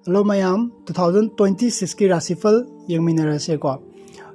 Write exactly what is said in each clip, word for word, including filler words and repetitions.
Hello ꯃꯌꯥꯝ, two thousand twenty ꯁꯤꯛꯁꯀꯤ ꯔꯥꯁꯤꯐꯜ ꯌꯦꯡꯃꯤꯟꯅꯔꯁꯦꯀꯣ꯫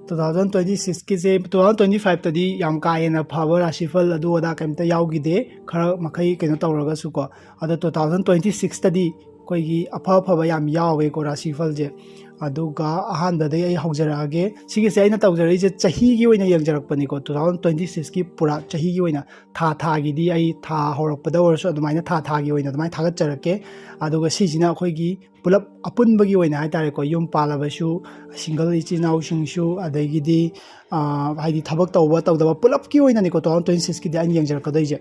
ꯇꯨ ꯊꯥꯎꯖꯟ ꯇ꯭ꯋꯦꯟꯇꯤ ꯁꯤꯛꯁꯀꯤꯁꯦ ꯇꯨ ꯊꯥꯎꯖꯟ ꯇ꯭ꯋꯦꯟꯇꯤ ꯐꯥꯏꯚꯇꯗꯤ ꯌꯥꯝ ꯀꯥ ꯍꯦꯟꯅ ꯐꯕ ꯔꯥꯁꯤꯐꯜ ꯑꯗꯨ ꯑꯗꯥ ꯀꯩꯝꯇ ꯌꯥꯎꯈꯤꯗꯦ, ꯈꯔ ꯃꯈꯩ ꯀꯩꯅꯣ ꯇꯧꯔꯒꯁꯨꯀꯣ꯫ ꯑꯗꯣ ꯇꯨ ꯊꯥꯎꯖꯟ ꯇ꯭ꯋꯦꯟꯇꯤ ꯁꯤꯛꯁꯇꯗꯤ ꯑꯩꯈꯣꯏꯒꯤ ꯑꯐ ꯑꯐꯕ ꯌꯥꯝ ꯌꯥꯎꯋꯦꯀꯣ ꯔꯥꯁꯤꯐꯜꯁꯦ꯫ ꯑꯗꯨꯒ ꯑꯍꯥꯟꯕꯗꯒꯤ ꯑꯩ ꯍꯧꯖꯔꯛꯑꯒꯦ꯫ ꯁꯤꯒꯤꯁꯦ ꯑꯩꯅ ꯇꯧꯖꯔꯛꯏꯁꯦ ꯆꯍꯤꯒꯤ ꯑꯣꯏꯅ ꯌꯦꯡꯖꯔꯛꯄꯅꯤꯀꯣ, ꯇꯨ ꯊꯥꯎꯖꯟ ꯇ꯭ꯋꯦꯟꯇꯤ ꯁꯤꯛꯁꯀꯤ ꯄꯨꯔꯥ ꯆꯍꯤꯒꯤ ꯑꯣꯏꯅ, ꯊꯥ ꯊꯥꯒꯤꯗꯤ ꯑꯩ ꯊꯥ ꯍꯧꯔꯛꯄꯗ ꯑꯣꯏꯔꯁꯨ ꯑꯗꯨꯃꯥꯏꯅ ꯊꯥ ꯊꯥꯒꯤ ꯑꯣꯏꯅ ꯑꯗꯨꯃꯥꯏꯅ ꯊꯥꯒꯠꯆꯔꯛꯀꯦ꯫ ꯑꯗꯨꯒ ꯁꯤꯁꯤꯅ ꯑꯩꯈꯣꯏꯒꯤ ꯄꯨꯂꯞ ꯑꯄꯨꯟꯕꯒꯤ ꯑꯣꯏꯅ ꯍꯥꯏꯇꯥꯔꯦꯀꯣ, ꯌꯨꯝ ꯄꯥꯜꯂꯕꯁꯨ, ꯁꯤꯡꯒꯜ ꯏꯆꯤꯟ ꯏꯅꯥꯎꯁꯤꯡꯁꯨ, ꯑꯗꯒꯤꯗꯤ, ꯑ, ꯍꯥꯏꯗꯤ ꯊꯕꯛ ꯇꯧꯕ ꯇꯧꯗꯕ ꯄꯨꯂꯞꯀꯤ ꯑꯣꯏꯅꯅꯤꯀꯣ, ꯇꯨ ꯊꯥꯎꯖꯟ ꯇ꯭ꯋꯦꯟꯇꯤ ꯁꯤꯛꯁꯀꯤꯗꯤ ꯑꯩꯅ ꯌꯦꯡꯖꯔꯛꯀꯗꯣꯏꯁꯦ꯫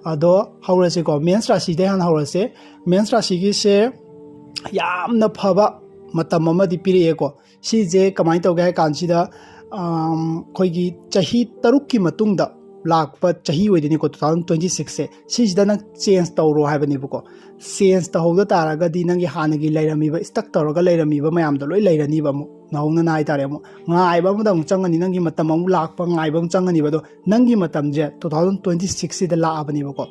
ꯑꯗꯣ ꯍꯧꯔꯁꯦꯀꯣ, ꯃꯦꯟꯁ ꯔꯥꯁꯤꯗꯩ ꯍꯥꯟꯅ ꯍꯧꯔꯁꯦ꯫ ꯃꯦꯟꯁ ꯔꯥꯁꯤꯒꯤꯁꯦ ꯌꯥꯝꯅ ꯐꯕ ꯃꯇꯝ ꯑꯃꯗꯤ ꯄꯤꯔꯛꯑꯦꯀꯣ꯫ ꯁꯤꯁꯦ ꯀꯃꯥꯏꯅ ꯇꯧꯒꯦ ꯍꯥꯏ ꯀꯥꯟꯁꯤꯗ, ꯑꯝ, ꯑꯩꯈꯣꯏꯒꯤ ꯆꯍꯤ ꯇꯔꯨꯛꯀꯤ ꯃꯇꯨꯡꯗ ꯂꯥꯛꯄ ꯆꯍꯤ ꯑꯣꯏꯗꯣꯏꯅꯤꯀꯣ, ꯇꯨ ꯊꯥꯎꯖꯟ ꯇ꯭ꯋꯦꯟꯇꯤ ꯁꯤꯛꯁꯁꯦ꯫ ꯁꯤꯁꯤꯗ ꯅꯪ ꯆꯦꯟꯖ ꯇꯧꯔꯣ ꯍꯥꯏꯕꯅꯦꯕꯀꯣ꯫ ꯆꯦꯟꯖ ꯇꯧꯍꯧꯗ ꯇꯥꯔꯒꯗꯤ ꯅꯪꯒꯤ ꯍꯥꯟꯅꯒꯤ ꯂꯩꯔꯝꯃꯤꯕ, ꯁ꯭ꯇꯛ ꯇꯧꯔꯒ ꯂꯩꯔꯝꯃꯤꯕ ꯃꯌꯥꯝꯗꯣ ꯂꯣꯏ ꯂꯩꯔꯅꯤꯕ, ꯑꯃꯨꯛ ꯅꯧꯍꯧꯅꯅ ꯍꯥꯏꯇꯥꯔꯦ꯫ ꯑꯃꯨꯛ ꯉꯥꯏꯕ ꯑꯃꯗ ꯑꯃꯨꯛ ꯆꯪꯉꯅꯤ, ꯅꯪꯒꯤ ꯃꯇꯝ ꯑꯃꯨꯛ ꯂꯥꯛꯄ ꯉꯥꯏꯕ ꯑꯃꯨꯛ ꯆꯪꯉꯅꯤꯕ꯫ ꯑꯗꯣ ꯅꯪꯒꯤ ꯃꯇꯝꯁꯦ ꯇꯨ ꯊꯥꯎꯖꯟ ꯇ꯭ꯋꯦꯟꯇꯤ ꯁꯤꯛꯁꯁꯤꯗ ꯂꯥꯛꯑꯕꯅꯦꯕꯀꯣ꯫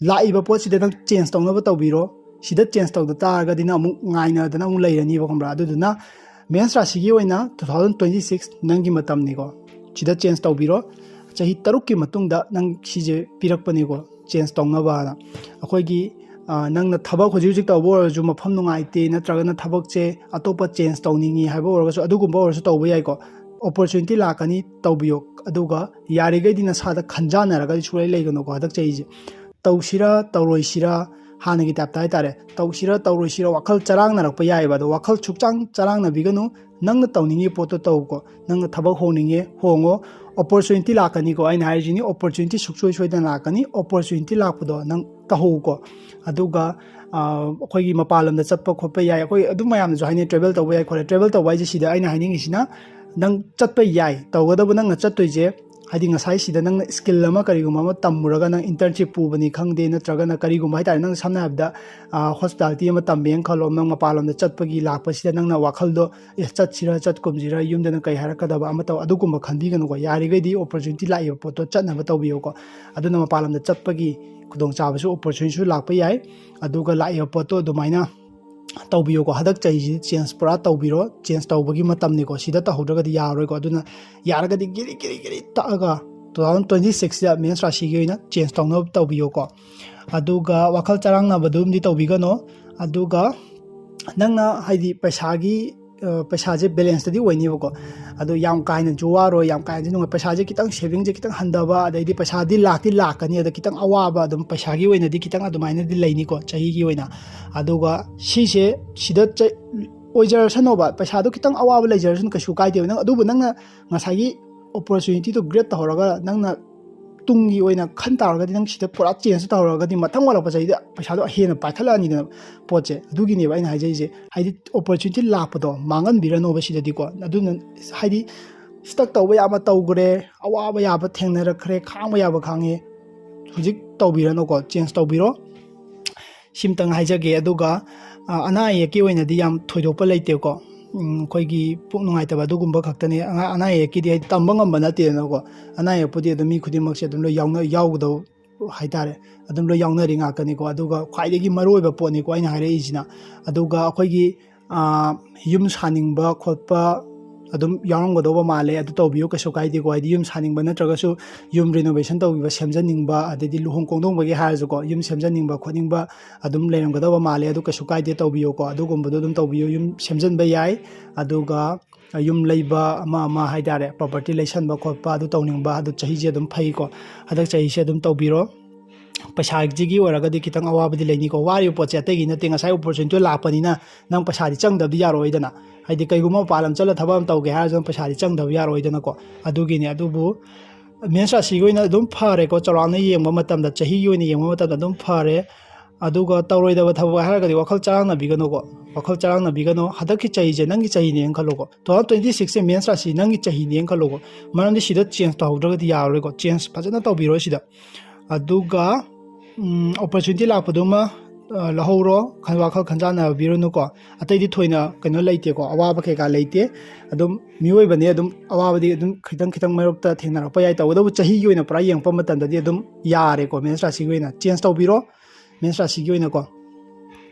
ꯂꯥꯛꯏꯕ ꯄꯣꯠꯁꯤꯗ ꯅꯪ ꯆꯦꯟꯖ ꯇꯧꯅꯕ ꯇꯧꯕꯤꯔꯣ꯫ ꯁꯤꯗ ꯆꯦꯟꯖ ꯇꯧꯗ ꯇꯥꯔꯒꯗꯤ ꯅꯪ ꯑꯃꯨꯛ ꯉꯥꯏꯅꯗꯅ ꯑꯃꯨꯛ ꯂꯩꯔꯅꯤꯕ, ꯈꯪꯕ꯭ꯔꯥ? ꯑꯗꯨꯗꯨꯅ ꯃꯦꯟꯁ ꯔꯥꯁꯤꯒꯤ ꯑꯣꯏꯅ ꯇꯨ ꯊꯥꯎꯖꯟ ꯇ꯭ꯋꯦꯟꯇꯤ ꯁꯤꯛꯁ ꯅꯪꯒꯤ ꯃꯇꯝꯅꯤꯀꯣ꯫ ꯁꯤꯗ ꯆꯦꯟꯖ ꯇꯧꯕꯤꯔꯣ꯫ ꯆꯍꯤ ꯇꯔꯨꯛꯀꯤ ꯃꯇꯨꯡꯗ ꯅꯪ ꯁꯤꯁꯦ ꯄꯤꯔꯛꯄꯅꯤꯀꯣ, ꯆꯦꯟꯖ ꯇꯧꯅꯕꯅ꯫ ꯑꯩꯈꯣꯏꯒꯤ, ꯑ, ꯅꯪꯅ ꯊꯕꯛ ꯍꯧꯖꯤꯛ ꯍꯧꯖꯤꯛ ꯇꯧꯕ ꯑꯣꯏꯔꯁꯨ, ꯃꯐꯝ ꯅꯨꯡꯉꯥꯏꯇꯦ ꯅꯠꯇ꯭ꯔꯒꯅ ꯊꯕꯛꯁꯦ ꯑꯇꯣꯞꯄ ꯆꯦꯟꯖ ꯇꯧꯅꯤꯡꯉꯤ ꯍꯥꯏꯕ ꯑꯣꯏꯔꯒꯁꯨ, ꯑꯗꯨꯒꯨꯝꯕ ꯑꯣꯏꯔꯁꯨ ꯇꯧꯕ ꯌꯥꯏꯀꯣ꯫ ꯑꯣꯄꯣꯔꯆꯨꯅꯤꯇꯤ ꯂꯥꯛꯀꯅꯤ, ꯇꯧꯕꯤꯌꯣ꯫ ꯑꯗꯨꯒ ꯌꯥꯔꯤꯈꯩꯗꯤ ꯅꯁꯥꯗ ꯈꯟꯖꯥꯟꯅꯔꯒꯗꯤ ꯁꯨꯡꯂꯩ ꯂꯩꯒꯅꯨꯀꯣ ꯍꯟꯗꯛ ꯆꯍꯤꯁꯦ꯫ ꯇꯧꯁꯤꯔꯥ ꯇꯧꯔꯣꯏꯁꯤꯔꯥ, ꯍꯥꯟꯅꯒꯤ ꯇꯥꯏꯞꯇ ꯍꯥꯏꯇꯥꯔꯦ, ꯇꯧꯁꯤꯔꯥ ꯇꯧꯔꯣꯏꯁꯤꯔꯥ ꯋꯥꯈꯜ ꯆꯔꯥꯡꯅꯔꯛꯄ ꯌꯥꯏꯑꯕ꯫ ꯑꯗꯣ ꯋꯥꯈꯜ ꯁꯨꯛꯆꯥꯡ ꯆꯔꯥꯡꯅꯕꯤꯒꯅꯨ꯫ ꯅꯪꯅ ꯇꯧꯅꯤꯡꯉꯤ ꯄꯣꯠꯇꯣ ꯇꯧꯀꯣ꯫ ꯅꯪꯅ ꯊꯕꯛ ꯍꯣꯡꯅꯤꯡꯉꯦ, ꯍꯣꯡꯉꯣ꯫ ꯑꯣꯄꯣꯔꯆꯨꯅꯤꯇꯤ ꯂꯥꯛꯀꯅꯤꯀꯣ, ꯑꯩꯅ ꯍꯥꯏꯔꯤꯁꯤꯅꯤ, ꯑꯣꯄꯣꯔꯆꯨꯅꯤꯇꯤ ꯁꯨꯡꯁꯣꯏ ꯁꯣꯏꯗꯅ ꯂꯥꯛꯀꯅꯤ꯫ ꯑꯣꯄꯣꯔꯆꯨꯅꯤꯇꯤ ꯂꯥꯛꯄꯗꯣ ꯅꯪ ꯇꯧꯍꯧꯀꯣ꯫ ꯑꯗꯨꯒ, ꯑ, ꯑꯩꯈꯣꯏꯒꯤ ꯃꯄꯥꯟ ꯂꯝꯗ ꯆꯠꯄ ꯈꯣꯠꯄ ꯌꯥꯏ, ꯑꯩꯈꯣꯏ ꯑꯗꯨꯝ ꯃꯌꯥꯝꯅꯁꯨ ꯍꯥꯏꯅꯩ, ꯇ꯭ꯔꯦꯕꯦꯜ ꯇꯧꯕ ꯌꯥꯏ ꯈꯣꯠꯂꯦ꯫ ꯇ꯭ꯔꯦꯕꯦꯜ ꯇꯧꯕ ꯍꯥꯏꯁꯦ ꯁꯤꯗ ꯑꯩꯅ ꯍꯥꯏꯅꯤꯡꯉꯤꯁꯤꯅ, ꯅꯪ ꯆꯠꯄ ꯌꯥꯏ, ꯇꯧꯒꯗꯕ ꯅꯪꯅ ꯆꯠꯇꯣꯏꯁꯦ, ꯍꯥꯏꯗꯤ ꯉꯁꯥꯏ ꯁꯤꯗ ꯅꯪꯅ ꯁ꯭ꯀꯤꯜ ꯑꯃ ꯀꯔꯤꯒꯨꯝꯕ ꯑꯃ ꯇꯝꯃꯨꯔꯒ ꯅꯪ ꯏꯟꯇꯔꯟꯁꯤꯞ ꯄꯨꯕꯅꯤ ꯈꯪꯗꯦ, ꯅꯠꯇ꯭ꯔꯒꯅ ꯀꯔꯤꯒꯨꯝꯕ ꯍꯥꯏꯇꯥꯔꯦ, ꯅꯪ ꯁꯝꯅ ꯍꯥꯏꯔꯕꯗ, ꯑ, ꯍꯣꯁꯄꯤꯇꯥꯂꯤꯇꯤ ꯑꯃ ꯇꯝꯃꯦꯅ ꯈꯜꯂꯣ, ꯅꯪ ꯃꯄꯥꯟ ꯂꯝꯗ ꯆꯠꯄꯒꯤ ꯂꯥꯛꯄꯁꯤꯗ ꯅꯪꯅ ꯋꯥꯈꯜꯗꯣ, "ꯑꯦ, ꯆꯠꯁꯤꯔ ꯆꯠꯀꯨꯝꯁꯤꯔ, ꯌꯨꯝꯗꯅ ꯀꯩ ꯍꯥꯏꯔꯛꯀꯗꯕ" ꯑꯃ ꯇꯧ, ꯑꯗꯨꯒꯨꯝꯕ ꯈꯟꯕꯤꯒꯅꯨꯀꯣ꯫ ꯌꯥꯔꯤꯈꯩꯗꯤ ꯑꯣꯄꯣꯔꯆꯨꯅꯤꯇꯤ ꯂꯥꯛꯏꯕ ꯄꯣꯠꯇꯣ ꯆꯠꯅꯕ ꯇꯧꯕꯤꯌꯨꯀꯣ꯫ ꯑꯗꯨꯅ ꯃꯄꯥꯟ ꯂꯝꯗ ꯆꯠꯄꯒꯤ ꯈꯨꯗꯣꯡꯆꯥꯕꯁꯨ, ꯑꯣꯄꯣꯔꯆꯨꯅꯤꯇꯤꯁꯨ ꯂꯥꯛꯄ ꯌꯥꯏ꯫ ꯑꯗꯨꯒ ꯂꯥꯛꯏꯕ ꯄꯣꯠꯇꯣ ꯑꯗꯨꯃꯥꯏꯅ ꯇꯧꯕꯤꯌꯨꯀꯣ꯫ ꯍꯟꯗꯛ ꯆꯍꯤꯁꯤꯗꯤ ꯆꯦꯟꯖ ꯄꯨꯔꯥ ꯇꯧꯕꯤꯔꯣ, ꯆꯦꯟꯖ ꯇꯧꯕꯒꯤ ꯃꯇꯝꯅꯤꯀꯣ꯫ ꯁꯤꯗ ꯇꯧꯍꯧꯗ꯭ꯔꯒꯗꯤ ꯌꯥꯔꯔꯣꯏꯀꯣ꯫ ꯑꯗꯨꯅ ꯌꯥꯔꯒꯗꯤ ꯒꯤꯔꯤ ꯒꯤꯔꯤ ꯒꯤꯔꯤ ꯇꯛꯑꯒ ꯇꯨ ꯊꯥꯎꯖꯟ ꯇ꯭ꯋꯦꯟꯇꯤ ꯁꯤꯛꯁꯁꯤꯗ ꯃꯦꯟꯁ ꯔꯥꯁꯤꯒꯤ ꯑꯣꯏꯅ ꯆꯦꯟꯖ ꯇꯧꯅꯕ ꯇꯧꯕꯤꯌꯨꯀꯣ꯫ ꯑꯗꯨꯒ ꯋꯥꯈꯜ ꯆꯔꯥꯡꯅꯕꯗꯨꯝꯗꯤ ꯇꯧꯕꯤꯒꯅꯣ꯫ ꯑꯗꯨꯒ ꯅꯪꯅ ꯍꯥꯏꯗꯤ ꯄꯩꯁꯥꯒꯤ ꯑ, ꯄꯩꯁꯥꯁꯦ ꯕꯦꯂꯦꯟꯁꯇꯗꯤ ꯑꯣꯏꯅꯦꯕꯀꯣ꯫ ꯑꯗꯣ ꯌꯥꯝ ꯀꯥ ꯍꯦꯟꯅꯁꯨ ꯋꯥꯔꯣꯏ, ꯌꯥꯝ ꯀꯥ ꯍꯦꯟꯅꯁꯨ ꯅꯨꯡꯉꯥꯏ꯫ ꯄꯩꯁꯥꯁꯦ ꯈꯤꯇꯪ ꯁꯦꯚꯤꯡꯁꯦ ꯈꯤꯇꯪ ꯍꯟꯊꯕ, ꯑꯗꯩꯗꯤ ꯄꯩꯁꯥꯗꯤ ꯂꯥꯛꯇꯤ ꯂꯥꯛꯀꯅꯤ, ꯑꯗ ꯈꯤꯇꯪ ꯑꯋꯥꯕ ꯑꯗꯨꯝ ꯄꯩꯁꯥꯒꯤ ꯑꯣꯏꯅꯗꯤ ꯈꯤꯇꯪ ꯑꯗꯨꯃꯥꯏꯅꯗꯤ ꯂꯩꯅꯤꯀꯣ ꯆꯍꯤꯒꯤ ꯑꯣꯏꯅ꯫ ꯑꯗꯨꯒ ꯁꯤꯁꯦ ꯁꯤꯗ ꯆ-, ꯑꯣꯏꯖꯔꯁꯅꯣꯕ, ꯄꯩꯁꯥꯗꯣ ꯈꯤꯇꯪ ꯑꯋꯥꯕ ꯂꯩꯖꯔꯁꯅꯨ, ꯀꯩꯁꯨ ꯀꯥꯏꯗꯦꯕ꯫ ꯅꯪ ꯑꯗꯨꯕꯨ ꯅꯪꯅ ꯉꯁꯥꯏꯒꯤ ꯑꯣꯄꯣꯔꯆꯨꯅꯤꯇꯤꯗꯣ ꯒ꯭ꯔꯦꯞ ꯇꯧꯍꯧꯔꯒ ꯅꯪꯅ ꯇꯨꯡꯒꯤ ꯑꯣꯏꯅ ꯈꯟ ꯇꯥꯔꯒꯗꯤ, ꯅꯪ ꯁꯤꯗ ꯄꯨꯔꯥ ꯆꯦꯟꯖ ꯇꯧꯔꯒꯗꯤ ꯃꯊꯪ ꯑꯣꯜꯂꯛꯄ ꯆꯍꯤꯗ ꯄꯩꯁꯥꯗꯣ ꯍꯦꯟꯅ ꯄꯥꯏꯈꯠꯂꯛꯑꯅꯤꯗꯅ ꯄꯣꯠꯁꯦ꯫ ꯑꯗꯨꯒꯤꯅꯦꯕ ꯑꯩꯅ ꯍꯥꯏꯖꯔꯤꯁꯦ, ꯍꯥꯏꯗꯤ ꯑꯣꯄꯣꯔꯆꯨꯅꯤꯇꯤ ꯂꯥꯛꯄꯗꯣ ꯃꯥꯡꯍꯟꯕꯤꯔꯅꯣꯕ ꯁꯤꯗꯗꯤꯀꯣ꯫ ꯑꯗꯨꯅ ꯍꯥꯏꯗꯤ ꯁ꯭ꯇꯛ ꯇꯧꯕ ꯌꯥꯕ ꯇꯧꯈ꯭ꯔꯦ, ꯑꯋꯥꯕ ꯌꯥꯕ ꯊꯦꯡꯅꯔꯛꯈ꯭ꯔꯦ, ꯈꯥꯡꯕ ꯌꯥꯕ ꯈꯥꯡꯉꯦ, ꯍꯧꯖꯤꯛ ꯇꯧꯕꯤꯔꯅꯨꯀꯣ, ꯆꯦꯟꯖ ꯇꯧꯕꯤꯔꯣ꯫ ꯁꯤꯝꯇꯪ ꯍꯥꯏꯖꯒꯦ꯫ ꯑꯗꯨꯒ ꯑ, ꯑꯅꯥ ꯑꯌꯦꯛꯀꯤ ꯑꯣꯏꯅꯗꯤ ꯌꯥꯝ ꯊꯣꯏꯗꯣꯛꯄ ꯂꯩꯇꯦꯀꯣ꯫ ꯎꯝ, ꯑꯩꯈꯣꯏꯒꯤ ꯄꯨꯛ ꯅꯨꯡꯉꯥꯏꯇꯕ ꯑꯗꯨꯒꯨꯝꯕ ꯈꯛꯇꯅꯤ꯫ ꯑꯉꯥ-, ꯑꯅꯥ ꯑꯌꯦꯛꯀꯤꯗꯤ ꯍꯥꯏꯗꯤ ꯇꯝꯕ ꯉꯝꯕ ꯅꯠꯇꯦꯗꯅꯀꯣ꯫ ꯑꯅꯥ ꯑꯌꯦꯛꯄꯨꯗꯤ ꯑꯗꯨꯝ ꯃꯤ ꯈꯨꯗꯤꯡꯃꯛꯁꯦ ꯑꯗꯨꯝ ꯂꯣꯏ ꯌꯥꯎꯅ-, ꯌꯥꯎꯒꯗꯧ ꯍꯥꯏꯇꯥꯔꯦ, ꯑꯗꯨꯝ ꯂꯣꯏ ꯌꯥꯎꯅꯔꯤ ꯉꯥꯛꯇꯅꯤꯀꯣ꯫ ꯑꯗꯨꯒ ꯈ꯭ꯋꯥꯏꯗꯒꯤ ꯃꯔꯨ ꯑꯣꯏꯕ ꯄꯣꯠꯅꯤꯀꯣ ꯑꯩꯅ ꯍꯥꯏꯔꯛꯏꯁꯤꯅ꯫ ꯑꯗꯨꯒ ꯑꯩꯈꯣꯏꯒꯤ, ꯑ, ꯌꯨꯝ ꯁꯥꯅꯤꯡꯕ ꯈꯣꯠꯄ ꯑꯗꯨꯝ ꯌꯥꯎꯔꯝꯒꯗꯧꯕ ꯃꯥꯜꯂꯦ꯫ ꯑꯗꯨ ꯇꯧꯕꯤꯌꯨ, ꯀꯩꯁꯨ ꯀꯥꯏꯗꯦꯀꯣ꯫ ꯍꯥꯏꯗꯤ ꯌꯨꯝ ꯁꯥꯅꯤꯡꯕ ꯅꯠꯇ꯭ꯔꯒꯁꯨ ꯌꯨꯝ ꯔꯤꯅꯣꯚꯦꯁꯟ ꯇꯧꯕꯤꯕ, ꯁꯦꯝꯖꯅꯤꯡꯕ, ꯑꯗꯩꯗꯤ ꯂꯨꯍꯣꯡ ꯈꯣꯡꯗꯣꯡꯕꯒꯤ ꯍꯥꯏꯔꯁꯨꯀꯣ, ꯌꯨꯝ ꯁꯦꯝꯖꯅꯤꯡꯕ ꯈꯣꯠꯅꯤꯡꯕ ꯑꯗꯨꯝ ꯂꯩꯔꯝꯒꯗꯧꯕ ꯃꯥꯜꯂꯦ꯫ ꯑꯗꯨ ꯀꯩꯁꯨ ꯀꯥꯏꯗꯦ, ꯇꯧꯕꯤꯌꯨꯀꯣ꯫ ꯑꯗꯨꯒꯨꯝꯕꯗꯣ ꯑꯗꯨꯝ ꯇꯧꯕꯤꯌꯨ, ꯌꯨꯝ ꯁꯦꯝꯖꯤꯟꯕ ꯌꯥꯏ꯫ ꯑꯗꯨꯒ ꯌꯨꯝ ꯂꯩꯕ ꯑꯃ ꯑꯃ ꯍꯥꯏꯇꯥꯔꯦ, ꯄ꯭ꯔꯣꯄꯔꯇꯤ ꯂꯩꯁꯟꯕ ꯈꯣꯠꯄ ꯑꯗꯨ ꯇꯧꯅꯤꯡꯕ, ꯑꯗꯨ ꯆꯍꯤꯁꯦ ꯑꯗꯨꯝ ꯐꯩꯀꯣ꯫ ꯍꯟꯗꯛ ꯆꯍꯤꯁꯦ ꯑꯗꯨꯝ ꯇꯧꯕꯤꯔꯣ꯫ ꯄꯩꯁꯥꯁꯤꯒꯤ ꯑꯣꯏꯔꯒꯗꯤ ꯈꯤꯇꯪ ꯑꯋꯥꯕꯗꯤ ꯂꯩꯅꯤꯀꯣ꯫ ꯋꯥꯔꯤꯕ ꯄꯣꯠꯁꯦ ꯑꯇꯩꯒꯤ ꯅꯠꯇꯦ, ꯉꯁꯥꯏ ꯑꯣꯄꯣꯔꯆꯨꯅꯤꯇꯤ ꯂꯥꯛꯄꯅꯤꯅ ꯅꯪ ꯄꯩꯁꯥꯗꯤ ꯆꯪꯗꯕꯗꯤ ꯌꯥꯔꯣꯏꯗꯅ꯫ ꯍꯥꯏꯗꯤ ꯀꯩꯒꯨꯝꯕ ꯃꯄꯥꯟ ꯂꯝ ꯆꯠꯂ ꯊꯕꯛ ꯑꯃ ꯇꯧꯒꯦ ꯍꯥꯏꯔꯁꯨ ꯅꯪ ꯄꯩꯁꯥꯗꯤ ꯆꯪꯗꯕ ꯌꯥꯔꯣꯏꯗꯅꯀꯣ꯫ ꯑꯗꯨꯒꯤꯅꯤ꯫ ꯑꯗꯨꯕꯨ ꯃꯦꯟꯁ ꯔꯥꯁꯤꯒꯤ ꯑꯣꯏꯅ ꯑꯗꯨꯝ ꯐꯔꯦꯀꯣ, ꯆꯥꯎꯔꯥꯛꯅ ꯌꯦꯡꯕ ꯃꯇꯝꯗ, ꯆꯍꯤꯒꯤ ꯑꯣꯏꯅ ꯌꯦꯡꯕ ꯃꯇꯝꯗ ꯑꯗꯨꯝ ꯐꯔꯦ꯫ ꯑꯗꯨꯒ ꯇꯧꯔꯣꯏꯗꯕ ꯊꯕꯛ ꯍꯥꯏꯔꯒꯗꯤ ꯋꯥꯈꯜ ꯆꯔꯥꯡꯅꯕꯤꯒꯅꯨꯀꯣ, ꯋꯥꯈꯜ ꯆꯔꯥꯡꯅꯕꯤꯒꯅꯨ꯫ ꯍꯟꯗꯛꯀꯤ ꯆꯍꯤꯁꯦ ꯅꯪꯒꯤ ꯆꯍꯤꯅꯦꯅ ꯈꯜꯂꯣꯀꯣ, ꯇꯨ ꯊꯥꯎꯖꯟ ꯇ꯭ꯋꯦꯟꯇꯤ ꯁꯤꯛꯁꯁꯦ ꯃꯦꯟꯁ ꯔꯥꯁꯤ ꯅꯪꯒꯤ ꯆꯍꯤꯅꯦꯅ ꯈꯜꯂꯣꯀꯣ꯫ ꯃꯔꯝꯗꯤ ꯁꯤꯗ ꯆꯦꯟꯖ ꯇꯧꯍꯧꯗ꯭ꯔꯒꯗꯤ ꯌꯥꯔꯔꯣꯏꯀꯣ, ꯆꯦꯟꯖ ꯐꯖꯅ ꯇꯧꯕꯤꯔꯣ ꯁꯤꯗ꯫ ꯑꯗꯨꯒ ꯑꯣꯄꯣꯔꯆꯨꯅꯤꯇꯤ ꯂꯥꯛꯄꯗꯨꯃ, ꯑ, ꯂꯧꯍꯧꯔꯣ, ꯈꯟ-, ꯋꯥꯈꯜ ꯈꯟꯖꯥꯟꯅꯕꯤꯔꯨꯅꯨꯀꯣ꯫ ꯑꯇꯩꯗꯤ ꯊꯣꯏꯅ ꯀꯩꯅꯣ ꯂꯩꯇꯦꯀꯣ, ꯑꯋꯥꯕ ꯀꯩꯀꯥ ꯂꯩꯇꯦ꯫ ꯑꯗꯨꯝ ꯃꯤꯑꯣꯏꯕꯅꯦ, ꯑꯗꯨꯝ ꯑꯋꯥꯕꯗꯤ ꯑꯗꯨꯝ ꯈꯤꯇꯪ ꯈꯤꯇꯪ ꯃꯔꯛꯇ ꯊꯦꯡꯅꯔꯛꯄ ꯌꯥꯏ꯫ ꯇꯧꯕꯇꯕꯨ ꯆꯍꯤꯒꯤ ꯑꯣꯏꯅ ꯄꯨꯔꯥ ꯌꯦꯡꯉꯛꯄ ꯃꯇꯝꯗꯗꯤ ꯑꯗꯨꯝ ꯌꯥꯔꯦꯀꯣ, ꯃꯦꯟꯁ ꯔꯥꯁꯤꯒꯤ ꯑꯣꯏꯅ ꯆꯦꯟꯖ ꯇꯧꯕꯤꯔꯣ, ꯃꯦꯟꯁ ꯔꯥꯁꯤꯒꯤ ꯑꯣꯏꯅꯀꯣ꯫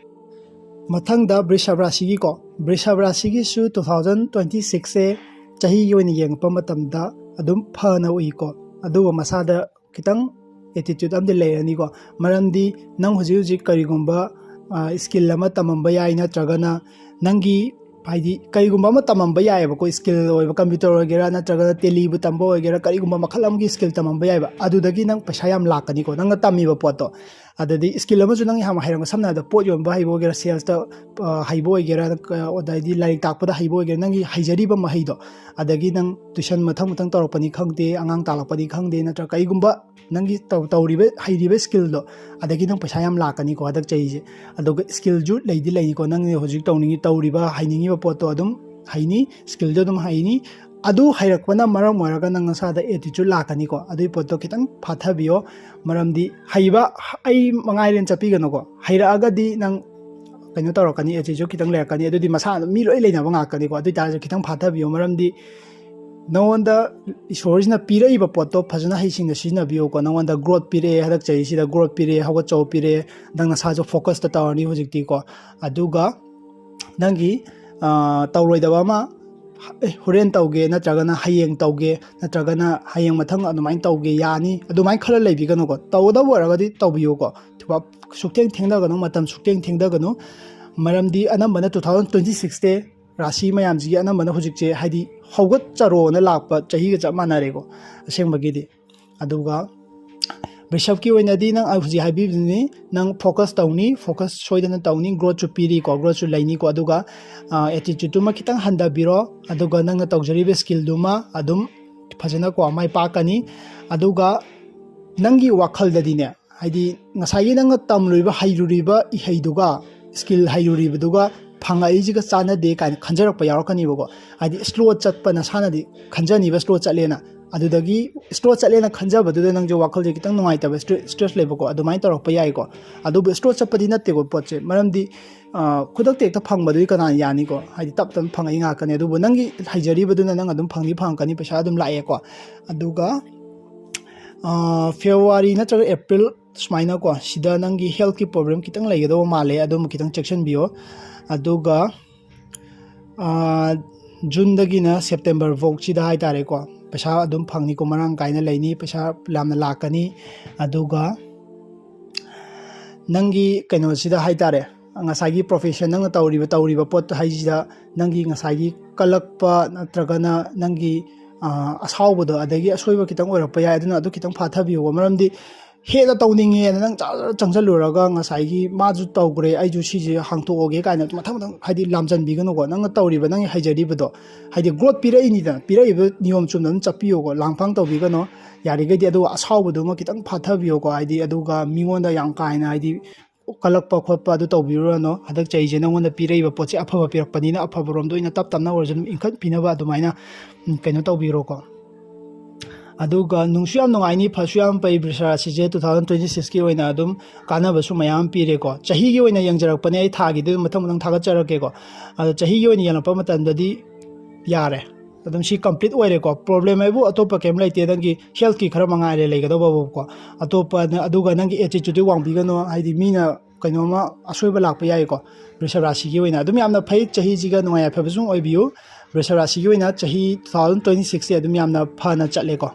ꯃꯊꯪꯗ ꯕ꯭ꯔꯤꯁꯚ ꯔꯥꯁꯤꯒꯤꯀꯣ, ꯕ꯭ꯔꯤꯁꯚ ꯔꯥꯁꯤꯒꯤꯁꯨ two thousand twenty sixꯁꯦ ꯆꯍꯤꯒꯤ ꯑꯣꯏꯅ ꯌꯦꯡꯉꯛꯄ ꯃꯇꯝꯗ ꯑꯗꯨꯝ ꯐꯅ ꯎꯏꯀꯣ꯫ ꯑꯗꯨꯒ ꯃꯁꯥꯗ ꯈꯤꯇꯪ attitude ꯑꯃꯗꯤ ꯂꯩꯔꯅꯤꯀꯣ꯫ ꯃꯔꯝꯗꯤ ꯅꯪ ꯍꯧꯖꯤꯛ ꯍꯧꯖꯤꯛ ꯀꯔꯤꯒꯨꯝꯕ ꯁ꯭ꯀꯤꯜ ꯑꯃ ꯇꯝꯃꯝꯕ ꯌꯥꯏ, ꯅꯠꯇ꯭ꯔꯒꯅ ꯅꯪꯒꯤ, ꯍꯥꯏꯗꯤ, ꯀꯔꯤꯒꯨꯝꯕ ꯑꯃ ꯇꯝꯃꯝꯕ ꯌꯥꯏꯑꯕꯀꯣ, ꯁ꯭ꯀꯤꯜ ꯑꯣꯏꯕ, ꯀꯝꯄ꯭ꯌꯨꯇꯔ ꯑꯣꯏꯒꯦꯔꯥ, ꯅꯠꯇ꯭ꯔꯒꯅ ꯇꯦꯂꯤꯕꯨ ꯇꯝꯕ ꯑꯣꯏꯒꯦꯔꯥ, ꯀꯔꯤꯒꯨꯝꯕ ꯃꯈꯜ ꯑꯃꯒꯤ ꯁ꯭ꯀꯤꯜ ꯇꯝꯃꯝꯕ ꯌꯥꯏꯕ꯫ ꯑꯗꯨꯗꯒꯤ ꯅꯪ ꯄꯩꯁꯥ ꯌꯥꯝ ꯂꯥꯛꯀꯅꯤꯀꯣ, ꯅꯪꯅ ꯇꯝꯃꯤꯕ ꯄꯣꯠꯇꯣ꯫ ꯑꯗꯗꯤ ꯁ꯭ꯀꯤꯜ ꯑꯃꯁꯨ ꯅꯪ ꯌꯥꯝ ꯍꯩꯔꯝꯕ, ꯁꯝꯅ ꯍꯥꯏꯔꯕꯗ ꯄꯣꯠ ꯌꯣꯟꯕ ꯍꯩꯕ ꯑꯣꯏꯒꯦꯔꯥ, ꯁꯦꯜꯁꯇ ꯍꯩꯕ ꯑꯣꯏꯒꯦꯔꯥ, ꯑꯗꯩꯗꯤ ꯂꯥꯏꯔꯤꯛ ꯇꯥꯛꯄꯗ ꯍꯩꯕ ꯑꯣꯏꯒꯦꯔꯥ, ꯅꯪꯒꯤ ꯍꯩꯖꯔꯤꯕ ꯃꯍꯩꯗꯣ, ꯑꯗꯒꯤ ꯅꯪ ꯇ꯭ꯌꯨꯁꯟ ꯃꯊꯪ ꯃꯊꯪ ꯇꯧꯔꯛꯄꯅꯤ ꯈꯪꯗꯦ, ꯑꯉꯥꯡ ꯇꯥꯛꯂꯛꯄꯅꯤ ꯈꯪꯗꯦ, ꯅꯠꯇ꯭ꯔꯒ ꯀꯔꯤꯒꯨꯝꯕ ꯅꯪꯒꯤ ꯇꯧ-, ꯇꯧꯔꯤꯕ, ꯍꯩꯔꯤꯕ ꯁ꯭ꯀꯤꯜꯗꯣ, ꯑꯗꯒꯤ ꯅꯪ ꯄꯩꯁꯥ ꯌꯥꯝ ꯂꯥꯛꯀꯅꯤꯀꯣ ꯍꯟꯗꯛ ꯆꯍꯤꯁꯦ꯫ ꯑꯗꯨꯒ ꯁ꯭ꯀꯤꯜꯁꯨ ꯂꯩꯗꯤ ꯂꯩꯅꯤꯀꯣ, ꯅꯪꯅ ꯍꯧꯖꯤꯛ ꯇꯧꯅꯤꯡꯉꯤ, ꯇꯧꯔꯤꯕ, ꯍꯩꯅꯤꯡꯉꯤꯕ ꯄꯣꯠꯇꯣ ꯑꯗꯨꯝ ꯍꯩꯅꯤ, ꯁ꯭ꯀꯤꯜꯗꯣ ꯑꯗꯨꯝ ꯍꯩꯅꯤ꯫ ꯑꯗꯨ ꯍꯩꯔꯛꯄꯅ ꯃꯔꯝ ꯑꯣꯏꯔꯒ ꯅꯪ ꯅꯁꯥꯗ attitude ꯂꯥꯛꯀꯅꯤꯀꯣ꯫ ꯑꯗꯨꯒꯤ ꯄꯣꯠꯇꯣ ꯈꯤꯇꯪ ꯐꯥꯊꯕꯤꯌꯣ꯫ ꯃꯔꯝꯗꯤ ꯍꯩꯕ, ꯑꯩ ꯃꯉꯥꯏꯔꯦꯅ ꯆꯠꯄꯤꯒꯅꯨꯀꯣ꯫ ꯍꯩꯔꯛꯑꯒꯗꯤ ꯅꯪ ꯀꯩꯅꯣ ꯇꯧꯔꯛꯀꯅꯤ, attitude ꯈꯤꯇꯪ ꯂꯩꯔꯛꯀꯅꯤ꯫ ꯑꯗꯨꯗꯤ ꯃꯁꯥ ꯑꯗꯨꯝ, ꯃꯤ ꯂꯣꯏ ꯂꯩꯅꯕ ꯉꯥꯛꯇꯅꯤꯀꯣ꯫ ꯑꯗꯨ ꯑꯣꯏꯇꯥꯔꯁꯨ ꯈꯤꯇꯪ ꯐꯥꯊꯕꯤꯌꯣ꯫ ꯃꯔꯝꯗꯤ ꯅꯉꯣꯟꯗ ꯏꯁꯣꯔꯁꯤꯅ ꯄꯤꯔꯛꯏꯕ ꯄꯣꯠꯇꯣ ꯐꯖꯅ ꯍꯩꯁꯤꯡꯅ ꯁꯤꯖꯤꯟꯅꯕꯤꯌꯨꯀꯣ꯫ ꯅꯉꯣꯟꯗ growth ꯄꯤꯔꯛꯑꯦ, ꯍꯟꯗꯛ ꯆꯍꯤꯁꯤꯗ growth ꯄꯤꯔꯛꯑꯦ, ꯍꯧꯒꯠꯆꯕ ꯄꯤꯔꯛꯑꯦ꯫ ꯅꯪ ꯅꯁꯥꯁꯨ focusꯇ ꯇꯧꯔꯅꯤ ꯍꯧꯖꯤꯛꯇꯤꯀꯣ꯫ ꯑꯗꯨꯒ ꯅꯪꯒꯤ ꯇꯧꯔꯣꯏꯗꯕ ꯑꯃ, "ꯑꯦ, ꯍꯣꯔꯦꯟ ꯇꯧꯒꯦ", ꯅꯠꯇ꯭ꯔꯒꯅ "ꯍꯌꯦꯡ ꯇꯧꯒꯦ", ꯅꯠꯇ꯭ꯔꯒꯅ "ꯍꯌꯦꯡ ꯃꯊꯪ ꯑꯗꯨꯃꯥꯏꯅ ꯇꯧꯒꯦ", ꯌꯥꯅꯤ, ꯑꯗꯨꯃꯥꯏꯅ ꯈꯜꯂ ꯂꯩꯕꯤꯒꯅꯨꯀꯣ꯫ ꯇꯧꯒꯗꯕ ꯑꯣꯏꯔꯒꯗꯤ ꯇꯧꯕꯤꯌꯨꯀꯣ꯫ ꯁꯨꯛꯊꯦꯡ ꯊꯦꯡꯊꯒꯅꯨ, ꯃꯇꯝ ꯁꯨꯛꯊꯦꯡ ꯊꯦꯡꯊꯒꯅꯨ꯫ ꯃꯔꯝꯗꯤ ꯑꯅꯝꯕꯅ two thousand twenty sixꯁꯦ ꯔꯥꯁꯤ ꯃꯌꯥꯝꯁꯤꯒꯤ ꯑꯅꯝꯕꯅ ꯍꯧꯖꯤꯛꯁꯦ, ꯍꯥꯏꯗꯤ, ꯍꯧꯒꯠꯆꯔꯣꯅ ꯂꯥꯛꯄ ꯆꯍꯤꯒ ꯆꯞ ꯃꯥꯟꯅꯔꯦꯀꯣ, ꯑꯁꯦꯡꯕꯒꯤꯗꯤ꯫ ꯑꯗꯨꯒ ꯕ꯭ꯔꯤꯁꯞꯀꯤ ꯑꯣꯏꯅꯗꯤ ꯅꯪ, ꯑꯩ ꯍꯧꯖꯤꯛ ꯍꯥꯏꯕꯤꯕꯗꯨꯅꯤ, ꯅꯪ focus ꯇꯧꯅꯤ, focus ꯁꯣꯏꯗꯅ ꯇꯧꯅꯤ, growthꯁꯨ ꯄꯤꯔꯤꯀꯣ, growthꯁꯨ ꯂꯩꯅꯤꯀꯣ꯫ ꯑꯗꯨꯒ attitudeꯇꯨꯃ ꯈꯤꯇꯪ ꯍꯟꯊꯕꯤꯔꯣ꯫ ꯑꯗꯨꯒ ꯅꯪꯅ ꯇꯧꯖꯔꯤꯕ ꯁ꯭ꯀꯤꯜꯗꯨꯃ ꯑꯗꯨꯝ ꯐꯖꯅꯀꯣ ꯃꯥꯏ ꯄꯥꯛꯀꯅꯤ꯫ ꯑꯗꯨꯒ ꯅꯪꯒꯤ ꯋꯥꯈꯜꯗꯗꯤꯅꯦ, ꯍꯥꯏꯗꯤ, ꯉꯁꯥꯏꯒꯤ ꯅꯪꯅ ꯇꯝꯂꯨꯔꯤꯕ, ꯍꯩꯔꯨꯔꯤꯕ ꯏꯍꯩꯗꯨꯒ, ꯁ꯭ꯀꯤꯜ ꯍꯩꯔꯨꯔꯤꯕꯗꯨꯒ ꯐꯪꯉꯛꯏꯁꯤꯒ ꯆꯥꯟꯅꯗꯦ ꯀꯥꯏꯅ ꯈꯟꯖꯔꯛꯄ ꯌꯥꯎꯔꯛꯀꯅꯤꯕꯀꯣ꯫ ꯍꯥꯏꯗꯤ, ꯁ꯭ꯂꯣ ꯆꯠꯄ, ꯅꯁꯥꯅꯗꯤ ꯈꯟꯖꯅꯤꯕ ꯁ꯭ꯂꯣ ꯆꯠꯂꯦꯅ꯫ ꯑꯗꯨꯗꯒꯤ ꯁ꯭ꯂꯣ ꯆꯠꯂꯦꯅ ꯈꯟꯖꯕꯗꯨꯗ ꯅꯪꯁꯨ ꯋꯥꯈꯜꯁꯦ ꯈꯤꯇꯪ ꯅꯨꯡꯉꯥꯏꯇꯕ, ꯁ꯭ꯇ꯭ꯔꯦ-, ꯁ꯭ꯇ꯭ꯔꯦꯁ ꯂꯩꯕꯀꯣ, ꯑꯗꯨꯃꯥꯏꯅ ꯇꯧꯔꯛꯄ ꯌꯥꯏꯀꯣ꯫ ꯑꯗꯨꯕꯨ ꯁ꯭ꯂꯣ ꯆꯠꯄꯗꯤ ꯅꯠꯇꯦꯀꯣ ꯄꯣꯠꯁꯦ, ꯃꯔꯝꯗꯤ, ꯑ, ꯈꯨꯗꯛꯇ ꯍꯦꯛꯇ ꯐꯪꯕꯗꯨꯗꯤ ꯀꯅꯥꯅ ꯌꯥꯅꯤꯀꯣ? ꯍꯥꯏꯗꯤ, ꯇꯞ ꯇꯞꯅ ꯐꯪꯉꯛꯏ ꯉꯥꯛꯇꯅꯦ꯫ ꯑꯗꯨꯕꯨ ꯅꯪꯒꯤ ꯍꯩꯖꯔꯤꯕꯗꯨꯅ ꯅꯪ ꯑꯗꯨꯝ ꯐꯪꯗꯤ ꯐꯪꯉꯛꯀꯅꯤ, ꯄꯩꯁꯥ ꯑꯗꯨꯝ ꯂꯥꯛꯑꯦꯀꯣ꯫ ꯑꯗꯨꯒ ꯐꯦꯕ꯭ꯔꯨꯋꯥꯔꯤ ꯅꯠꯇ꯭ꯔꯒ ꯑꯦꯄ꯭ꯔꯤꯜ ꯁꯨꯃꯥꯏꯅꯀꯣ, ꯁꯤꯗ ꯅꯪꯒꯤ ꯍꯦꯜꯠꯀꯤ ꯄ꯭ꯔꯣꯕ꯭ꯂꯦꯝ ꯈꯤꯇꯪ ꯂꯩꯒꯗꯧꯕ ꯃꯥꯜꯂꯦ, ꯑꯗꯨꯝ ꯈꯤꯇꯪ ꯆꯦꯛꯁꯤꯟꯕꯤꯌꯣ꯫ ꯑꯗꯨꯒ ꯖꯨꯟꯗꯒꯤꯅ ꯁꯦꯞꯇꯦꯝꯕꯔ ꯐꯥꯎꯁꯤꯗ ꯍꯥꯏꯇꯥꯔꯦꯀꯣ, ꯄꯩꯁꯥ ꯑꯗꯨꯝ ꯐꯪꯅꯤꯀꯣ, ꯃꯔꯥꯡ ꯀꯥꯏꯅ ꯂꯩꯅꯤ, ꯄꯩꯁꯥ ꯌꯥꯝꯅ ꯂꯥꯛꯀꯅꯤ꯫ ꯑꯗꯨꯒ ꯅꯪꯒꯤ ꯀꯩꯅꯣꯁꯤꯗ ꯍꯥꯏꯇꯥꯔꯦ, ꯉꯁꯥꯏꯒꯤ ꯄ꯭ꯔꯣꯐꯦꯁꯟ ꯅꯪꯅ ꯇꯧꯔꯤꯕ ꯇꯧꯔꯤꯕ ꯄꯣꯠꯇꯣ ꯍꯥꯏꯁꯤꯗ ꯅꯪꯒꯤ ꯉꯁꯥꯏꯒꯤ ꯀꯜꯂꯛꯄ ꯅꯠꯇ꯭ꯔꯒꯅ ꯅꯪꯒꯤ ꯑꯁꯥꯎꯕꯗꯣ, ꯑꯗꯒꯤ ꯑꯁꯣꯏꯕ ꯈꯤꯇꯪ ꯑꯣꯏꯔꯛꯄ ꯌꯥꯏ, ꯑꯗꯨꯅ ꯑꯗꯨ ꯈꯤꯇꯪ ꯐꯥꯊꯕꯤꯌꯨꯕ꯫ ꯃꯔꯝꯗꯤ ꯍꯦꯟꯅ ꯇꯧꯅꯤꯡꯉꯦꯅ ꯅꯪ ꯆꯪꯁꯜꯂꯨꯔꯒ ꯉꯁꯥꯏꯒꯤ ꯃꯥꯁꯨ ꯇꯧꯈ꯭ꯔꯦ, ꯑꯩꯁꯨ ꯁꯤꯁꯦ ꯍꯥꯡꯇꯣꯛꯑꯒꯦ ꯀꯥꯏꯅ ꯃꯊꯪ ꯃꯊꯪ ꯍꯥꯏꯗꯤ ꯂꯥꯝꯖꯟꯕꯤꯒꯅꯨꯀꯣ꯫ ꯅꯪꯅ ꯇꯧꯔꯤꯕ ꯅꯪꯒꯤ ꯍꯩꯖꯔꯤꯕꯗꯣ ꯍꯥꯏꯗꯤ ꯒ꯭ꯔꯣꯠ ꯄꯤꯔꯛꯏꯅꯤꯗꯅ, ꯄꯤꯔꯛꯏꯕ ꯅꯤꯌꯣꯝ ꯆꯨꯝꯅ ꯑꯗꯨꯝ ꯆꯠꯄꯤꯌꯣꯀꯣ, ꯂꯥꯡꯐꯥꯡ ꯇꯧꯕꯤꯒꯅꯣ꯫ ꯌꯥꯔꯤꯈꯩꯗꯤ ꯑꯗꯨꯒ ꯑꯁꯥꯎꯕꯗꯨꯃ ꯈꯤꯇꯪ ꯐꯥꯊꯕꯤꯌꯣꯀꯣ, ꯍꯥꯏꯗꯤ ꯑꯗꯨꯒ ꯃꯤꯉꯣꯟꯗ ꯌꯥꯝ ꯀꯥ ꯍꯦꯟꯅ ꯍꯥꯏꯗꯤ ꯀꯜꯂꯛꯄ ꯈꯣꯠꯄ ꯑꯗꯨ ꯇꯧꯕꯤꯔꯨꯔꯅꯣ꯫ ꯍꯟꯗꯛ ꯆꯍꯤꯁꯦ ꯅꯪꯉꯣꯟꯗ ꯄꯤꯔꯛꯏꯕ ꯄꯣꯠꯁꯦ ꯑꯐꯕ ꯄꯤꯔꯛꯄꯅꯤꯅ ꯑꯐꯕꯔꯣꯝꯗ ꯑꯣꯏꯅ ꯇꯞ ꯇꯞꯅ ꯑꯣꯏꯔꯁꯨ ꯑꯗꯨꯝ ꯏꯟꯈꯠꯄꯤꯅꯕ ꯑꯗꯨꯃꯥꯏꯅ ꯀꯩꯅꯣ ꯇꯧꯕꯤꯔꯣꯀꯣ꯫ ꯑꯗꯨꯒ ꯅꯨꯡꯁꯨ ꯌꯥꯝ ꯅꯨꯡꯉꯥꯏꯅꯤ, ꯐꯁꯨ ꯌꯥꯝ ꯐꯩ꯫ ꯕ꯭ꯔꯤꯁ ꯔꯥꯁꯤꯁꯦ ꯇꯨ ꯊꯥꯎꯖꯟ ꯇ꯭ꯋꯦꯟꯇꯤ ꯁꯤꯛꯁꯀꯤ ꯑꯣꯏꯅ ꯑꯗꯨꯝ ꯀꯥꯟꯅꯕꯁꯨ ꯃꯌꯥꯝ ꯄꯤꯔꯦꯀꯣ꯫ ꯆꯍꯤꯒꯤ ꯑꯣꯏꯅ ꯌꯦꯡꯖꯔꯛꯄꯅꯦ ꯑꯩ, ꯊꯥꯒꯤꯗꯤ ꯑꯗꯨꯝ ꯃꯊꯪ ꯃꯊꯪ ꯊꯥꯒꯠꯆꯔꯛꯀꯦꯀꯣ꯫ ꯑꯗꯣ ꯆꯍꯤꯒꯤ ꯑꯣꯏꯅ ꯌꯦꯡꯉꯛꯄ ꯃꯇꯝꯗꯗꯤ ꯌꯥꯔꯦ, ꯑꯗꯨꯝ ꯁꯤ ꯀꯝꯄ꯭ꯂꯤꯠ ꯑꯣꯏꯔꯦꯀꯣ꯫ ꯄ꯭ꯔꯣꯕ꯭ꯂꯦꯝ ꯍꯥꯏꯕꯨ ꯑꯇꯣꯞꯄ ꯀꯩꯝ ꯂꯩꯇꯦ, ꯅꯪꯒꯤ ꯍꯦꯜꯠꯀꯤ ꯈꯔ ꯃꯉꯥꯏꯔꯦ ꯂꯩꯒꯗꯧꯕꯕꯨꯀꯣ꯫ ꯑꯇꯣꯞꯄ ꯅ-, ꯑꯗꯨꯒ ꯅꯪꯒꯤ ꯑꯦꯇꯤꯇ꯭ꯌꯨꯠꯇꯤ ꯋꯥꯡꯕꯤꯒꯅꯣ, ꯍꯥꯏꯗꯤ ꯃꯤꯅ ꯀꯩꯅꯣꯝꯃ ꯑꯁꯣꯏꯕ ꯂꯥꯛꯄ ꯌꯥꯏꯀꯣ꯫ ꯕ꯭ꯔꯤꯁꯚ ꯔꯥꯁꯤꯒꯤ ꯑꯣꯏꯅ ꯑꯗꯨꯝ ꯌꯥꯝꯅ ꯐꯩ, ꯆꯍꯤꯁꯤꯒ ꯅꯨꯡꯉꯥꯏ ꯌꯥꯏꯐꯕꯁꯨ ꯑꯗꯨꯝ ꯑꯣꯏꯕꯤꯌꯨ꯫ ꯕ꯭ꯔꯤꯁꯚ ꯔꯥꯁꯤꯒꯤ ꯑꯣꯏꯅ ꯆꯍꯤ ꯇꯨ ꯊꯥꯎꯖꯟ ꯇ꯭ꯋꯦꯟꯇꯤ ꯁꯤꯛꯁꯁꯦ ꯑꯗꯨꯝ ꯌꯥꯝꯅ ꯐꯅ ꯆꯠꯂꯦꯀꯣ꯫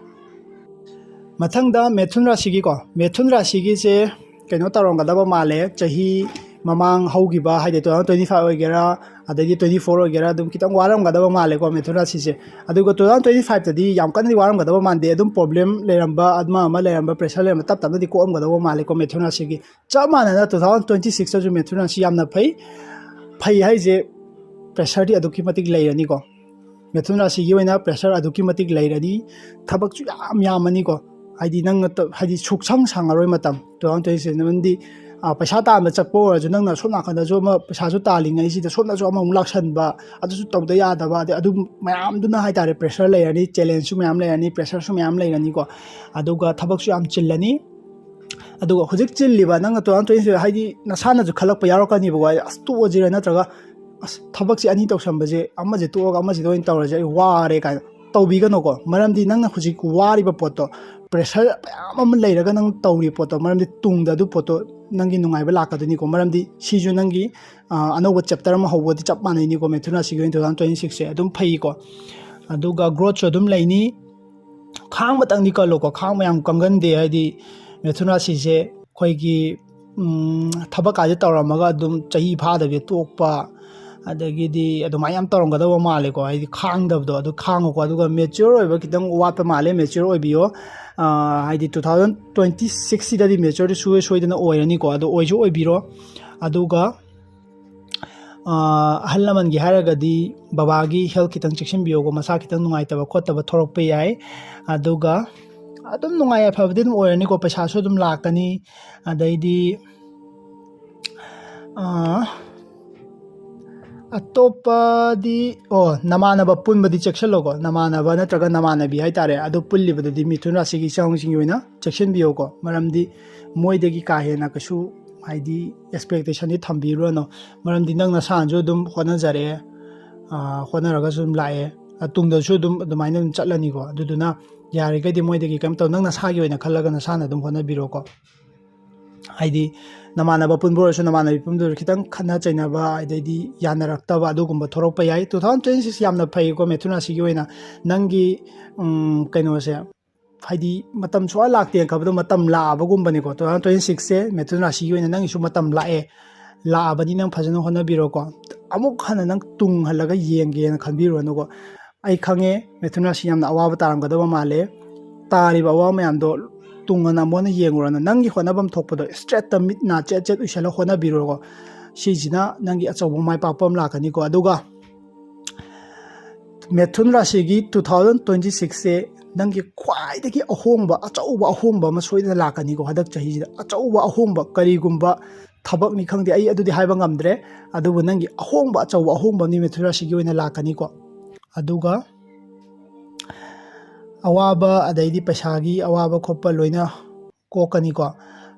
ꯃꯊꯪꯗ ꯃꯦꯊꯨꯟ ꯔꯥꯁꯤꯒꯤꯀꯣ, ꯃꯦꯊꯨꯟ ꯔꯥꯁꯤꯒꯤꯁꯦ ꯀꯩꯅꯣ ꯇꯧꯔꯝꯒꯗꯕ ꯃꯥꯜꯂꯦ, ꯆꯍꯤ ꯃꯃꯥꯡ ꯍꯧꯈꯤꯕ ꯍꯥꯏꯗꯤ ꯇꯨ ꯊꯥꯎꯖꯟ ꯇ꯭ꯋꯦꯟꯇꯤ ꯐꯥꯏꯚ ꯑꯣꯏꯒꯦꯔꯥ, ꯑꯗꯩꯗꯤ ꯇ꯭ꯋꯦꯟꯇꯤ ꯐꯣꯔ ꯑꯣꯏꯒꯦꯔꯥ, ꯑꯗꯨꯝ ꯈꯤꯇꯪ ꯋꯥꯔꯝꯒꯗꯕ ꯃꯥꯜꯂꯦꯀꯣ ꯃꯦꯊꯨꯟ ꯔꯥꯁꯤꯁꯦ꯫ ꯑꯗꯨꯒ ꯇꯨ ꯊꯥꯎꯖꯟ ꯇ꯭ꯋꯦꯟꯇꯤ ꯐꯥꯏꯚꯇꯗꯤ ꯌꯥꯝ ꯀꯟꯅꯗꯤ ꯋꯥꯔꯝꯒꯗꯕ ꯃꯥꯟꯗꯦ, ꯑꯗꯨꯝ ꯄ꯭ꯔꯣꯕ꯭ꯂꯦꯝ ꯂꯩꯔꯝꯕ, ꯑꯃ ꯑꯃ ꯂꯩꯔꯝꯕ, ꯄ꯭ꯔꯦꯁꯔ ꯂꯩꯔꯝꯕ ꯇꯞ ꯇꯞꯅꯗꯤ ꯀꯣꯛꯑꯝꯒꯗꯧꯕ ꯃꯥꯜꯂꯦꯀꯣ ꯃꯦꯊꯨꯟ ꯔꯥꯁꯤꯒꯤ꯫ ꯆꯞ ꯃꯥꯟꯅꯅ ꯇꯨ ꯊꯥꯎꯖꯟ ꯇ꯭ꯋꯦꯟꯇꯤ ꯁꯤꯛꯁꯇꯁꯨ ꯃꯦꯊꯨꯟ ꯔꯥꯁꯤ ꯌꯥꯝꯅ ꯐꯩ꯫ ꯐꯩ ꯍꯥꯏꯁꯦ ꯄ꯭ꯔꯦꯁꯔꯗꯤ ꯑꯗꯨꯛꯀꯤ ꯃꯇꯤꯛ ꯂꯩꯔꯅꯤꯀꯣ꯫ ꯃꯦꯊꯨꯟ ꯔꯥꯁꯤꯒꯤ ꯑꯣꯏꯅ ꯄ꯭ꯔꯦꯁꯔ ꯑꯗꯨꯛꯀꯤ ꯃꯇꯤꯛ ꯂꯩꯔꯅꯤ, ꯊꯕꯛꯁꯨ ꯌꯥꯝ ꯌꯥꯝꯃꯅꯤꯀꯣ꯫ ꯍꯥꯏꯗꯤ ꯅꯪꯅ ꯇ-, ꯍꯥꯏꯗꯤ ꯁꯨꯛꯁꯪ ꯁꯪꯉꯔꯣꯏ ꯃꯇꯝ ꯇꯨ ꯊꯥꯎꯖꯟ ꯇ꯭ꯋꯦꯟꯇꯤ ꯁꯤꯛꯁ꯫ ꯃꯔꯝꯗꯤ, ꯑ, ꯄꯩꯁꯥ ꯇꯥꯟꯕ ꯆꯠꯄ ꯑꯣꯏꯔꯁꯨ ꯅꯪꯅ ꯁꯣꯝ ꯅꯥꯀꯟꯗꯁꯨ ꯑꯃ ꯄꯩꯁꯥꯁꯨ ꯇꯥꯜꯂꯤꯉꯩꯁꯤꯗ ꯁꯣꯝꯗꯁꯨ ꯑꯃꯃꯨꯛ ꯂꯥꯛꯁꯟꯕ, ꯑꯗꯨꯁꯨ ꯇꯧꯗ ꯌꯥꯗꯕ, ꯑꯗꯩ ꯑꯗꯨ ꯃꯌꯥꯝꯗꯨꯅ ꯍꯥꯏꯇꯥꯔꯦ, ꯄ꯭ꯔꯦꯁꯔ ꯂꯩꯔꯅꯤ, ꯆꯦꯂꯦꯟꯖꯁꯨ ꯃꯌꯥꯝ ꯂꯩꯔꯅꯤ, ꯄ꯭ꯔꯦꯁꯔꯁꯨ ꯃꯌꯥꯝ ꯂꯩꯔꯅꯤꯀꯣ꯫ ꯑꯗꯨꯒ ꯊꯕꯛꯁꯨ ꯌꯥꯝ ꯆꯤꯜꯂꯅꯤ꯫ ꯑꯗꯨꯒ ꯍꯧꯖꯤꯛ ꯆꯤꯜꯂꯤꯕ ꯅꯪꯅ ꯇꯨ ꯊꯥꯎꯖꯟ ꯇ꯭ꯋꯦꯟꯇꯤ ꯁꯤꯛꯁ ꯍꯥꯏꯗꯤ ꯅꯁꯥꯅꯁꯨ ꯈꯜꯂꯛꯄ ꯌꯥꯎꯔꯛꯀꯅꯤꯕꯀꯣ, ꯍꯥꯏꯗꯤ ꯑꯁ ꯇꯣꯛꯑꯁꯤꯔ ꯅꯠꯇ꯭ꯔꯒ ꯑꯁ ꯊꯕꯛꯁꯦ ꯑꯅꯤ ꯇꯧꯁꯟꯕꯁꯦ ꯑꯃꯁꯦ ꯇꯣꯛꯑꯒ ꯑꯃꯁꯤꯗ ꯑꯣꯏꯅ ꯇꯧꯔꯁꯦ, ꯑꯩ ꯋꯥꯔꯦ ꯀꯥꯏꯅ ꯇꯧꯕꯤꯒꯅꯨꯀꯣ꯫ ꯃꯔꯝꯗꯤ ꯅꯪꯅ ꯍꯧꯖꯤꯛ ꯋꯥꯔꯤꯕ ꯄꯣꯠꯇꯣ ꯄ꯭ꯔꯦꯁꯔ ꯃꯌꯥꯝ ꯑꯃ ꯂꯩꯔꯒ ꯅꯪ ꯇꯧꯔꯤ ꯄꯣꯠꯇꯣ, ꯃꯔꯝꯗꯤ ꯇꯨꯡꯗ ꯑꯗꯨ ꯄꯣꯠꯇꯣ ꯅꯪꯒꯤ ꯅꯨꯡꯉꯥꯏꯕ ꯂꯥꯛꯀꯗꯣꯏꯅꯤꯀꯣ꯫ ꯃꯔꯝꯗꯤ ꯁꯤꯁꯨ ꯅꯪꯒꯤ ꯑ, ꯑꯅꯧꯕ ꯆꯦꯞꯇꯔ ꯑꯃ ꯍꯧꯕꯗꯤ ꯆꯞ ꯃꯥꯟꯅꯩꯅꯤꯀꯣ, ꯃꯤꯊꯨꯟ ꯔꯥꯁꯤꯒꯤ ꯑꯣꯏꯅ ꯇꯨ ꯊꯥꯎꯖꯟ ꯇ꯭ꯋꯦꯟꯇꯤ ꯁꯤꯛꯁꯁꯦ ꯑꯗꯨꯝ ꯐꯩꯀꯣ꯫ ꯑꯗꯨꯒ ꯒ꯭ꯔꯣꯠꯁꯨ ꯑꯗꯨꯝ ꯂꯩꯅꯤ꯫ ꯈꯥꯡꯕꯇꯪꯗꯤ ꯀꯜꯂꯣꯀꯣ, ꯈꯥꯡꯕ ꯌꯥꯝ ꯀꯟꯒꯟꯗꯦ꯫ ꯍꯥꯏꯗꯤ ꯃꯤꯊꯨꯟ ꯔꯥꯁꯤꯁꯦ ꯑꯩꯈꯣꯏꯒꯤ ꯎꯝ, ꯊꯕꯛꯀꯥꯁꯦ ꯇꯧꯔꯝꯃꯒ ꯑꯗꯨꯝ ꯆꯍꯤ ꯐꯥꯗꯕꯤ ꯇꯣꯛꯄ, ꯑꯗꯒꯤꯗꯤ ꯑꯗꯨꯃꯥꯏꯅ ꯌꯥꯝ ꯇꯧꯔꯝꯒꯗꯧꯕ ꯃꯥꯜꯂꯦꯀꯣ꯫ ꯍꯥꯏꯗꯤ ꯈꯥꯡꯗꯕꯗꯣ, ꯑꯗꯨ ꯈꯥꯡꯉꯨꯀꯣ꯫ ꯑꯗꯨꯒ ꯃꯦꯆ꯭ꯌꯣꯔ ꯑꯣꯏꯕ ꯈꯤꯇꯪ ꯋꯥꯠꯄ ꯃꯥꯜꯂꯦ, ꯃꯦꯆ꯭ꯌꯣꯔ ꯑꯣꯏꯕꯤꯌꯣ꯫ ꯑ, ꯍꯥꯏꯗꯤ ꯇꯨ ꯊꯥꯎꯖꯟ ꯇ꯭ꯋꯦꯟꯇꯤ ꯁꯤꯛꯁꯁꯤꯗꯗꯤ ꯃꯦꯆ꯭ꯌꯣꯔꯗꯤ ꯁꯨꯡꯁꯣꯏ ꯁꯣꯏꯗꯅ ꯑꯣꯏꯔꯅꯤꯀꯣ꯫ ꯑꯗꯣ ꯑꯣꯏꯁꯨ ꯑꯣꯏꯕꯤꯔꯣ꯫ ꯑꯗꯨꯒ ꯑ, ꯑꯍꯜ ꯂꯃꯟꯒꯤ ꯍꯥꯏꯔꯒꯗꯤ ꯕꯕꯥꯒꯤ ꯍꯦꯜꯊ ꯈꯤꯇꯪ ꯆꯦꯛꯁꯤꯟꯕꯤꯌꯣꯀꯣ, ꯃꯁꯥ ꯈꯤꯇꯪ ꯅꯨꯡꯉꯥꯏꯇꯕ ꯈꯣꯠꯇꯕ ꯊꯣꯔꯛꯄ ꯌꯥꯏ꯫ ꯑꯗꯨꯒ ꯑꯗꯨꯝ ꯅꯨꯡꯉꯥꯏ ꯌꯥꯏꯐꯕꯗꯤ ꯑꯗꯨꯝ ꯑꯣꯏꯔꯅꯤꯀꯣ, ꯄꯩꯁꯥꯁꯨ ꯑꯗꯨꯝ ꯂꯥꯛꯀꯅꯤ꯫ ꯑꯗꯩꯗꯤ ꯑ, ꯑꯇꯣꯞꯄꯗꯤ, ꯑꯣ, ꯅꯃꯥꯟꯅꯕ ꯄꯨꯟꯕꯗꯤ ꯆꯦꯛꯁꯤꯜꯂꯣꯀꯣ, ꯅꯃꯥꯟꯅꯕ ꯅꯠꯇ꯭ꯔꯒ ꯅꯃꯥꯟꯅꯕꯤ ꯍꯥꯏꯇꯥꯔꯦ, ꯑꯗꯨ ꯄꯨꯜꯂꯤꯕꯗꯨꯗꯤ ꯃꯤꯊꯨꯟ ꯔꯥꯁꯤꯒꯤ ꯏꯆꯥꯁꯤꯡꯒꯤ ꯑꯣꯏꯅ ꯆꯦꯛꯁꯤꯟꯕꯤꯌꯣꯀꯣ꯫ ꯃꯔꯝꯗꯤ ꯃꯣꯏꯗꯒꯤ ꯀꯥ ꯍꯦꯟꯅ ꯀꯩꯁꯨ, ꯍꯥꯏꯗꯤ, ꯑꯦꯛꯁꯄꯦꯛꯇꯦꯁꯟꯗꯤ ꯊꯝꯕꯤꯔꯨꯔꯅꯨ꯫ ꯃꯔꯝꯗꯤ ꯅꯪ ꯅꯁꯥꯅꯁꯨ ꯑꯗꯨꯝ ꯍꯣꯠꯅꯖꯔꯛꯑꯦ, ꯑ, ꯍꯣꯠꯅꯔꯒꯁꯨ ꯑꯗꯨꯝ ꯂꯥꯛꯑꯦ, ꯑ, ꯇꯨꯡꯗꯁꯨ ꯑꯗꯨꯝ ꯑꯗꯨꯃꯥꯏꯅ ꯑꯗꯨꯝ ꯆꯠꯂꯅꯤꯀꯣ꯫ ꯑꯗꯨꯗꯨꯅ ꯌꯥꯔꯤꯈꯩꯗꯤ ꯃꯣꯏꯗꯒꯤ ꯀꯩꯝ ꯇꯧ, ꯅꯪ ꯅꯁꯥꯒꯤ ꯑꯣꯏꯅ ꯈꯜꯂꯒ ꯅꯁꯥꯅ ꯑꯗꯨꯝ ꯍꯣꯠꯅꯕꯤꯔꯣꯀꯣ꯫ ꯍꯥꯏꯗꯤ ꯅꯃꯥꯟꯅꯕ ꯄꯨꯟꯕ ꯑꯣꯏꯔꯁꯨ, ꯅꯃꯥꯟꯅꯕꯤ ꯄꯨꯟꯕ ꯑꯣꯏꯔꯁꯨ, ꯈꯤꯇꯪ ꯈꯠꯅ ꯆꯩꯅꯕ, ꯑꯗꯩꯗꯤ ꯌꯥꯅꯔꯛꯇꯕ ꯑꯗꯨꯒꯨꯝꯕ ꯊꯣꯛꯂꯛꯄ ꯌꯥꯏ꯫ ꯇꯨ ꯊꯥꯎꯖꯟ ꯇ꯭ꯋꯦꯟꯇꯤ ꯁꯤꯛꯁ ꯌꯥꯝꯅ ꯐꯩꯀꯣ ꯃꯤꯊꯨꯟ ꯔꯥꯁꯤꯒꯤ ꯑꯣꯏꯅ꯫ ꯅꯪꯒꯤ, ꯎꯝ, ꯀꯩꯅꯣꯁꯦ, ꯍꯥꯏꯗꯤ ꯃꯇꯝ ꯁꯨꯡꯂꯥꯛ ꯂꯥꯛꯇꯦꯅ ꯈꯟꯕꯗꯣ ꯃꯇꯝ ꯂꯥꯛꯑꯕꯒꯨꯝꯕꯅꯤꯀꯣ꯫ ꯇꯨ ꯊꯥꯎꯖꯟ ꯇ꯭ꯋꯦꯟꯇꯤ ꯁꯤꯛꯁꯁꯦ ꯃꯤꯊꯨꯟ ꯔꯥꯁꯤꯒꯤ ꯑꯣꯏꯅ ꯅꯪꯒꯤꯁꯨ ꯃꯇꯝ ꯂꯥꯛꯑꯦ, ꯂꯥꯛꯑꯕꯅꯤ꯫ ꯅꯪ ꯐꯖꯅ ꯍꯣꯠꯅꯕꯤꯔꯣꯀꯣ꯫ ꯑꯃꯨꯛ ꯍꯟꯅ ꯅꯪ ꯇꯨꯡ ꯍꯜꯂꯒ ꯌꯦꯡꯒꯦꯅ ꯈꯟꯕꯤꯔꯨꯔꯅꯨꯀꯣ꯫ ꯑꯩ ꯈꯪꯉꯦ, ꯃꯤꯊꯨꯟ ꯔꯥꯁꯤ ꯌꯥꯝꯅ ꯑꯋꯥꯕ ꯇꯥꯔꯝꯒꯗꯕ ꯃꯥꯜꯂꯦ꯫ ꯇꯥꯔꯤꯕ ꯑꯋꯥꯕ ꯃꯌꯥꯝꯗꯣ ꯇꯨꯡ ꯍꯟꯅ ꯑꯃꯨꯛ ꯍꯟꯅ ꯌꯦꯡꯉꯨꯔꯅꯨ꯫ ꯅꯪꯒꯤ ꯍꯣꯠꯅꯐꯝ ꯊꯣꯛꯄꯗꯣ ꯏꯁꯇ꯭ꯔꯦꯠꯇ ꯃꯤꯠ ꯅꯥ ꯆꯦꯠ ꯆꯦꯠ ꯎꯏꯁꯜꯂ ꯍꯣꯠꯅꯕꯤꯔꯨꯔꯣꯀꯣ꯫ ꯁꯤꯁꯤꯅ ꯅꯪꯒꯤ ꯑꯆꯧꯕ ꯃꯥꯏ ꯄꯥꯛꯄ ꯑꯃ ꯂꯥꯛꯀꯅꯤꯀꯣ꯫ ꯑꯗꯨꯒ ꯃꯤꯊꯨꯟ ꯔꯥꯁꯤꯒꯤ ꯇꯨ ꯊꯥꯎꯖꯟ ꯇ꯭ꯋꯦꯟꯇꯤ ꯁꯤꯛꯁꯁꯦ ꯅꯪꯒꯤ ꯈ꯭ꯋꯥꯏꯗꯒꯤ ꯑꯍꯣꯡꯕ, ꯑꯆꯧꯕ ꯑꯍꯣꯡꯕ ꯑꯃ ꯁꯣꯏꯗꯅ ꯂꯥꯛꯀꯅꯤꯀꯣ꯫ ꯍꯟꯗꯛ ꯆꯍꯤꯁꯤꯗ ꯑꯆꯧꯕ ꯑꯍꯣꯡꯕ, ꯀꯔꯤꯒꯨꯝꯕ ꯊꯕꯛꯅꯤ ꯈꯪꯗꯦ, ꯑꯩ ꯑꯗꯨꯗꯤ ꯍꯥꯏꯕ ꯉꯝꯗ꯭ꯔꯦ꯫ ꯑꯗꯨꯕꯨ ꯅꯪꯒꯤ ꯑꯍꯣꯡꯕ, ꯑꯆꯧꯕ ꯑꯍꯣꯡꯕ ꯑꯃ ꯃꯤꯊꯨꯟ ꯔꯥꯁꯤꯒꯤ ꯑꯣꯏꯅ ꯂꯥꯛꯀꯅꯤꯀꯣ꯫ ꯑꯗꯨꯒ ꯑꯋꯥꯕ, ꯑꯗꯩꯗꯤ ꯄꯩꯁꯥꯒꯤ ꯑꯋꯥꯕ ꯈꯣꯠꯄ ꯂꯣꯏꯅ ꯀꯣꯛꯀꯅꯤꯀꯣ꯫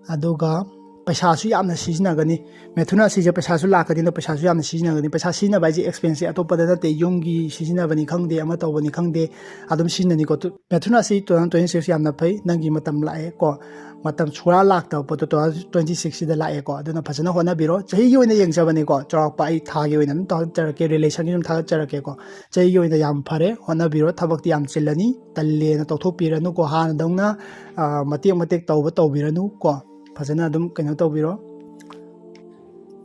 ꯑꯗꯨꯒ ꯄꯩꯁꯥꯁꯨ ꯌꯥꯝꯅ ꯁꯤꯖꯤꯟꯅꯒꯅꯤ꯫ ꯃꯤꯊꯨꯟ ꯔꯥꯁꯤꯁꯦ ꯄꯩꯁꯥꯁꯨ ꯂꯥꯛꯀꯅꯤ, ꯑꯗꯣ ꯄꯩꯁꯥꯁꯨ ꯌꯥꯝꯅ ꯁꯤꯖꯤꯟꯅꯒꯅꯤ꯫ ꯄꯩꯁꯥ ꯁꯤꯖꯤꯟꯅꯕ ꯍꯥꯏꯁꯦ expense ꯁꯦ ꯑꯇꯣꯞꯄꯗ ꯅꯠꯇꯦ, ꯌꯨꯝꯒꯤ ꯁꯤꯖꯤꯟꯅꯕꯅꯤ ꯈꯪꯗꯦ, ꯑꯃ ꯇꯧꯕꯅꯤ ꯈꯪꯗꯦ, ꯑꯗꯨꯝ ꯁꯤꯖꯤꯟꯅꯅꯤꯀꯣ꯫ ꯇꯨ- ꯃꯤꯊꯨꯟ ꯔꯥꯁꯤ two thousand twenty six ꯌꯥꯝꯅ ꯐꯩ, ꯅꯪꯒꯤ ꯃꯇꯝ ꯂꯥꯛꯑꯦ ꯀꯣ꯫ ꯃꯇꯝ ꯁꯨꯔꯥ ꯂꯥꯛꯇꯕ ꯄꯣꯠꯇꯣ two thousand twenty six ꯁꯤꯗ ꯂꯥꯛꯑꯦꯀꯣ꯫ ꯑꯗꯨꯅ ꯐꯖꯅ ꯍꯣꯠꯅꯕꯤꯔꯣ꯫ ꯆꯍꯤꯒꯤ ꯑꯣꯏꯅ ꯌꯦꯡꯖꯕꯅꯤꯀꯣ, ꯆꯥꯎꯔꯥꯛꯄ ꯑꯩ ꯊꯥꯒꯤ ꯑꯣꯏꯅ ꯑꯗꯨꯝ ꯊꯥꯒꯠꯆꯔꯛꯀꯦ, relation ꯒꯤ ꯑꯗꯨꯝ ꯊꯥꯒꯠꯆꯔꯛꯀꯦꯀꯣ꯫ ꯆꯍꯤꯒꯤ ꯑꯣꯏꯅ ꯌꯥꯝ ꯐꯔꯦ, ꯍꯣꯠꯅꯕꯤꯔꯣ꯫ ꯊꯕꯛꯇꯤ ꯌꯥꯝ ꯆꯤꯜꯂꯅꯤ, ꯇꯜꯂꯦꯅ ꯇꯧꯊꯣꯛꯄꯤꯔꯅꯨꯀꯣ꯫ ꯍꯥꯟꯅꯗꯧꯅ, ꯑ, ꯃꯇꯦꯛ ꯃꯇꯦꯛ ꯇꯧꯕ ꯇꯧꯕꯤꯔꯅꯨ ꯀꯣ꯫ ꯐꯖꯅ ꯑꯗꯨꯝ ꯀꯩꯅꯣ ꯇꯧꯕꯤꯔꯣ꯫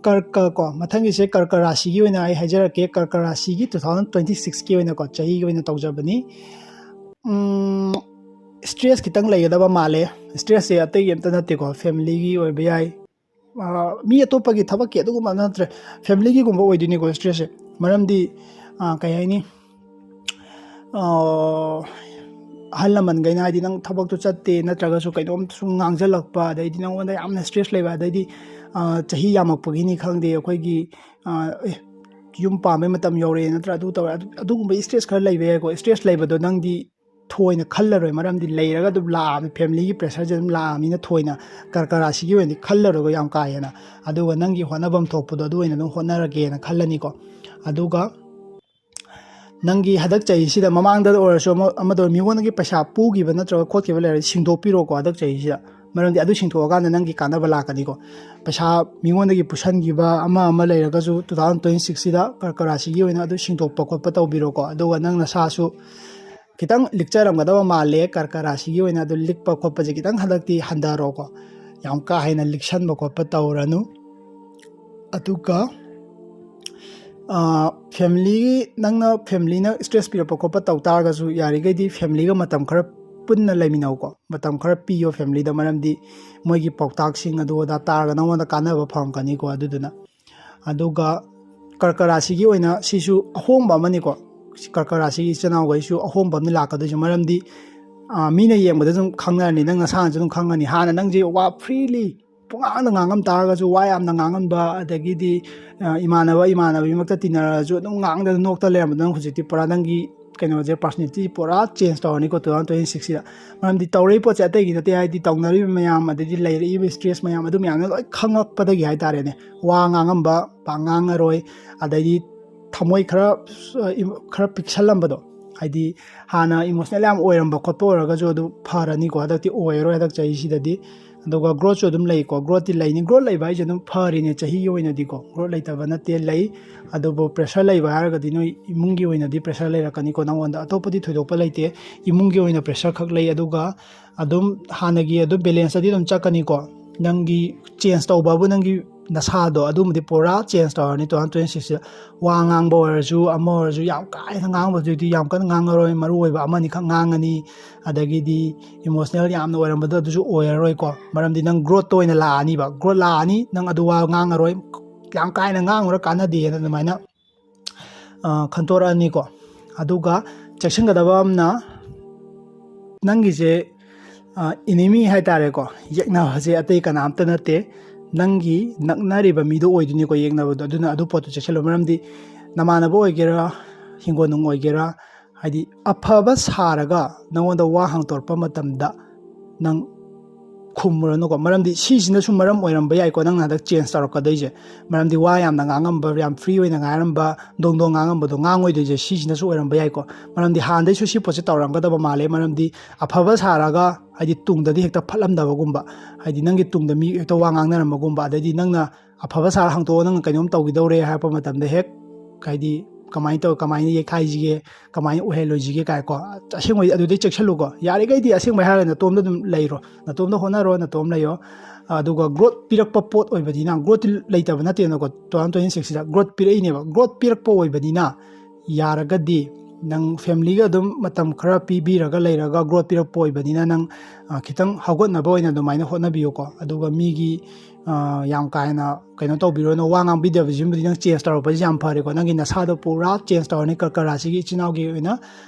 ꯀꯔꯀ ꯀꯣ, ꯃꯊꯪꯒꯤꯁꯦ ꯀꯔꯀ ꯔꯥꯁꯤꯒꯤ ꯑꯣꯏꯅ ꯑꯩ ꯍꯥꯏꯖꯔꯛꯀꯦ꯫ ꯀꯔꯀ ꯔꯥꯁꯤꯒꯤ two thousand twenty six ꯀꯤ ꯑꯣꯏꯅꯀꯣ, ꯆꯍꯤꯒꯤ ꯑꯣꯏꯅ ꯇꯧꯖꯕꯅꯤ꯫ ꯎꯝ, stress ꯈꯤꯇꯪ ꯂꯩꯒꯗꯕ ꯃꯥꯜꯂꯦ꯫ Stress ꯁꯦ ꯑꯇꯩꯒꯤ ꯑꯝꯇ ꯅꯠꯇꯦꯀꯣ, family ꯒꯤ ꯑꯣꯏꯕ ꯌꯥꯏ, ꯑ, ꯃꯤ ꯑꯇꯣꯞꯄꯒꯤ ꯊꯕꯛꯀꯤ ꯑꯗꯨꯒꯨꯝꯕ ꯅꯠꯇ꯭ꯔꯦ, family ꯒꯤꯒꯨꯝꯕ ꯑꯣꯏꯗꯣꯏꯅꯤꯀꯣ stress ꯁꯦ꯫ ꯃꯔꯝꯗꯤ, ꯑ, ꯀꯩ ꯍꯥꯏꯅꯤ, ꯑ, ꯑꯍꯜ ꯂꯃꯟꯈꯩꯅ, ꯍꯥꯏꯗꯤ, ꯅꯪ ꯊꯕꯛꯇꯨ ꯆꯠꯇꯦ ꯅꯠꯇ꯭ꯔꯒꯁꯨ ꯀꯩꯅꯣꯝ ꯁꯨꯝ ꯉꯥꯡꯁꯤꯜꯂꯛꯄ, ꯑꯗꯩꯗꯤ ꯅꯪꯉꯣꯟꯗ ꯌꯥꯝꯅ stress ꯂꯩꯕ, ꯑꯗꯩꯗꯤ, ꯑ, ꯆꯍꯤ ꯌꯥꯝꯃꯛꯄꯒꯤꯅꯤ ꯈꯪꯗꯦ, ꯑꯩꯈꯣꯏꯒꯤ, ꯑ, ꯑꯦ, ꯌꯨꯝ ꯄꯥꯟꯕꯩ ꯃꯇꯝ ꯌꯧꯔꯦ ꯅꯠꯇ꯭ꯔ ꯑꯗꯨ ꯇꯧꯔꯦ, ꯑꯗꯨ-, ꯑꯗꯨꯒꯨꯝꯕ stress ꯈꯔ ꯂꯩꯕ ꯌꯥꯏꯀꯣ꯫ Stress ꯂꯩꯕꯗꯣ ꯅꯪꯗꯤ ꯊꯣꯏꯅ ꯈꯜꯂꯔꯣꯏ, ꯃꯔꯝꯗꯤ ꯂꯩꯔꯒ ꯑꯗꯨꯝ ꯂꯥꯛꯑꯕꯅꯤ, family ꯒꯤ pressure ꯁꯦ ꯑꯗꯨꯝ ꯂꯥꯛꯑꯕꯅꯤꯅ ꯊꯣꯏꯅ ꯀꯔꯀ ꯔꯥꯁꯤꯒꯤ ꯑꯣꯏꯅꯗꯤ ꯈꯜꯂꯔꯣꯏꯀꯣ ꯌꯥꯝ ꯀꯥ ꯍꯦꯟꯅ꯫ ꯑꯗꯨꯒ ꯅꯪꯒꯤ ꯍꯣꯠꯅꯐꯝ ꯊꯣꯛꯄꯗꯣ ꯑꯗꯨ ꯑꯣꯏꯅ ꯑꯗꯨꯝ ꯍꯣꯠꯅꯔꯒꯦꯅ ꯈꯜꯂꯅꯤꯀꯣ꯫ ꯑꯗꯨꯒ ꯅꯪꯒꯤ ꯍꯟꯗꯛ ꯆꯍꯤꯁꯤꯗ, ꯃꯃꯥꯡꯗ ꯑꯣꯏꯔꯁꯨ ꯑꯃ, ꯑꯃꯗ ꯑꯣꯏꯔꯁꯨ, ꯃꯤꯉꯣꯟꯗꯒꯤ ꯄꯩꯁꯥ ꯄꯨꯈꯤꯕ ꯅꯠꯇ꯭ꯔꯒ ꯈꯣꯠꯈꯤꯕ ꯂꯩꯔꯗꯤ ꯁꯤꯡꯗꯣꯛꯄꯤꯔꯣꯀꯣ ꯍꯟꯗꯛ ꯆꯍꯤꯁꯤꯗ꯫ ꯃꯔꯝꯗꯤ ꯑꯗꯨ ꯁꯤꯡꯗꯣꯛꯑꯀꯥꯟꯗ ꯅꯪꯒꯤ ꯀꯥꯟꯅꯕ ꯂꯥꯛꯀꯅꯤꯀꯣ꯫ ꯄꯩꯁꯥ ꯃꯤꯉꯣꯟꯗꯒꯤ ꯄꯨꯁꯟꯈꯤꯕ ꯑꯃ ꯑꯃ ꯂꯩꯔꯒꯁꯨ two thousand twenty six ꯁꯤꯗ ꯀꯔꯀ ꯔꯥꯁꯤꯒꯤ ꯑꯣꯏꯅ ꯑꯗꯨ ꯁꯤꯡꯗꯣꯛꯄ ꯈꯣꯠꯄ ꯇꯧꯕꯤꯔꯣꯀꯣ꯫ ꯑꯗꯨꯒ ꯅꯪ ꯅꯁꯥꯁꯨ ꯈꯤꯇꯪ ꯂꯤꯛꯆꯔꯝꯒꯗꯕ ꯃꯥꯜꯂꯦ, ꯀꯔꯀ ꯔꯥꯁꯤꯒꯤ ꯑꯣꯏꯅ ꯑꯗꯨ ꯂꯤꯛꯄ ꯈꯣꯠꯄꯁꯦ ꯈꯤꯇꯪ ꯍꯟꯗꯛꯇꯤ ꯍꯟꯊꯔꯣꯀꯣ꯫ ꯌꯥꯝ ꯀꯥ ꯍꯦꯟꯅ ꯂꯤꯛꯁꯟꯕ ꯈꯣꯠꯄ ꯇꯧꯔꯅꯨ꯫ ꯑꯗꯨꯒ, ꯑ, family, ꯅꯪꯅ family ꯅ stress ꯄꯤꯔꯛꯄ ꯈꯣꯠꯄ ꯇꯧ ꯇꯥꯔꯒꯁꯨ ꯌꯥꯔꯤꯈꯩꯗꯤ family ꯒ ꯃꯇꯝ ꯈꯔ ꯄꯨꯟꯅ ꯂꯩꯃꯤꯟꯅꯧꯀꯣ꯫ ꯃꯇꯝ ꯈꯔ ꯄꯤꯌꯣ family ꯗ, ꯃꯔꯝꯗꯤ ꯃꯣꯏꯒꯤ ꯄꯥꯎꯇꯥꯛꯁꯤꯡ ꯑꯗꯨ ꯑꯗꯥ ꯇꯥꯔꯒ ꯅꯪꯉꯣꯟꯗ ꯀꯥꯟꯅꯕ ꯐꯪꯉꯛꯀꯅꯤꯀꯣ꯫ ꯑꯗꯨꯗꯨꯅ, ꯑꯗꯨꯒ ꯀꯔꯀ ꯔꯥꯁꯤꯒꯤ ꯑꯣꯏꯅ ꯁꯤꯁꯨ ꯑꯍꯣꯡꯕ ꯑꯃꯅꯤꯀꯣ꯫ ꯀꯔꯀ ꯔꯥꯁꯤꯒꯤ ꯏꯆꯤꯟ ꯏꯅꯥꯎꯈꯩꯁꯨ ꯑꯍꯣꯡꯕ ꯑꯃꯅꯤ ꯂꯥꯛꯀꯗꯣꯏꯁꯦ, ꯃꯔꯝꯗꯤ, ꯑ, ꯃꯤꯅ ꯌꯦꯡꯕꯗ ꯑꯗꯨꯝ ꯈꯪꯅꯔꯅꯤ, ꯅꯪ ꯅꯁꯥꯅꯁꯨ ꯑꯗꯨꯝ ꯈꯪꯉꯅꯤ꯫ ꯍꯥꯟꯅ ꯅꯪꯁꯦ ꯋꯥ freely ꯄꯨꯡꯉꯥꯡꯗ ꯉꯥꯡꯉꯝ ꯇꯥꯔꯒꯁꯨ, ꯋꯥ ꯌꯥꯝꯅ ꯉꯥꯡꯉꯝꯕ, ꯑꯗꯒꯤꯗꯤ, ꯑ, ꯏꯃꯥꯟꯅꯕ ꯏꯃꯥꯟꯅꯕꯤꯃꯛꯇ ꯇꯤꯟꯅꯔꯁꯨ ꯑꯗꯨꯝ ꯉꯥꯡꯗꯅ ꯅꯣꯛꯇ ꯂꯩꯔꯝꯕꯗꯣ, ꯅꯪ ꯍꯧꯖꯤꯛꯇꯤ ꯄꯨꯔꯥ ꯅꯪꯒꯤ ꯀꯩꯅꯣꯁꯦ, ꯄꯥꯔꯁꯣꯅꯦꯂꯤꯇꯤ ꯄꯨꯔꯥ ꯆꯦꯟꯖ ꯇꯧꯔꯅꯤꯀꯣ ꯇꯨ ꯊꯥꯎꯖꯟ ꯇ꯭ꯋꯦꯟꯇꯤ ꯁꯤꯛꯁꯁꯤꯗ꯫ ꯃꯔꯝꯗꯤ ꯇꯧꯔꯛꯏ ꯄꯣꯠꯁꯦ ꯑꯇꯩꯒꯤ ꯅꯠꯇꯦ, ꯍꯥꯏꯗꯤ ꯇꯧꯅꯔꯤꯕ ꯃꯌꯥꯝ, ꯑꯗꯩꯗꯤ ꯂꯩꯔꯛꯏꯕ ꯏꯁꯇ꯭ꯔꯦꯁ ꯃꯌꯥꯝ, ꯑꯗꯨ ꯃꯌꯥꯝꯅ ꯂꯣꯏ ꯈꯪꯉꯛꯄꯗꯒꯤ ꯍꯥꯏ ꯇꯥꯔꯦꯅꯦ, ꯋꯥ ꯉꯥꯡꯉꯝꯕ ꯄꯥꯛ ꯉꯥꯡꯉꯔꯣꯏ, ꯑꯗꯩꯗꯤ ꯊꯃꯣꯏ ꯈꯔ, ꯈꯔ ꯄꯤꯛꯁꯜꯂꯝꯕꯗꯣ, ꯍꯥꯏꯗꯤ ꯍꯥꯟꯅ ꯏꯃꯣꯁꯅꯦꯜ ꯌꯥꯝ ꯑꯣꯏꯔꯝꯕ ꯈꯣꯠꯄ ꯑꯣꯏꯔꯒꯁꯨ ꯑꯗꯨ ꯐꯔꯅꯤꯀꯣ꯫ ꯍꯟꯗꯛꯇꯤ ꯑꯣꯏꯔꯔꯣꯏ ꯍꯟꯗꯛ ꯆꯍꯤꯁꯤꯗꯗꯤ꯫ ꯑꯗꯨꯒ ꯒ꯭ꯔꯣꯠꯁꯨ ꯑꯗꯨꯝ ꯂꯩꯀꯣ, ꯒ꯭ꯔꯣꯠꯇꯤ ꯂꯩꯅꯤ꯫ ꯒ꯭ꯔꯣꯠ ꯂꯩꯕ ꯍꯥꯏꯁꯦ ꯑꯗꯨꯝ ꯐꯔꯤꯅꯦ ꯆꯍꯤꯒꯤ ꯑꯣꯏꯅꯗꯤꯀꯣ, ꯒ꯭ꯔꯣꯠ ꯂꯩꯇꯕ ꯅꯠꯇꯦ, ꯂꯩ꯫ ꯑꯗꯨꯕꯨ ꯄ꯭ꯔꯦꯁꯔ ꯂꯩꯕ ꯍꯥꯏꯔꯒꯗꯤ ꯅꯣꯏ ꯏꯃꯨꯡꯒꯤ ꯑꯣꯏꯅꯗꯤ ꯄ꯭ꯔꯦꯁꯔ ꯂꯩꯔꯛꯀꯅꯤꯀꯣ ꯅꯪꯉꯣꯟꯗ꯫ ꯑꯇꯣꯞꯄꯗꯤ ꯊꯣꯏꯗꯣꯛꯄ ꯂꯩꯇꯦ, ꯏꯃꯨꯡꯒꯤ ꯑꯣꯏꯅ ꯄ꯭ꯔꯦꯁꯔ ꯈꯛ ꯂꯩ꯫ ꯑꯗꯨꯒ ꯑꯗꯨꯝ ꯍꯥꯟꯅꯒꯤ ꯑꯗꯨꯝ ꯕꯦꯂꯦꯟꯁꯇꯗꯤ ꯑꯗꯨꯝ ꯆꯠꯀꯅꯤꯀꯣ꯫ ꯅꯪꯒꯤ ꯆꯦꯟꯖ ꯇꯧꯕꯕꯨ ꯅꯪꯒꯤ ꯅꯁꯥꯗꯣ ꯑꯗꯨꯝꯕꯗꯤ ꯄꯨꯔꯥ ꯆꯦꯟꯖ ꯇꯧꯔꯅꯤ ꯇꯨ ꯊꯥꯎꯖꯟ ꯇ꯭ꯋꯦꯟꯇꯤ ꯁꯤꯛꯁꯁꯤꯗ꯫ ꯋꯥ ꯉꯥꯡꯕ ꯑꯣꯏꯔꯁꯨ ꯑꯃ ꯑꯣꯏꯔꯁꯨ ꯌꯥꯝ ꯀꯥ ꯍꯦꯟꯅ ꯉꯥꯡꯕꯗꯨꯗꯤ ꯌꯥꯝ ꯀꯟꯅ ꯉꯥꯡꯉꯔꯣꯏ, ꯃꯔꯨ ꯑꯣꯏꯕ ꯑꯃꯅꯤꯈꯛ ꯉꯥꯡꯉꯅꯤ꯫ ꯑꯗꯒꯤꯗꯤ ꯏꯃꯣꯁꯅꯦꯜ ꯌꯥꯝꯅ ꯑꯣꯏꯔꯝꯕꯗꯣ ꯑꯗꯨꯁꯨ ꯑꯣꯏꯔꯔꯣꯏꯀꯣ, ꯃꯔꯝꯗꯤ ꯅꯪ ꯒ꯭ꯔꯣꯠꯇ ꯑꯣꯏꯅ ꯂꯥꯛꯑꯅꯤꯕ꯫ ꯒ꯭ꯔꯣꯠ ꯂꯥꯛꯑꯅꯤ, ꯅꯪ ꯑꯗꯨ ꯋꯥ ꯉꯥꯡꯉꯔꯣꯏ, ꯌꯥꯝ ꯀꯥ ꯍꯦꯟꯅ ꯉꯥꯡꯉꯨꯔ ꯀꯥꯟꯅꯗꯦꯅ ꯑꯗꯨꯃꯥꯏꯅ ꯑ, ꯈꯟꯇꯣꯔꯛꯑꯅꯤꯀꯣ꯫ ꯑꯗꯨꯒ ꯆꯦꯛꯁꯤꯟꯒꯗꯕ ꯑꯃꯅ, ꯅꯪꯒꯤꯁꯦ ꯏꯅꯤꯃꯤ ꯍꯥꯏ ꯇꯥꯔꯦꯀꯣ, ꯌꯦꯛꯅꯕꯁꯦ ꯑꯇꯩ ꯀꯅꯥꯝꯇ ꯅꯠꯇꯦ, ꯅꯪꯒꯤ ꯅꯛꯅꯔꯤꯕ ꯃꯤꯗꯣ ꯑꯣꯏꯗꯣꯏꯅꯤꯀꯣ ꯌꯦꯛꯅꯕꯗꯣ꯫ ꯑꯗꯨꯅ ꯑꯗꯨ ꯄꯣꯠꯇꯣ ꯆꯦꯛꯁꯤꯜꯂꯨ, ꯃꯔꯝꯗꯤ ꯅꯃꯥꯟꯅꯕ ꯑꯣꯏꯒꯦꯔꯥ, ꯍꯤꯡꯒꯣꯜꯅꯨꯡ ꯑꯣꯏꯒꯦꯔꯥ, ꯍꯥꯏꯗꯤ ꯑꯐꯕ ꯁꯥꯔꯒ ꯅꯉꯣꯟꯗ ꯋꯥ ꯍꯥꯡꯇꯣꯔꯛꯄ ꯃꯇꯝꯗ ꯅꯪ ꯈꯨꯝꯃꯨꯔꯅꯨꯀꯣ꯫ ꯃꯔꯝꯗꯤ ꯁꯤꯁꯤꯅꯁꯨ ꯃꯔꯝ ꯑꯣꯏꯔꯝꯕ ꯌꯥꯏꯀꯣ ꯅꯪꯅ ꯍꯟꯗꯛ ꯆꯦꯟꯖ ꯇꯧꯔꯛꯀꯗꯣꯏꯁꯦ꯫ ꯃꯔꯝꯗꯤ ꯋꯥ ꯌꯥꯝꯅ ꯉꯥꯡꯉꯝꯕ, ꯌꯥꯝ ꯐ꯭ꯔꯤ ꯑꯣꯏꯅ ꯉꯥꯡꯉꯝꯕ, ꯗꯣꯡ ꯗꯣꯡ ꯉꯥꯡꯉꯝꯕꯗꯣ ꯉꯥꯡꯉꯣꯏꯗꯣꯏꯁꯦ ꯁꯤꯁꯤꯅꯁꯨ ꯑꯣꯏꯔꯝꯕ ꯌꯥꯏꯀꯣ꯫ ꯃꯔꯝꯗꯤ ꯍꯥꯟꯅꯗꯩꯁꯨ ꯁꯤ ꯄꯣꯠꯁꯦ ꯇꯧꯔꯝꯒꯗꯕ ꯃꯥꯜꯂꯦ꯫ ꯃꯔꯝꯗꯤ ꯑꯐꯕ ꯁꯥꯔꯒ, ꯍꯥꯏꯗꯤ ꯇꯨꯡꯗꯗꯤ ꯍꯦꯛꯇ ꯐꯠꯂꯝꯗꯕꯒꯨꯝꯕ, ꯍꯥꯏꯗꯤ ꯅꯪꯒꯤ ꯇꯨꯡꯗ ꯃꯤ ꯍꯦꯛꯇ ꯋꯥ ꯉꯥꯡꯅꯔꯝꯕꯒꯨꯝꯕ, ꯑꯗꯩꯗꯤ ꯅꯪꯅ ꯑꯐꯕ ꯁꯥꯔ ꯍꯥꯡꯇꯣꯛꯑꯒ ꯅꯪꯅ ꯀꯩꯅꯣꯝ ꯇꯧꯈꯤꯗꯧꯔꯦ ꯍꯥꯏꯔꯛꯄ ꯃꯇꯝꯗ ꯍꯦꯛ, ꯍꯥꯏꯗꯤ ꯀꯃꯥꯏꯅ ꯇꯧ-, ꯀꯃꯥꯏꯅ ꯌꯩꯈꯥꯏꯁꯤꯒꯦ, ꯀꯃꯥꯏꯅ ꯑꯣꯏꯍꯜꯂꯣꯏꯁꯤꯒꯦ ꯀꯥꯏꯀꯣ꯫ ꯑꯁꯦꯡꯕꯩꯗꯤ ꯑꯗꯨꯗꯩ ꯆꯦꯛꯁꯤꯜꯂꯨꯀꯣ꯫ ꯌꯥꯔꯤꯈꯩꯗꯤ ꯑꯁꯦꯡꯕꯩ ꯍꯥꯏꯔꯒ ꯅꯇꯣꯝꯗ ꯑꯗꯨꯝ ꯂꯩꯔꯣ, ꯅꯇꯣꯝꯗ ꯍꯣꯠꯅꯔꯣ, ꯅꯇꯣꯝ ꯂꯩꯌꯣ꯫ ꯑꯗꯨꯒ ꯒ꯭ꯔꯣꯠ ꯄꯤꯔꯛꯄ ꯄꯣꯠ ꯑꯣꯏꯕꯅꯤꯅ, ꯒ꯭ꯔꯣꯠꯇꯤ ꯂꯩꯇꯕ ꯅꯠꯇꯦꯅꯀꯣ, ꯇꯨ ꯊꯥꯎꯖꯟ ꯇ꯭ꯋꯦꯟꯇꯤ ꯁꯤꯛꯁꯁꯤꯗ ꯒ꯭ꯔꯣꯠ ꯄꯤꯔꯛꯏꯅꯦꯕ꯫ ꯒ꯭ꯔꯣꯠ ꯄꯤꯔꯛꯄ ꯑꯣꯏꯕꯅꯤꯅ ꯌꯥꯔꯒꯗꯤ ꯅꯪ ꯐꯦꯃꯤꯂꯤꯒ ꯑꯗꯨꯝ ꯃꯇꯝ ꯈꯔ ꯄꯤꯕꯤꯔꯒ ꯂꯩꯔꯒ, ꯒ꯭ꯔꯣꯠ ꯄꯤꯔꯛꯄ ꯑꯣꯏꯕꯅꯤꯅ ꯅꯪ, ꯑ, ꯈꯤꯇꯪ ꯍꯧꯒꯠꯅꯕ ꯑꯣꯏꯅ ꯑꯗꯨꯃꯥꯏꯅ ꯍꯣꯠꯅꯕꯤꯌꯨꯀꯣ꯫ ꯑꯗꯨꯒ ꯃꯤꯒꯤ, ꯑ, ꯌꯥꯝ ꯀꯥ ꯍꯦꯟꯅ ꯀꯩꯅꯣ ꯇꯧꯕꯤꯔꯨꯔꯅꯨ, ꯋꯥ ꯉꯥꯡꯕꯤꯗꯕꯁꯤꯃꯗꯤ ꯅꯪ ꯆꯦꯟꯖ ꯇꯧꯔꯛꯄꯁꯤ ꯌꯥꯝ ꯐꯔꯦꯀꯣ꯫ ꯅꯪꯒꯤ ꯅꯁꯥꯗꯣ ꯄꯨꯔꯥ ꯆꯦꯟꯖ ꯇꯧꯔꯅꯤ, ꯀꯔꯀ ꯔꯥꯁꯤꯒꯤ ꯏꯆꯤꯟ ꯏꯅꯥꯎꯒꯤ ꯑꯣꯏꯅ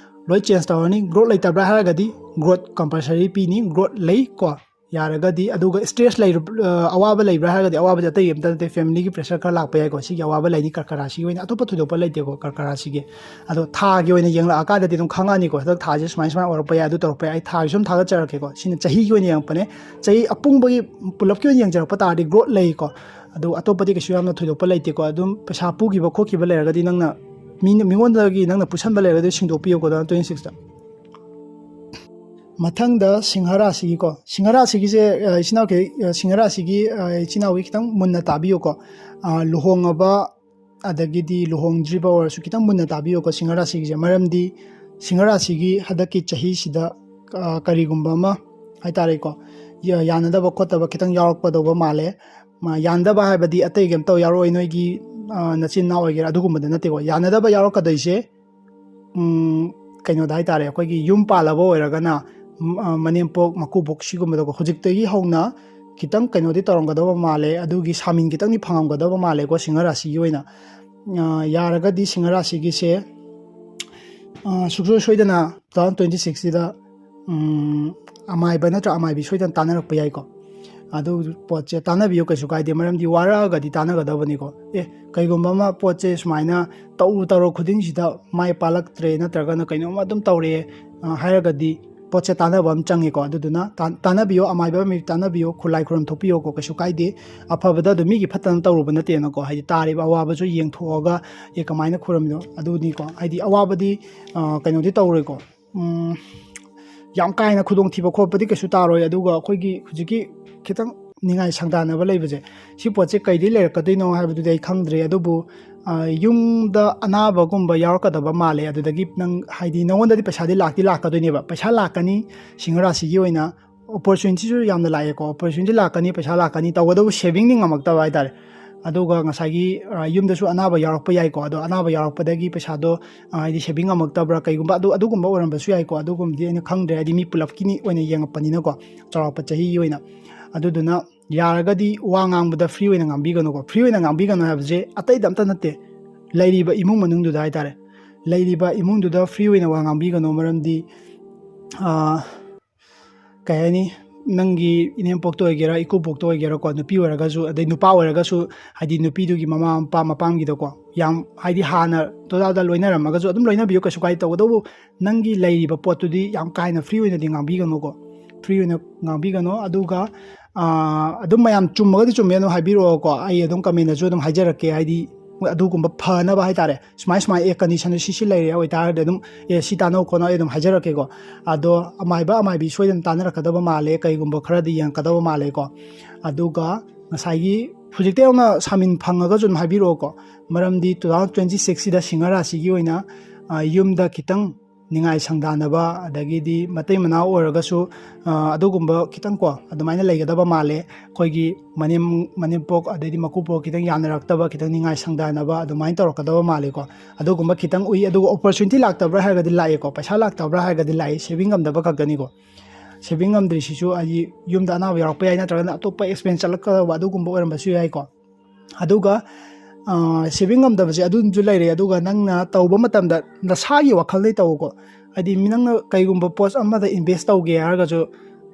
ꯂꯣꯏ ꯆꯦꯟꯖ ꯇꯧꯔꯅꯤ꯫ ꯒ꯭ꯔꯣꯠ ꯂꯩꯇꯕ꯭ꯔꯥ ꯍꯥꯏꯔꯒꯗꯤ ꯒ꯭ꯔꯣꯠ ꯀꯝꯄꯜꯁꯔꯤ ꯄꯤꯅꯤ, ꯒ꯭ꯔꯣꯠ ꯂꯩꯀꯣ꯫ ꯌꯥꯔꯒꯗꯤ꯫ ꯑꯗꯨꯒ stress ꯂꯩꯔ-, ꯑ, ꯑꯋꯥꯕ ꯂꯩꯕ꯭ꯔꯥ ꯍꯥꯏꯔꯒꯗꯤ, ꯑꯋꯥꯕꯁꯦ ꯑꯇꯩ ꯑꯝꯇ ꯅꯠꯇꯦ, family ꯒꯤ pressure ꯈꯔ ꯂꯥꯛꯄ ꯌꯥꯏꯀꯣ꯫ ꯁꯤꯒꯤ ꯑꯋꯥꯕ ꯂꯩꯅꯤ ꯀꯔꯀꯔꯥ ꯁꯤꯒꯤ ꯑꯣꯏꯅ, ꯑꯇꯣꯞꯄ ꯊꯣꯏꯗꯣꯛꯄ ꯂꯩꯇꯦꯀꯣ ꯀꯔꯀꯔꯥ ꯁꯤꯒꯤ꯫ ꯑꯗꯣ ꯊꯥꯒꯤ ꯑꯣꯏꯅ ꯌꯦꯡꯂꯛꯑꯀꯥꯟꯗꯗꯤ ꯑꯗꯨꯝ ꯈꯪꯉꯛꯑꯅꯤꯀꯣ, ꯍꯟꯗꯛ ꯊꯥꯁꯦ ꯁꯨꯃꯥꯏ ꯁꯨꯃꯥꯏꯅ ꯑꯣꯏꯔꯛꯄ ꯌꯥꯏ, ꯑꯗꯨ ꯇꯧꯔꯛꯄ ꯌꯥꯏ꯫ ꯑꯩ ꯊꯥꯒꯤ ꯁꯨꯝ ꯊꯥꯒꯠꯆꯔꯛꯀꯦꯀꯣ꯫ ꯁꯤꯅ ꯆꯍꯤꯒꯤ ꯑꯣꯏꯅ ꯌꯦꯡꯉꯛꯄꯅꯦ꯫ ꯆꯍꯤ ꯑꯄꯨꯡꯕꯒꯤ ꯄꯨꯂꯞꯀꯤ ꯑꯣꯏꯅ ꯌꯦꯡꯖꯔꯛꯄ ꯇꯥꯔꯗꯤ growth ꯂꯩꯀꯣ꯫ ꯑꯗꯨ ꯑꯇꯣꯞꯄꯗꯤ ꯀꯩꯁꯨ ꯌꯥꯝꯅ ꯊꯣꯏꯗꯣꯛꯄ ꯂꯩꯇꯦꯀꯣ꯫ ꯑꯗꯨꯝ ꯄꯩꯁꯥ ꯄꯨꯈꯤꯕ ꯈꯣꯠꯈꯤꯕ ꯂꯩꯔꯒꯗꯤ, ꯅꯪꯅ ꯃꯤ-, ꯃꯤꯉꯣꯟꯗꯒꯤ ꯅꯪꯅ ꯄꯨꯁꯟꯕ ꯂꯩꯔꯒꯗꯤ ꯁꯤꯡꯗꯣꯛꯄꯤꯌꯨꯀꯣ, two thousand twenty six ꯇ꯫ ꯃꯊꯪꯗ ꯁꯤꯡꯍ ꯔꯥꯁꯤꯒꯤꯀꯣ꯫ ꯁꯤꯡꯍ ꯔꯥꯁꯤꯒꯤꯁꯦ, ꯑ, ꯏꯆꯤꯟ ꯏꯅꯥꯎꯈꯩ, ꯑ, ꯁꯤꯡꯍ ꯔꯥꯁꯤꯒꯤ, ꯑ, ꯏꯆꯤꯟ ꯏꯅꯥꯎꯒꯤ ꯈꯤꯇꯪ ꯃꯨꯟꯅ ꯇꯥꯕꯤꯌꯨꯀꯣ꯫ ꯑ, ꯂꯨꯍꯣꯡꯉꯕ ꯑꯗꯒꯤꯗꯤ ꯂꯨꯍꯣꯡꯗ꯭ꯔꯤꯕ ꯑꯣꯏꯔꯁꯨ ꯈꯤꯇꯪ ꯃꯨꯟꯅ ꯇꯥꯕꯤꯌꯨꯀꯣ ꯁꯤꯡꯍ ꯔꯥꯁꯤꯒꯤꯁꯦ꯫ ꯃꯔꯝꯗꯤ ꯁꯤꯡꯍ ꯔꯥꯁꯤꯒꯤ ꯍꯟꯗꯛꯀꯤ ꯆꯍꯤꯁꯤꯗ, ꯑ, ꯀꯔꯤꯒꯨꯝꯕ ꯑꯃ ꯍꯥꯏꯇꯥꯔꯦꯀꯣ, ꯌꯥ-, ꯌꯥꯅꯗꯕ ꯈꯣꯠꯇꯕ ꯈꯤꯇꯪ ꯌꯥꯎꯔꯛꯀꯗꯧꯕ ꯃꯥꯜꯂꯦ꯫ ꯃ-, ꯌꯥꯅꯗꯕ ꯍꯥꯏꯕꯗꯤ ꯑꯇꯩ ꯀꯩꯝꯇ ꯌꯥꯎꯔꯛꯑꯣꯏ, ꯅꯣꯏꯒꯤ, ꯑ, ꯅꯆꯤꯟ ꯏꯅꯥꯎ ꯑꯣꯏꯒꯦꯔꯥ, ꯑꯗꯨꯒꯨꯝꯕꯗ ꯅꯠꯇꯦꯀꯣ꯫ ꯌꯥꯅꯗꯕ ꯌꯥꯎꯔꯛꯀꯗꯣꯏꯁꯦ, ꯎꯝ, ꯀꯩꯅꯣꯗ ꯍꯥꯏꯇꯥꯔꯦ, ꯑꯩꯈꯣꯏꯒꯤ ꯌꯨꯝ ꯄꯥꯜꯂꯕ ꯑꯣꯏꯔꯒꯅ, ꯎꯝ, ꯑ, ꯃꯅꯦꯝꯄꯣꯛ, ꯃꯀꯨꯕꯣꯛ ꯁꯤꯒꯨꯝꯕꯗꯀꯣ꯫ ꯍꯧꯖꯤꯛꯇꯒꯤ ꯍꯧꯅ ꯈꯤꯇꯪ ꯀꯩꯅꯣꯗꯤ ꯇꯧꯔꯝꯒꯗꯕ ꯃꯥꯜꯂꯦ, ꯑꯗꯨꯒꯤ ꯁꯥꯃꯤꯟ ꯈꯤꯇꯪꯗꯤ ꯐꯪꯉꯝꯒꯗꯕ ꯃꯥꯜꯂꯦꯀꯣ ꯁꯤꯡꯍ ꯔꯥꯁꯤꯒꯤ ꯑꯣꯏꯅ꯫ ꯑ, ꯌꯥꯔꯒꯗꯤ ꯁꯤꯡꯍ ꯔꯥꯁꯤꯒꯤꯁꯦ, ꯑ, ꯁꯨꯡꯁꯣꯏ ꯁꯣꯏꯗꯅ two thousand twenty six ꯁꯤꯗ, ꯎꯝ, ꯑꯃꯥꯏꯕ ꯅꯠꯇ꯭ꯔ ꯑꯃꯥꯏꯕꯤ ꯁꯣꯏꯗꯅ ꯇꯥꯟꯅꯔꯛꯄ ꯌꯥꯏꯀꯣ꯫ ꯑꯗꯨ ꯄꯣꯠꯁꯦ ꯇꯥꯟꯅꯕꯤꯌꯨ, ꯀꯩꯁꯨ ꯀꯥꯏꯗꯦ, ꯃꯔꯝꯗꯤ ꯋꯥꯔꯛꯑꯒꯗꯤ ꯇꯥꯟꯅꯒꯗꯕꯅꯤꯀꯣ꯫ ꯑꯦ, ꯀꯩꯒꯨꯝꯕ ꯑꯃ ꯄꯣꯠꯁꯦ ꯁꯨꯃꯥꯏꯅ ꯇꯧꯔꯨ ꯇꯧꯔꯨ ꯈꯨꯗꯤꯡꯁꯤꯗ ꯃꯥꯏ ꯄꯥꯛꯂꯛꯇ꯭ꯔꯦ ꯅꯠꯇ꯭ꯔꯒꯅ ꯀꯩꯅꯣꯝꯃ ꯑꯗꯨꯝ ꯇꯧꯔꯦ, ꯑ, ꯍꯥꯏꯔꯒꯗꯤ ꯄꯣꯠꯁꯦ ꯇꯥꯟꯅꯕ ꯑꯃ ꯆꯪꯉꯤꯀꯣ꯫ ꯑꯗꯨꯗꯨꯅ ꯇꯥꯟ-, ꯇꯥꯟꯅꯕꯤꯌꯣ, ꯑꯃꯥꯏꯕ ꯑꯃ ꯇꯥꯟꯅꯕꯤꯌꯣ, ꯈꯨꯂꯥꯏ ꯈꯨꯔꯨꯝ ꯊꯣꯛꯄꯤꯌꯣꯀꯣ, ꯀꯩꯁꯨ ꯀꯥꯏꯗꯦ꯫ ꯑꯐꯕꯗ ꯑꯗꯨꯝ ꯃꯤꯒꯤ ꯐꯠꯇꯅ ꯇꯧꯔꯨꯕ ꯅꯠꯇꯦꯅꯀꯣ꯫ ꯍꯥꯏꯗꯤ ꯇꯥꯔꯤꯕ ꯑꯋꯥꯕꯁꯨ ꯌꯦꯡꯊꯣꯛꯑꯒ, ꯑꯦ, ꯀꯃꯥꯏꯅ ꯈꯨꯔꯨꯝꯃꯤꯅꯣ ꯑꯗꯨꯅꯤꯀꯣ꯫ ꯍꯥꯏꯗꯤ ꯑꯋꯥꯕꯗꯤ, ꯑ, ꯀꯩꯅꯣꯗꯤ ꯇꯧꯔꯣꯏꯀꯣ꯫ ꯎꯝ, ꯌꯥꯝ ꯀꯥ ꯍꯦꯟꯅ ꯈꯨꯗꯣꯡꯊꯤꯕ ꯈꯣꯠꯄꯗꯤ ꯀꯩꯁꯨ ꯇꯥꯔꯣꯏ꯫ ꯑꯗꯨꯒ ꯑꯩꯈꯣꯏꯒꯤ ꯍꯧꯖꯤꯛꯀꯤ ꯈꯤꯇꯪ ꯅꯤꯡꯉꯥꯏ ꯁꯪꯗꯥꯅꯕ ꯂꯩꯕꯁꯦ, ꯁꯤ ꯄꯣꯠꯁꯦ ꯀꯩꯗꯩ ꯂꯩꯔꯛꯀꯗꯣꯏꯅꯣ ꯍꯥꯏꯕꯗꯨꯗꯤ ꯑꯩ ꯈꯪꯗ꯭ꯔꯦ꯫ ꯑꯗꯨꯕꯨ, ꯑ, ꯌꯨꯝꯗ ꯑꯅꯥꯕꯒꯨꯝꯕ ꯌꯥꯎꯔꯛꯀꯗꯕ ꯃꯥꯜꯂꯦ꯫ ꯑꯗꯨꯗꯒꯤ ꯅꯪ, ꯍꯥꯏꯗꯤ, ꯅꯉꯣꯟꯗꯗꯤ ꯄꯩꯁꯥꯗꯤ ꯂꯥꯛꯇꯤ ꯂꯥꯛꯀꯗꯣꯏꯅꯦꯕ, ꯄꯩꯁꯥ ꯂꯥꯛꯀꯅꯤ꯫ ꯁꯤꯡꯍ ꯔꯥꯁꯤꯒꯤ ꯑꯣꯏꯅ opportunityꯁꯨ ꯌꯥꯝꯅ ꯂꯥꯛꯑꯦꯀꯣ꯫ Opportunity ꯂꯥꯛꯀꯅꯤ, ꯄꯩꯁꯥ ꯂꯥꯛꯀꯅꯤ, ꯇꯧꯕꯇꯕꯨ savingꯗꯤ ꯉꯝꯃꯛꯇꯕ ꯍꯥꯏꯇꯥꯔꯦ꯫ ꯑꯗꯨꯒ ꯉꯁꯥꯏꯒꯤ, ꯑ, ꯌꯨꯝꯗꯁꯨ ꯑꯅꯥꯕ ꯌꯥꯎꯔꯛꯄ ꯌꯥꯏꯀꯣ꯫ ꯑꯗꯣ ꯑꯅꯥꯕ ꯌꯥꯎꯔꯛꯄꯗꯒꯤ ꯄꯩꯁꯥꯗꯣ, ꯑ, ꯍꯥꯏꯗꯤ saving ꯉꯝꯃꯛꯇꯕ꯭ꯔꯥ, ꯀꯩꯒꯨꯝꯕ ꯑꯗꯨ, ꯑꯗꯨꯒꯨꯝꯕ ꯑꯣꯏꯔꯝꯕꯁꯨ ꯌꯥꯏꯀꯣ꯫ ꯑꯗꯨꯒꯨꯝꯕꯗꯤ ꯑꯩꯅ ꯈꯪꯗ꯭ꯔꯦ, ꯍꯥꯏꯗꯤ ꯃꯤ ꯄꯨꯂꯞꯀꯤꯅꯤ ꯑꯣꯏꯅ ꯌꯦꯡꯉꯛꯄꯅꯤꯅꯀꯣ, ꯆꯥꯎꯔꯥꯛꯄ ꯆꯍꯤꯒꯤ ꯑꯣꯏꯅ꯫ ꯑꯗꯨꯗꯨꯅ ꯌꯥꯔꯒꯗꯤ ꯋꯥ ꯉꯥꯡꯕꯗ free ꯑꯣꯏꯅ ꯉꯥꯡꯕꯤꯒꯅꯨꯀꯣ꯫ Free ꯑꯣꯏꯅ ꯉꯥꯡꯕꯤꯒꯅꯨ ꯍꯥꯏꯕꯁꯦ ꯑꯇꯩꯗ ꯑꯝꯇ ꯅꯠꯇꯦ, ꯂꯩꯔꯤꯕ ꯏꯃꯨꯡ ꯃꯅꯨꯡꯗꯨꯗ ꯍꯥꯏꯇꯥꯔꯦ, ꯂꯩꯔꯤꯕ ꯏꯃꯨꯡꯗꯨꯗ free ꯑꯣꯏꯅ ꯋꯥ ꯉꯥꯡꯕꯤꯒꯅꯨ꯫ ꯃꯔꯝꯗꯤ, ꯑ, ꯀꯩ ꯍꯥꯏꯅꯤ, ꯅꯪꯒꯤ ꯏꯅꯦꯝꯄꯣꯛꯇ ꯑꯣꯏꯒꯦꯔꯥ, ꯏꯀꯨꯕꯣꯛꯇ ꯑꯣꯏꯒꯦꯔꯥꯀꯣ, ꯅꯨꯄꯤ ꯑꯣꯏꯔꯒꯁꯨ, ꯑꯗꯩ ꯅꯨꯄꯥ ꯑꯣꯏꯔꯒꯁꯨ, ꯍꯥꯏꯗꯤ ꯅꯨꯄꯤꯗꯨꯒꯤ ꯃꯃꯥ ꯃꯄꯥ ꯃꯄꯥꯝꯒꯤꯗꯀꯣ, ꯌꯥꯝ ꯍꯥꯏꯗꯤ ꯍꯥꯟꯅ ꯇꯣꯗꯥꯗ ꯂꯣꯏꯅꯔꯝꯃꯒꯁꯨ ꯑꯗꯨꯝ ꯂꯣꯏꯅꯕꯤꯌꯨ, ꯀꯩꯁꯨ ꯀꯥꯏꯗꯦ꯫ ꯇꯧꯕꯇꯕꯨ ꯅꯪꯒꯤ ꯂꯩꯔꯤꯕ ꯄꯣꯠꯇꯨꯗꯤ ꯌꯥꯝ ꯀꯥ ꯍꯦꯟꯅ ꯐ꯭ꯔꯤ ꯑꯣꯏꯅꯗꯤ ꯉꯥꯡꯕꯤꯒꯅꯨꯀꯣ, ꯐ꯭ꯔꯤ ꯑꯣꯏꯅ ꯉꯥꯡꯕꯤꯒꯅꯣ꯫ ꯑꯗꯨꯒ ꯑꯥ, ꯑꯗꯨꯝ ꯃꯌꯥꯝ ꯆꯨꯝꯃꯒꯗꯤ ꯆꯨꯝꯃꯦ, ꯑꯗꯨꯝ ꯍꯥꯏꯕꯤꯔꯛꯑꯣꯀꯣ, ꯑꯩ ꯑꯗꯨꯝ ꯀꯃꯦꯟꯗꯁꯨ ꯑꯗꯨꯝ ꯍꯥꯏꯖꯔꯛꯀꯦ, ꯍꯥꯏꯗꯤ ꯑꯗꯨꯒꯨꯝꯕ ꯐꯅꯕ ꯍꯥꯏꯇꯥꯔꯦ꯫ ꯁꯨꯃꯥꯏ ꯁꯨꯃꯥꯏ, ꯑꯦ, ꯀꯟꯗꯤꯁꯟꯗꯨ ꯁꯤ ꯁꯤ ꯂꯩꯔꯦ ꯑꯣꯏꯇꯥꯔꯗꯤ ꯑꯗꯨꯝ, ꯑꯦ, ꯁꯤ ꯇꯥꯟꯅꯧ ꯈꯣꯠꯅꯧ, ꯑꯩ ꯑꯗꯨꯝ ꯍꯥꯏꯖꯔꯛꯀꯦꯀꯣ꯫ ꯑꯗꯣ ꯑꯃꯥꯏꯕ ꯑꯃꯥꯏꯕꯤ ꯁꯣꯏꯗꯅ ꯇꯥꯟꯅꯔꯛꯀꯗꯕ ꯃꯥꯜꯂꯦ, ꯀꯩꯒꯨꯝꯕ ꯈꯔꯗꯤ ꯌꯦꯡꯉꯛꯀꯗꯕ ꯃꯥꯜꯂꯦꯀꯣ꯫ ꯑꯗꯨꯒ ꯉꯁꯥꯏꯒꯤ ꯍꯧꯖꯤꯛꯇꯩ ꯍꯧꯅ ꯁꯥꯃꯤꯟ ꯐꯪꯉꯒꯁꯨ ꯑꯗꯨꯝ ꯍꯥꯏꯕꯤꯔꯛꯑꯣꯀꯣ, ꯃꯔꯝꯗꯤ two thousand twenty six ꯁꯤꯗ ꯁꯤꯡꯍ ꯔꯥꯁꯤꯒꯤ ꯑꯣꯏꯅ, ꯑ, ꯌꯨꯝꯗ ꯈꯤꯇꯪ ꯅꯤꯡꯉꯥꯏ ꯁꯪꯗꯥꯅꯕ, ꯑꯗꯒꯤꯗꯤ ꯃꯇꯩ ꯃꯅꯥꯎ ꯑꯣꯏꯔꯒꯁꯨ, ꯑ, ꯑꯗꯨꯒꯨꯝꯕ ꯈꯤꯇꯪ ꯀꯣ, ꯑꯗꯨꯃꯥꯏꯅ ꯂꯩꯒꯗꯕ ꯃꯥꯜꯂꯦ꯫ ꯑꯩꯈꯣꯏꯒꯤ ꯃꯅꯦꯝ-, ꯃꯅꯦꯝꯄꯣꯛ ꯑꯗꯩꯗꯤ ꯃꯀꯨꯕꯣꯛ ꯈꯤꯇꯪ ꯌꯥꯅꯔꯛꯇꯕ, ꯈꯤꯇꯪ ꯅꯤꯡꯉꯥꯏ ꯁꯪꯗꯥꯅꯕ ꯑꯗꯨꯃꯥꯏꯅ ꯇꯧꯔꯛꯀꯗꯕ ꯃꯥꯜꯂꯦꯀꯣ꯫ ꯑꯗꯨꯒꯨꯝꯕ ꯈꯤꯇꯪ ꯎꯏ꯫ ꯑꯗꯨꯒ opportunity ꯂꯥꯛꯇꯕ꯭ꯔꯥ ꯍꯥꯏꯔꯒꯗꯤ ꯂꯥꯛꯑꯦꯀꯣ, ꯄꯩꯁꯥ ꯂꯥꯛꯇꯕ꯭ꯔꯥ ꯍꯥꯏꯔꯒꯗꯤ ꯂꯥꯛꯑꯦ, saving ꯉꯝꯗꯕ ꯈꯛꯇꯅꯤꯀꯣ꯫ Saving ꯉꯝꯗ꯭ꯔꯤꯁꯤꯁꯨ ꯍꯥꯏꯗꯤ ꯌꯨꯝꯗ ꯑꯅꯥꯕ ꯌꯥꯎꯔꯛꯄ ꯌꯥꯏ, ꯅꯠꯇ꯭ꯔꯒꯅ ꯑꯇꯣꯞꯄ expense ꯆꯠꯂꯛꯀꯗꯕ ꯑꯗꯨꯒꯨꯝꯕ ꯑꯣꯏꯔꯝꯕꯁꯨ ꯌꯥꯏꯀꯣ꯫ ꯑꯗꯨꯒ, ꯑ, saving ꯉꯝꯗꯕꯁꯦ ꯑꯗꯨꯝꯁꯨ ꯂꯩꯔꯦ꯫ ꯑꯗꯨꯒ ꯅꯪꯅ ꯇꯧꯕ ꯃꯇꯝꯗ ꯅꯁꯥꯒꯤ ꯋꯥꯈꯜꯗꯩ ꯇꯧꯀꯣ꯫ ꯍꯥꯏꯗꯤ ꯃꯤ, ꯅꯪꯅ ꯀꯩꯒꯨꯝꯕ ꯄꯣꯠ ꯑꯃꯗ invest ꯇꯧꯒꯦ ꯍꯥꯏꯔꯒꯁꯨ,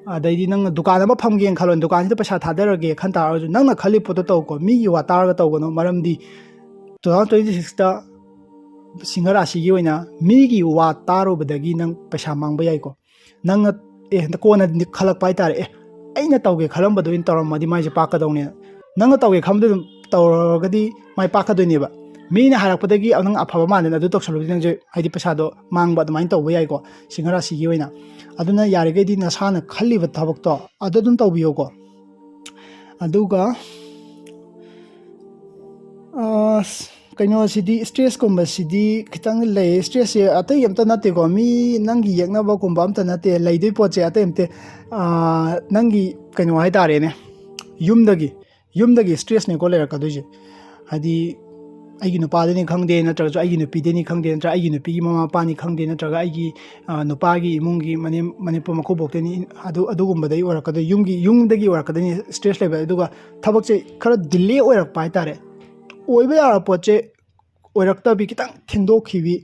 ꯑꯗꯩꯗꯤ ꯅꯪꯅ ꯗꯨꯀꯥꯟ ꯑꯃ ꯐꯝꯒꯦꯅ ꯈꯜꯂꯣ, ꯗꯨꯀꯥꯟꯁꯤꯗ ꯄꯩꯁꯥ ꯊꯥꯗꯔꯒꯦ ꯈꯟ ꯇꯥꯔꯒꯁꯨ, ꯅꯪꯅ ꯈꯜꯂꯤ ꯄꯣꯠꯇꯣ ꯇꯧꯀꯣ, ꯃꯤꯒꯤ ꯋꯥ ꯇꯥꯔꯒ ꯇꯧꯒꯅꯨ꯫ ꯃꯔꯝꯗꯤ two thousand twenty sixꯇ ꯁꯤꯡꯍ ꯔꯥꯁꯤꯒꯤ ꯑꯣꯏꯅ ꯃꯤꯒꯤ ꯋꯥ ꯇꯥꯔꯨꯕꯗꯒꯤ ꯅꯪ ꯄꯩꯁꯥ ꯃꯥꯡꯕ ꯌꯥꯏꯀꯣ꯫ ꯅꯪꯅ, ꯑꯦ, ꯀꯣꯟꯅ ꯈꯜꯂꯛꯄ ꯍꯥꯏꯇꯥꯔꯦ, "ꯑꯦ, ꯑꯩꯅ ꯇꯧꯒꯦ ꯈꯜꯂꯝꯕꯗꯣ ꯑꯣꯏꯅ ꯇꯧꯔꯝꯃꯗꯤ ꯃꯥꯏꯁꯦ ꯄꯥꯛꯀꯗꯧꯅꯦꯅ"꯫ ꯅꯪꯅ ꯇꯧꯒꯦ ꯈꯟꯕꯗꯣ ꯑꯗꯨꯝ ꯇꯧꯔꯒꯗꯤ ꯃꯥꯏ ꯄꯥꯛꯀꯗꯣꯏꯅꯦꯕ꯫ ꯃꯤꯅ ꯍꯥꯏꯔꯛꯄꯗꯒꯤ ꯅꯪ ꯑꯐꯕ ꯃꯥꯟꯗꯅ ꯑꯗꯨ ꯇꯧꯁꯜꯂꯨꯕꯗꯤ ꯅꯪꯁꯦ ꯍꯥꯏꯗꯤ ꯄꯩꯁꯥꯗꯣ ꯃꯥꯡꯕ ꯑꯗꯨꯃꯥꯏꯅ ꯇꯧꯕ ꯌꯥꯏꯀꯣ, ꯁꯤꯡꯍ ꯔꯥꯁꯤꯒꯤ ꯑꯣꯏꯅ꯫ ꯑꯗꯨꯅ ꯌꯥꯔꯤꯈꯩꯗꯤ ꯅꯁꯥꯅ ꯈꯜꯂꯤꯕ ꯊꯕꯛꯇꯣ ꯑꯗꯨ ꯑꯗꯨꯝ ꯇꯧꯕꯤꯌꯣꯀꯣ꯫ ꯑꯗꯨꯒ, ꯑꯁ, ꯀꯩꯅꯣꯁꯤꯗꯤ, stressꯀꯨꯝꯕꯁꯤꯗꯤ ꯈꯤꯇꯪ ꯂꯩ꯫ Stressꯁꯦ ꯑꯇꯩ ꯑꯝꯇ ꯅꯠꯇꯦꯀꯣ, ꯃꯤ ꯅꯪꯒꯤ ꯌꯦꯛꯅꯕꯒꯨꯝꯕ ꯑꯝꯇ ꯅꯠꯇꯦ꯫ ꯂꯩꯗꯣꯏ ꯄꯣꯠꯁꯦ ꯑꯇꯩ ꯑꯝꯇ, ꯑꯥ, ꯅꯪꯒꯤ ꯀꯩꯅꯣ ꯍꯥꯏꯇꯥꯔꯦꯅꯦ, ꯌꯨꯝꯗꯒꯤ, ꯌꯨꯝꯗꯒꯤ stressꯅꯦꯀꯣ ꯂꯩꯔꯛꯀꯗꯣꯏꯁꯦ꯫ ꯍꯥꯏꯗꯤ ꯑꯩꯒꯤ ꯅꯨꯄꯥꯗꯅꯤ ꯈꯪꯗꯦ, ꯅꯠꯇ꯭ꯔꯒꯁꯨ ꯑꯩꯒꯤ ꯅꯨꯄꯤꯗꯅꯤ ꯈꯪꯗꯦ, ꯅꯠꯇ꯭ꯔꯒ ꯑꯩꯒꯤ ꯅꯨꯄꯤꯒꯤ ꯃꯃꯥ ꯃꯄꯥꯅꯤ ꯈꯪꯗꯦ, ꯅꯠꯇ꯭ꯔꯒ ꯑꯩꯒꯤ, ꯑ, ꯅꯨꯄꯥꯒꯤ ꯏꯃꯨꯡꯒꯤ ꯃꯅꯦꯝ-, ꯃꯅꯦꯝꯄꯣꯛ ꯃꯀꯨꯕꯣꯛꯇꯅꯤ, ꯑꯗꯨ, ꯑꯗꯨꯒꯨꯝꯕꯗꯩ ꯑꯣꯏꯔꯛꯀꯗꯣꯏ, ꯌꯨꯝꯒꯤ, ꯌꯨꯝꯗꯒꯤ ꯑꯣꯏꯔꯛꯀꯗꯣꯏꯅꯤ stress ꯂꯩꯕ꯫ ꯑꯗꯨꯒ ꯊꯕꯛꯁꯦ ꯈꯔ delay ꯑꯣꯏꯔꯛꯄ ꯍꯥꯏꯇꯥꯔꯦ꯫ ꯑꯣꯏꯕ ꯌꯥꯕ ꯄꯣꯠꯁꯦ ꯑꯣꯏꯔꯛꯇꯕꯤ, ꯈꯤꯇꯪ ꯊꯦꯡꯗꯣꯛꯈꯤꯕꯤ,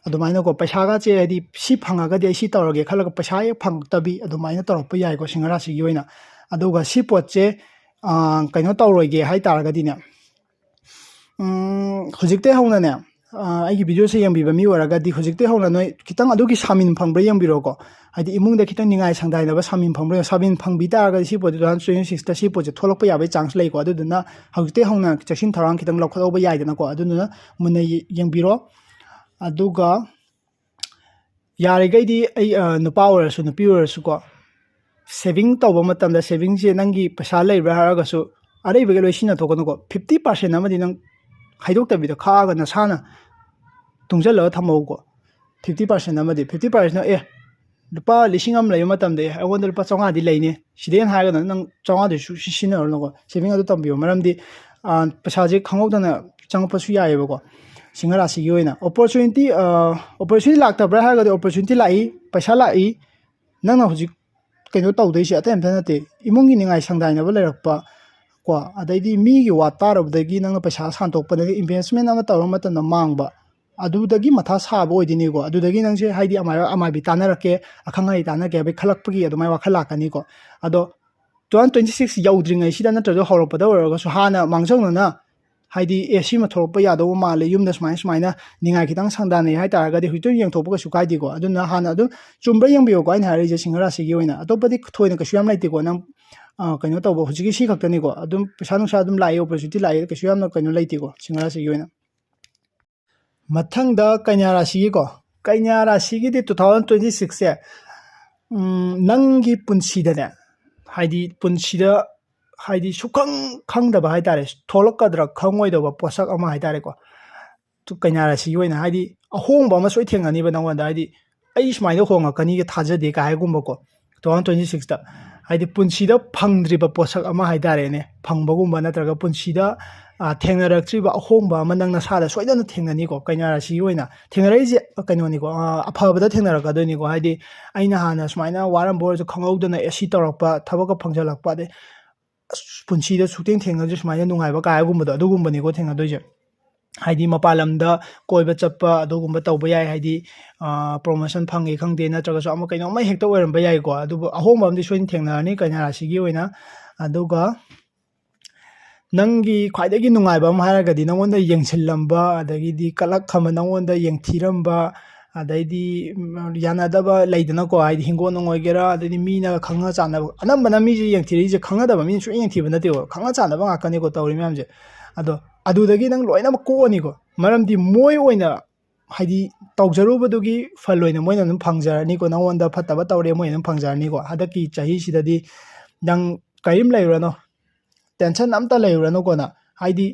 ꯑꯗꯨꯃꯥꯏꯅꯀꯣ, ꯄꯩꯁꯥꯒꯁꯦ ꯍꯥꯏꯗꯤ ꯁꯤ ꯐꯪꯉꯒꯗꯤ ꯑꯩ ꯁꯤ ꯇꯧꯔꯒꯦ ꯈꯜꯂꯒ ꯄꯩꯁꯥ ꯍꯦꯛ ꯐꯪꯉꯛꯇꯕꯤ, ꯑꯗꯨꯃꯥꯏꯅ ꯇꯧꯔꯛꯄ ꯌꯥꯏꯀꯣ ꯁꯤꯡꯍ ꯔꯥꯁꯤꯒꯤ ꯑꯣꯏꯅ꯫ ꯑꯗꯨꯒ ꯁꯤ ꯄꯣꯠꯁꯦ ꯀꯩꯅꯣ ꯇꯧꯔꯣꯏꯒꯦ ꯍꯥꯏ ꯇꯥꯔꯒꯗꯤꯅꯦ, ꯍꯧꯖꯤꯛꯇꯩ ꯍꯧꯅꯅꯦ, ꯑꯩꯒꯤ ꯚꯤꯗꯤꯑꯣꯁꯦ ꯌꯦꯡꯕꯤꯕ ꯃꯤ ꯑꯣꯏꯔꯒꯗꯤ ꯍꯧꯖꯤꯛꯇꯩ ꯍꯧꯅ ꯅꯣꯏ ꯈꯤꯇꯪ ꯑꯗꯨꯒꯤ ꯁꯥꯃꯤꯟ ꯐꯪꯕ꯭ꯔꯥ ꯌꯦꯡꯕꯤꯔꯣꯀꯣ꯫ ꯍꯥꯏꯗꯤ ꯏꯃꯨꯡꯗ ꯈꯤꯇꯪ ꯅꯤꯡꯉꯥꯏ ꯁꯪꯗꯥꯏꯅꯕ ꯁꯥꯃꯤꯟ ꯐꯪꯕ꯭ꯔꯥ ꯌꯦꯡꯉꯣ꯫ ꯁꯥꯃꯤꯟ ꯐꯪꯕꯤ ꯇꯥꯔꯒꯗꯤ ꯁꯤ ꯄꯣꯠꯁꯦ two thousand twenty sixꯇ ꯁꯤ ꯄꯣꯠꯁꯦ ꯊꯣꯛꯂꯛꯄ ꯌꯥꯕꯒꯤ ꯆꯥꯟꯁ ꯂꯩꯀꯣ꯫ ꯑꯗꯨꯗꯨꯅ ꯍꯧꯖꯤꯛꯇꯩ ꯍꯧꯅ ꯆꯦꯛꯁꯤꯟ ꯊꯧꯔꯥꯡ ꯈꯤꯇꯪ ꯂꯧꯈꯠꯍꯧꯕ ꯌꯥꯏꯗꯅꯀꯣ꯫ ꯑꯗꯨꯗꯨꯅ ꯃꯨꯟꯅ ꯌꯦꯡꯕꯤꯔꯣ꯫ ꯑꯗꯨꯒ ꯌꯥꯔꯤꯈꯩꯗꯤ ꯑꯩ ꯅꯨꯄꯥ ꯑꯣꯏꯔꯁꯨ ꯅꯨꯄꯤ ꯑꯣꯏꯔꯁꯨꯀꯣ, ꯁꯦꯚꯤꯡ ꯇꯧꯕ ꯃꯇꯝꯗ ꯁꯦꯚꯤꯡꯁꯦ ꯅꯪꯒꯤ ꯄꯩꯁꯥ ꯂꯩꯕ꯭ꯔꯥ ꯍꯥꯏꯔꯒꯁꯨ ꯑꯔꯩꯕꯒꯤ ꯂꯣꯏ ꯁꯤꯖꯤꯟꯅꯊꯣꯛꯀꯅꯨꯀꯣ꯫ Fifty percent ꯑꯃꯗꯤ ꯅꯪ ꯈꯥꯏꯗꯣꯛꯇꯕꯤꯗ ꯈꯥꯛꯑꯒ ꯅꯁꯥꯅ ꯇꯨꯡꯁꯤꯜꯂꯒ ꯊꯝꯍꯧꯀꯣ꯫ Fifty percent ꯑꯃꯗꯤ, fifty percent, ꯑꯦ, ꯂꯨꯄꯥ ꯂꯤꯁꯤꯡ ꯑꯃ ꯂꯩꯕ ꯃꯇꯝꯗ, ꯑꯦ, ꯑꯩꯉꯣꯟꯗ ꯂꯨꯄꯥ ꯆꯥꯝꯃꯉꯥꯗꯤ ꯂꯩꯅꯤ, ꯁꯤꯗꯩ ꯍꯦꯟꯅ ꯍꯥꯏꯔꯒꯅ ꯅꯪ ꯆꯥꯝꯃꯉꯥꯗꯨꯁꯨ ꯁꯤ ꯁꯤꯖꯤꯟꯅꯔꯨꯅꯨꯀꯣ꯫ ꯁꯦꯚꯤꯡ ꯑꯗꯨ ꯇꯝꯕꯤꯌꯣ꯫ ꯃꯔꯝꯗꯤ ꯄꯩꯁꯥꯁꯦ ꯈꯪꯍꯧꯗꯅ ꯆꯪꯉꯛꯄꯁꯨ ꯌꯥꯏꯑꯕꯀꯣ ꯁꯤꯡꯍ ꯔꯥꯁꯤꯒꯤ ꯑꯣꯏꯅ꯫ ꯑꯣꯄꯣꯔꯆꯨꯅꯤꯇꯤ, ꯑꯣꯄꯣꯔꯆꯨꯅꯤꯇꯤ ꯂꯥꯛꯇꯕ꯭ꯔꯥ ꯍꯥꯏꯔꯒꯗꯤ ꯑꯣꯄꯣꯔꯆꯨꯅꯤꯇꯤ ꯂꯥꯛꯏ, ꯄꯩꯁꯥ ꯂꯥꯛꯏ꯫ ꯅꯪꯅ ꯍꯧꯖꯤꯛ ꯀꯩꯅꯣ ꯇꯧꯗꯣꯏꯁꯦ ꯑꯇꯩ ꯑꯝꯇ ꯅꯠꯇꯦ, ꯏꯃꯨꯡꯒꯤ ꯅꯤꯡꯉꯥꯏ ꯁꯪꯗꯥꯏꯅꯕ ꯂꯩꯔꯛꯄ ꯀꯣ, ꯑꯗꯩꯗꯤ ꯃꯤꯒꯤ ꯋꯥ ꯇꯥꯔꯨꯕꯗꯒꯤ ꯅꯪꯅ ꯄꯩꯁꯥ ꯁꯥꯟꯇꯣꯛꯄꯗꯒꯤ investment ꯑꯃ ꯇꯧꯔ ꯃꯇꯝꯗ ꯃꯥꯡꯕ, ꯑꯗꯨꯗꯒꯤ ꯃꯊꯥ ꯁꯥꯕ ꯑꯣꯏꯗꯣꯏꯅꯤꯀꯣ꯫ ꯑꯗꯨꯗꯒꯤ ꯅꯪꯁꯦ ꯍꯥꯏꯗꯤ ꯑꯃꯥꯏ-, ꯑꯃꯥꯏꯕꯤ ꯇꯥꯟꯅꯔꯛꯀꯦ, ꯑꯈꯪ ꯑꯍꯩ ꯇꯥꯟꯅꯔꯛꯀꯦ ꯍꯥꯏꯕꯒꯤ ꯈꯜꯂꯛꯄꯒꯤ ꯑꯗꯨꯃꯥꯏꯅ ꯋꯥꯈꯜ ꯂꯥꯛꯀꯅꯤꯀꯣ꯫ ꯑꯗꯣ two thousand twenty six ꯌꯧꯗ꯭ꯔꯤꯉꯩꯁꯤꯗ ꯅꯠꯇ꯭ꯔꯁꯨ ꯍꯧꯔꯛꯄꯗ ꯑꯣꯏꯔꯒꯁꯨ ꯍꯥꯟꯅ ꯃꯥꯡꯖꯧꯅꯅ ꯍꯥꯏꯗꯤ, ꯑꯦ, ꯁꯤꯃ ꯊꯣꯛꯂꯛꯄ ꯌꯥꯗꯧꯕ ꯃꯥꯜꯂꯦ, ꯌꯨꯝꯗ ꯁꯨꯃꯥꯏꯅ ꯁꯨꯃꯥꯏꯅ ꯅꯤꯡꯉꯥꯏ ꯈꯤꯇꯪ ꯁꯪꯗꯥꯅꯩ ꯍꯥꯏ ꯇꯥꯔꯒꯗꯤ ꯍꯧꯖꯤꯛꯇ ꯌꯦꯡꯊꯣꯛꯄ ꯀꯩꯁꯨ ꯀꯥꯏꯗꯦꯀꯣ꯫ ꯑꯗꯨꯅ ꯍꯥꯟꯅ ꯑꯗꯨꯝ ꯆꯨꯝꯕ꯭ꯔꯥ ꯌꯦꯡꯕꯤꯌꯨꯀꯣ ꯑꯩꯅ ꯍꯥꯏꯔꯛꯏꯁꯦ ꯁꯤꯡꯍ ꯔꯥꯁꯤꯒꯤ ꯑꯣꯏꯅ꯫ ꯑꯇꯣꯞꯄꯗꯤ ꯊꯣꯏꯅ ꯀꯩꯁꯨ ꯌꯥꯝ ꯂꯩꯇꯦꯀꯣ꯫ ꯅꯪ ꯀꯩꯅꯣ ꯇꯧꯕ ꯍꯧꯖꯤꯛꯀꯤ ꯁꯤ ꯈꯛꯇꯅꯤꯀꯣ꯫ ꯑꯗꯨꯝ ꯄꯩꯁꯥ ꯅꯨꯡꯁꯥ ꯑꯗꯨꯝ ꯂꯥꯛꯏ, ꯑꯣꯄꯣꯔꯆꯨꯅꯤꯇꯤ ꯂꯥꯛꯏ, ꯀꯩꯁꯨ ꯌꯥꯝꯅ ꯀꯩꯅꯣ ꯂꯩꯇꯦꯀꯣ ꯁꯤꯡꯍ ꯔꯥꯁꯤꯒꯤ ꯑꯣꯏꯅ꯫ ꯃꯊꯪꯗ ꯀꯩꯅ꯭ꯌꯥ ꯔꯥꯁꯤꯒꯤꯀꯣ, ꯀꯩꯅ꯭ꯌꯥ ꯔꯥꯁꯤꯒꯤꯗꯤ two thousand twenty sixꯁꯦ ꯅꯪꯒꯤ ꯄꯨꯟꯁꯤꯗꯅꯦ, ꯍꯥꯏꯗꯤ ꯄꯨꯟꯁꯤꯗ ꯍꯥꯏꯗꯤ ꯁꯨꯛꯈꯪ ꯈꯪꯗꯕ ꯍꯥꯏ ꯇꯥꯔꯦ, ꯊꯣꯛꯂꯛꯀꯗ꯭ꯔꯥ ꯈꯪꯉꯣꯏꯗꯕ ꯄꯣꯠꯁꯛ ꯑꯃ ꯍꯥꯏ ꯇꯥꯔꯦꯀꯣ꯫ ꯇꯨ-, ꯀꯩꯅꯥ ꯔꯥꯁꯤꯒꯤ ꯑꯣꯏꯅ ꯍꯥꯏꯗꯤ ꯑꯍꯣꯡꯕ ꯑꯃ ꯁꯣꯏ ꯊꯦꯡꯅꯅꯤꯕ ꯅꯉꯣꯟꯗ, ꯍꯥꯏꯗꯤ ꯑꯩ ꯁꯨꯃꯥꯏꯅ ꯍꯣꯡꯉꯛꯀꯅꯤꯒ ꯊꯥꯖꯗꯦ ꯀꯥꯏ ꯍꯥꯏꯒꯨꯝꯕꯀꯣ꯫ Two thousand twenty sixꯇ ꯍꯥꯏꯗꯤ ꯄꯨꯟꯁꯤꯗ ꯐꯪꯗ꯭ꯔꯤꯕ ꯄꯣꯠꯁꯛ ꯑꯃ ꯍꯥꯏ ꯇꯥꯔꯦꯅꯦ, ꯐꯪꯕꯒꯨꯝꯕ ꯅꯠꯇ꯭ꯔꯒ ꯄꯨꯟꯁꯤꯗ ꯊꯦꯡꯅꯔꯛꯇ꯭ꯔꯤꯕ ꯑꯍꯣꯡꯕ ꯑꯃ ꯅꯪ ꯅꯁꯥꯗ ꯁꯣꯏꯗꯅ ꯊꯦꯡꯅꯅꯤꯀꯣ꯫ ꯀꯩꯅꯥ ꯔꯥꯁꯤꯒꯤ ꯑꯣꯏꯅ ꯊꯦꯡꯅꯔꯛꯏꯁꯦ ꯀꯩꯅꯣꯅꯤꯀꯣ, ꯑꯐꯕꯗ ꯊꯦꯡꯅꯔꯛꯀꯗꯣꯏꯅꯤꯀꯣ꯫ ꯍꯥꯏꯗꯤ ꯑꯩꯅ ꯍꯥꯟꯅ ꯁꯨꯃꯥꯏꯅ ꯋꯥꯔꯝꯕ ꯑꯣꯏꯔꯁꯨ ꯈꯪꯍꯧꯗꯅ ꯑꯦ ꯁꯤ ꯇꯧꯔꯛꯄ, ꯊꯕꯛꯀ ꯐꯪꯖꯜꯂꯛꯄ, ꯑꯗꯩ ꯑꯁ, ꯄꯨꯟꯁꯤꯗ ꯁꯨꯛꯊꯦꯡ ꯊꯦꯡꯅꯗ꯭ꯔꯤ ꯁꯨꯃꯥꯏꯅ ꯅꯨꯡꯉꯥꯏꯕ ꯀꯥꯏ ꯍꯥꯏꯒꯨꯝꯕꯗꯣ, ꯑꯗꯨꯒꯨꯝꯕꯅꯤꯀꯣ ꯊꯦꯡꯅꯗꯣꯏꯁꯦ꯫ ꯍꯥꯏꯗꯤ ꯃꯄꯥꯟ ꯂꯝꯗ ꯀꯣꯏꯕ ꯆꯠꯄ ꯑꯗꯨꯒꯨꯝꯕ ꯇꯧꯕ ꯌꯥꯏ꯫ ꯍꯥꯏꯗꯤ ꯄ꯭ꯔꯣꯃꯣꯁꯟ ꯐꯪꯉꯦ ꯈꯪꯗꯦ, ꯅꯠꯇ꯭ꯔꯒꯁꯨ ꯑꯃ ꯀꯩꯅꯣꯝꯃ ꯍꯦꯛꯇ ꯑꯣꯏꯔꯝꯕ ꯌꯥꯏꯀꯣ꯫ ꯑꯗꯨꯕꯨ ꯑꯍꯣꯡꯕ ꯑꯃꯗꯤ ꯁꯣꯏꯅ ꯊꯦꯡꯅꯔꯅꯤ ꯀꯩꯅꯥ ꯔꯥꯁꯤꯒꯤ ꯑꯣꯏꯅ꯫ ꯑꯗꯨꯒ ꯅꯪꯒꯤ ꯈ꯭ꯋꯥꯏꯗꯒꯤ ꯅꯨꯡꯉꯥꯏꯕ ꯑꯃ ꯍꯥꯏꯔꯒꯗꯤ ꯅꯪꯉꯣꯟꯗ ꯌꯦꯡꯁꯤꯜꯂꯝꯕ, ꯑꯗꯒꯤꯗꯤ ꯀꯂꯛ ꯈꯝꯕ, ꯅꯪꯉꯣꯟꯗ ꯌꯦꯡꯊꯤꯔꯝꯕ, ꯑꯗꯩꯗꯤ ꯌꯥꯅꯗꯕ ꯂꯩꯗꯅꯀꯣ꯫ ꯍꯥꯏꯗꯤ ꯍꯤꯡꯒꯣꯜ ꯅꯨꯡ ꯑꯣꯏꯒꯦꯔꯥ, ꯑꯗꯩꯗꯤ ꯃꯤꯅ ꯈꯪꯅ ꯆꯥꯟꯅꯕ, ꯑꯅꯝꯕꯅ ꯃꯤꯁꯦ ꯌꯦꯡꯊꯤꯔꯛꯏꯁꯦ ꯈꯪꯅꯗꯕ ꯃꯤꯅ ꯁꯨꯡꯌꯦꯡ ꯌꯦꯡꯊꯤꯕ ꯅꯠꯇꯦꯕ, ꯈꯪꯅ ꯆꯥꯟꯅꯕ ꯉꯥꯛꯇꯅꯤꯀꯣ ꯇꯧꯔꯤ ꯃꯌꯥꯝꯁꯦ꯫ ꯑꯗꯣ ꯑꯗꯨꯗꯒꯤ ꯅꯪ ꯂꯣꯏꯅꯃꯛ ꯀꯣꯛꯑꯅꯤꯀꯣ꯫ ꯃꯔꯝꯗꯤ ꯃꯣꯏ ꯑꯣꯏꯅ ꯍꯥꯏꯗꯤ ꯇꯧꯖꯔꯨꯕꯗꯨꯒꯤ ꯐꯜ ꯑꯣꯏꯅ ꯃꯣꯏꯅ ꯑꯗꯨꯝ ꯐꯪꯖꯔꯅꯤꯀꯣ꯫ ꯅꯪꯉꯣꯟꯗ ꯐꯠꯇꯕ ꯇꯧꯔꯦ, ꯃꯣꯏ ꯑꯗꯨꯝ ꯐꯪꯖꯔꯅꯤꯀꯣ꯫ ꯍꯟꯗꯛꯀꯤ ꯆꯍꯤꯁꯤꯗꯗꯤ ꯅꯪ ꯀꯔꯤꯝ ꯂꯩꯔꯨꯔꯅꯨ, ꯇꯦꯟꯁꯟ ꯑꯝꯇ ꯂꯩꯔꯨꯔꯅꯨꯀꯣ꯫ ꯅꯪ ꯍꯥꯏꯗꯤ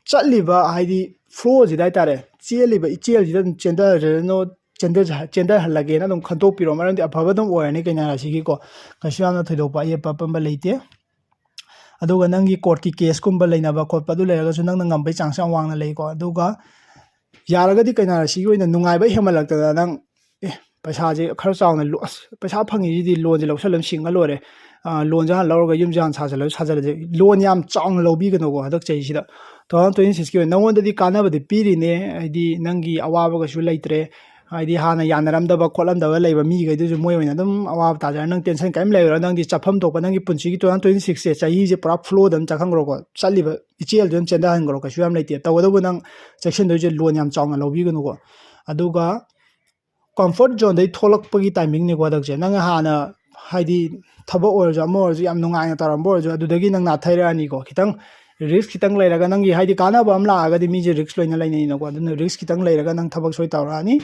ꯆꯠꯂꯤꯕ ꯍꯥꯏꯗꯤ ꯐ꯭ꯂꯣꯁꯤꯗ ꯍꯥꯏꯇꯥꯔꯦ, ꯆꯦꯜꯂꯤꯕ ꯏꯆꯦꯜꯁꯤꯗ ꯑꯗꯨꯝ ꯆꯦꯟꯊꯖꯔꯅꯨ, ꯆꯦꯟꯊꯖ- ꯆꯦꯟꯊꯍꯜꯂꯒꯦꯅ ꯑꯗꯨꯝ ꯈꯟꯇꯣꯛꯄꯤꯔꯣ꯫ ꯃꯔꯝꯗꯤ ꯑꯐꯕ ꯑꯗꯨꯝ ꯑꯣꯏꯔꯅꯤ ꯀꯩꯅꯥ ꯔꯥꯁꯤꯒꯤꯀꯣ꯫ ꯀꯩꯁꯨ ꯌꯥꯝꯅ ꯊꯣꯏꯗꯣꯛꯄ ꯑꯌꯦꯠꯄ ꯑꯄꯟꯕ ꯂꯩꯇꯦ꯫ ꯑꯗꯨꯒ ꯅꯪꯒꯤ ꯀꯣꯔꯠꯀꯤ ꯀꯦꯁꯀꯨꯝꯕ ꯂꯩꯅꯕ ꯈꯣꯠꯄ ꯑꯗꯨ ꯂꯩꯔꯒꯁꯨ ꯅꯪꯅ ꯉꯝꯕꯩ ꯆꯥꯡꯁ ꯌꯥꯝ ꯋꯥꯡꯅ ꯂꯩꯀꯣ꯫ ꯑꯗꯨꯒ ꯌꯥꯔꯒꯗꯤ ꯀꯩꯅꯥ ꯔꯥꯁꯤꯒꯤ ꯑꯣꯏꯅ ꯅꯨꯡꯉꯥꯏꯕ ꯍꯦꯟꯃꯜꯂꯛꯇꯅ ꯅꯪ ꯑꯦ ꯄꯩꯁꯥꯁꯦ ꯈꯔ ꯆꯥꯎꯅ ꯂꯣ-, ꯑꯁ, ꯄꯩꯁꯥ ꯐꯪꯉꯤꯁꯤꯗꯤ ꯂꯣꯟꯁꯦ ꯂꯧꯁꯜꯂꯒ ꯁꯤꯡꯉ ꯂꯣꯏꯔꯦ, ꯑ, ꯂꯣꯟꯁꯦ ꯍꯥꯟꯅ ꯂꯧꯔꯒ ꯌꯨꯝꯁꯦ ꯍꯥꯟꯅ ꯁꯥꯖꯜꯂꯁꯨ ꯁꯥꯖꯜꯂꯁꯦ꯫ ꯂꯣꯟ ꯌꯥꯝ ꯆꯥꯎꯅ ꯂꯧꯕꯤꯒꯅꯨꯀꯣ ꯍꯟꯗꯛ ꯆꯍꯤꯁꯤꯗ꯫ Two thousand twenty six ꯀꯤ ꯑꯣꯏꯅ ꯅꯪꯉꯣꯟꯗꯗꯤ ꯀꯥꯟꯅꯕꯗꯤ ꯄꯤꯔꯤꯅꯦ, ꯍꯥꯏꯗꯤ ꯅꯪꯒꯤ ꯑꯋꯥꯕ ꯀꯩꯁꯨ ꯂꯩꯇ꯭ꯔꯦ꯫ ꯍꯥꯏꯗꯤ ꯍꯥꯟꯅ ꯌꯥꯅꯔꯝꯗꯕ ꯈꯣꯠꯂꯝꯗꯕ ꯂꯩꯕ ꯃꯤꯈꯩꯗꯨꯁꯨ ꯃꯣꯏ ꯑꯣꯏꯅ ꯑꯗꯨꯝ ꯑꯋꯥꯕ ꯇꯥꯖꯔꯦ꯫ ꯅꯪ ꯇꯦꯟꯁꯟ ꯀꯔꯤꯝ ꯂꯩꯔꯣꯏ꯫ ꯅꯪꯗꯤ ꯆꯠꯐꯝ ꯊꯣꯛꯄ ꯅꯪꯒꯤ ꯄꯨꯟꯁꯤꯒꯤ two thousand twenty six ꯁꯦ ꯆꯍꯤꯁꯦ ꯄꯨꯔꯥ ꯐ꯭ꯂꯣꯗ ꯑꯗꯨꯝ ꯆꯠꯍꯟꯈ꯭ꯔꯣꯀꯣ꯫ ꯆꯠꯂꯤꯕ ꯏꯆꯦꯜꯗꯨ ꯑꯗꯨꯝ ꯆꯦꯟꯊꯍꯟꯈ꯭ꯔꯣ, ꯀꯩꯁꯨ ꯌꯥꯝ ꯂꯩꯇꯦ꯫ ꯇꯧꯕꯇꯕꯨ ꯅꯪ ꯆꯦꯛꯁꯤꯟꯗꯣꯏꯁꯦ ꯂꯣꯟ ꯌꯥꯝ ꯆꯥꯎꯅ ꯂꯧꯕꯤꯒꯅꯨꯀꯣ꯫ ꯑꯗꯨꯒ ꯀꯝꯐꯣꯔꯠ ꯖꯣꯟꯗꯩ ꯊꯣꯛꯂꯛꯄꯒꯤ ꯇꯥꯏꯃꯤꯡꯅꯤꯀꯣ ꯍꯟꯗꯛꯁꯦ꯫ ꯅꯪ ꯍꯥꯟꯅ ꯍꯥꯏꯗꯤ ꯊꯕꯛ ꯑꯣꯏꯔꯁꯨ ꯑꯃ ꯑꯣꯏꯔꯁꯨ ꯌꯥꯝ ꯅꯨꯡꯉꯥꯏꯅ ꯇꯧꯔꯝꯕ ꯑꯣꯏꯔꯁꯨ ꯑꯗꯨꯗꯒꯤ ꯅꯪ ꯅꯥꯊꯩꯔꯛꯑꯅꯤꯀꯣ꯫ ꯈꯤꯇꯪ ꯔꯤꯁꯛ ꯈꯤꯇꯪ ꯂꯩꯔꯒ ꯅꯪꯒꯤ ꯍꯥꯏꯗꯤ ꯀꯥꯟꯅꯕ ꯑꯃ ꯂꯥꯛꯑꯒꯗꯤ ꯃꯤꯁꯦ ꯔꯤꯁꯛ ꯂꯣꯏꯅ ꯂꯩꯅꯩꯅꯀꯣ꯫ ꯑꯗꯨꯅ ꯔꯤꯁꯛ ꯈꯤꯇꯪ ꯂꯩꯔꯒ ꯅꯪ ꯊꯕꯛ ꯁꯣꯏ ꯇꯧꯔꯛꯑꯅꯤ꯫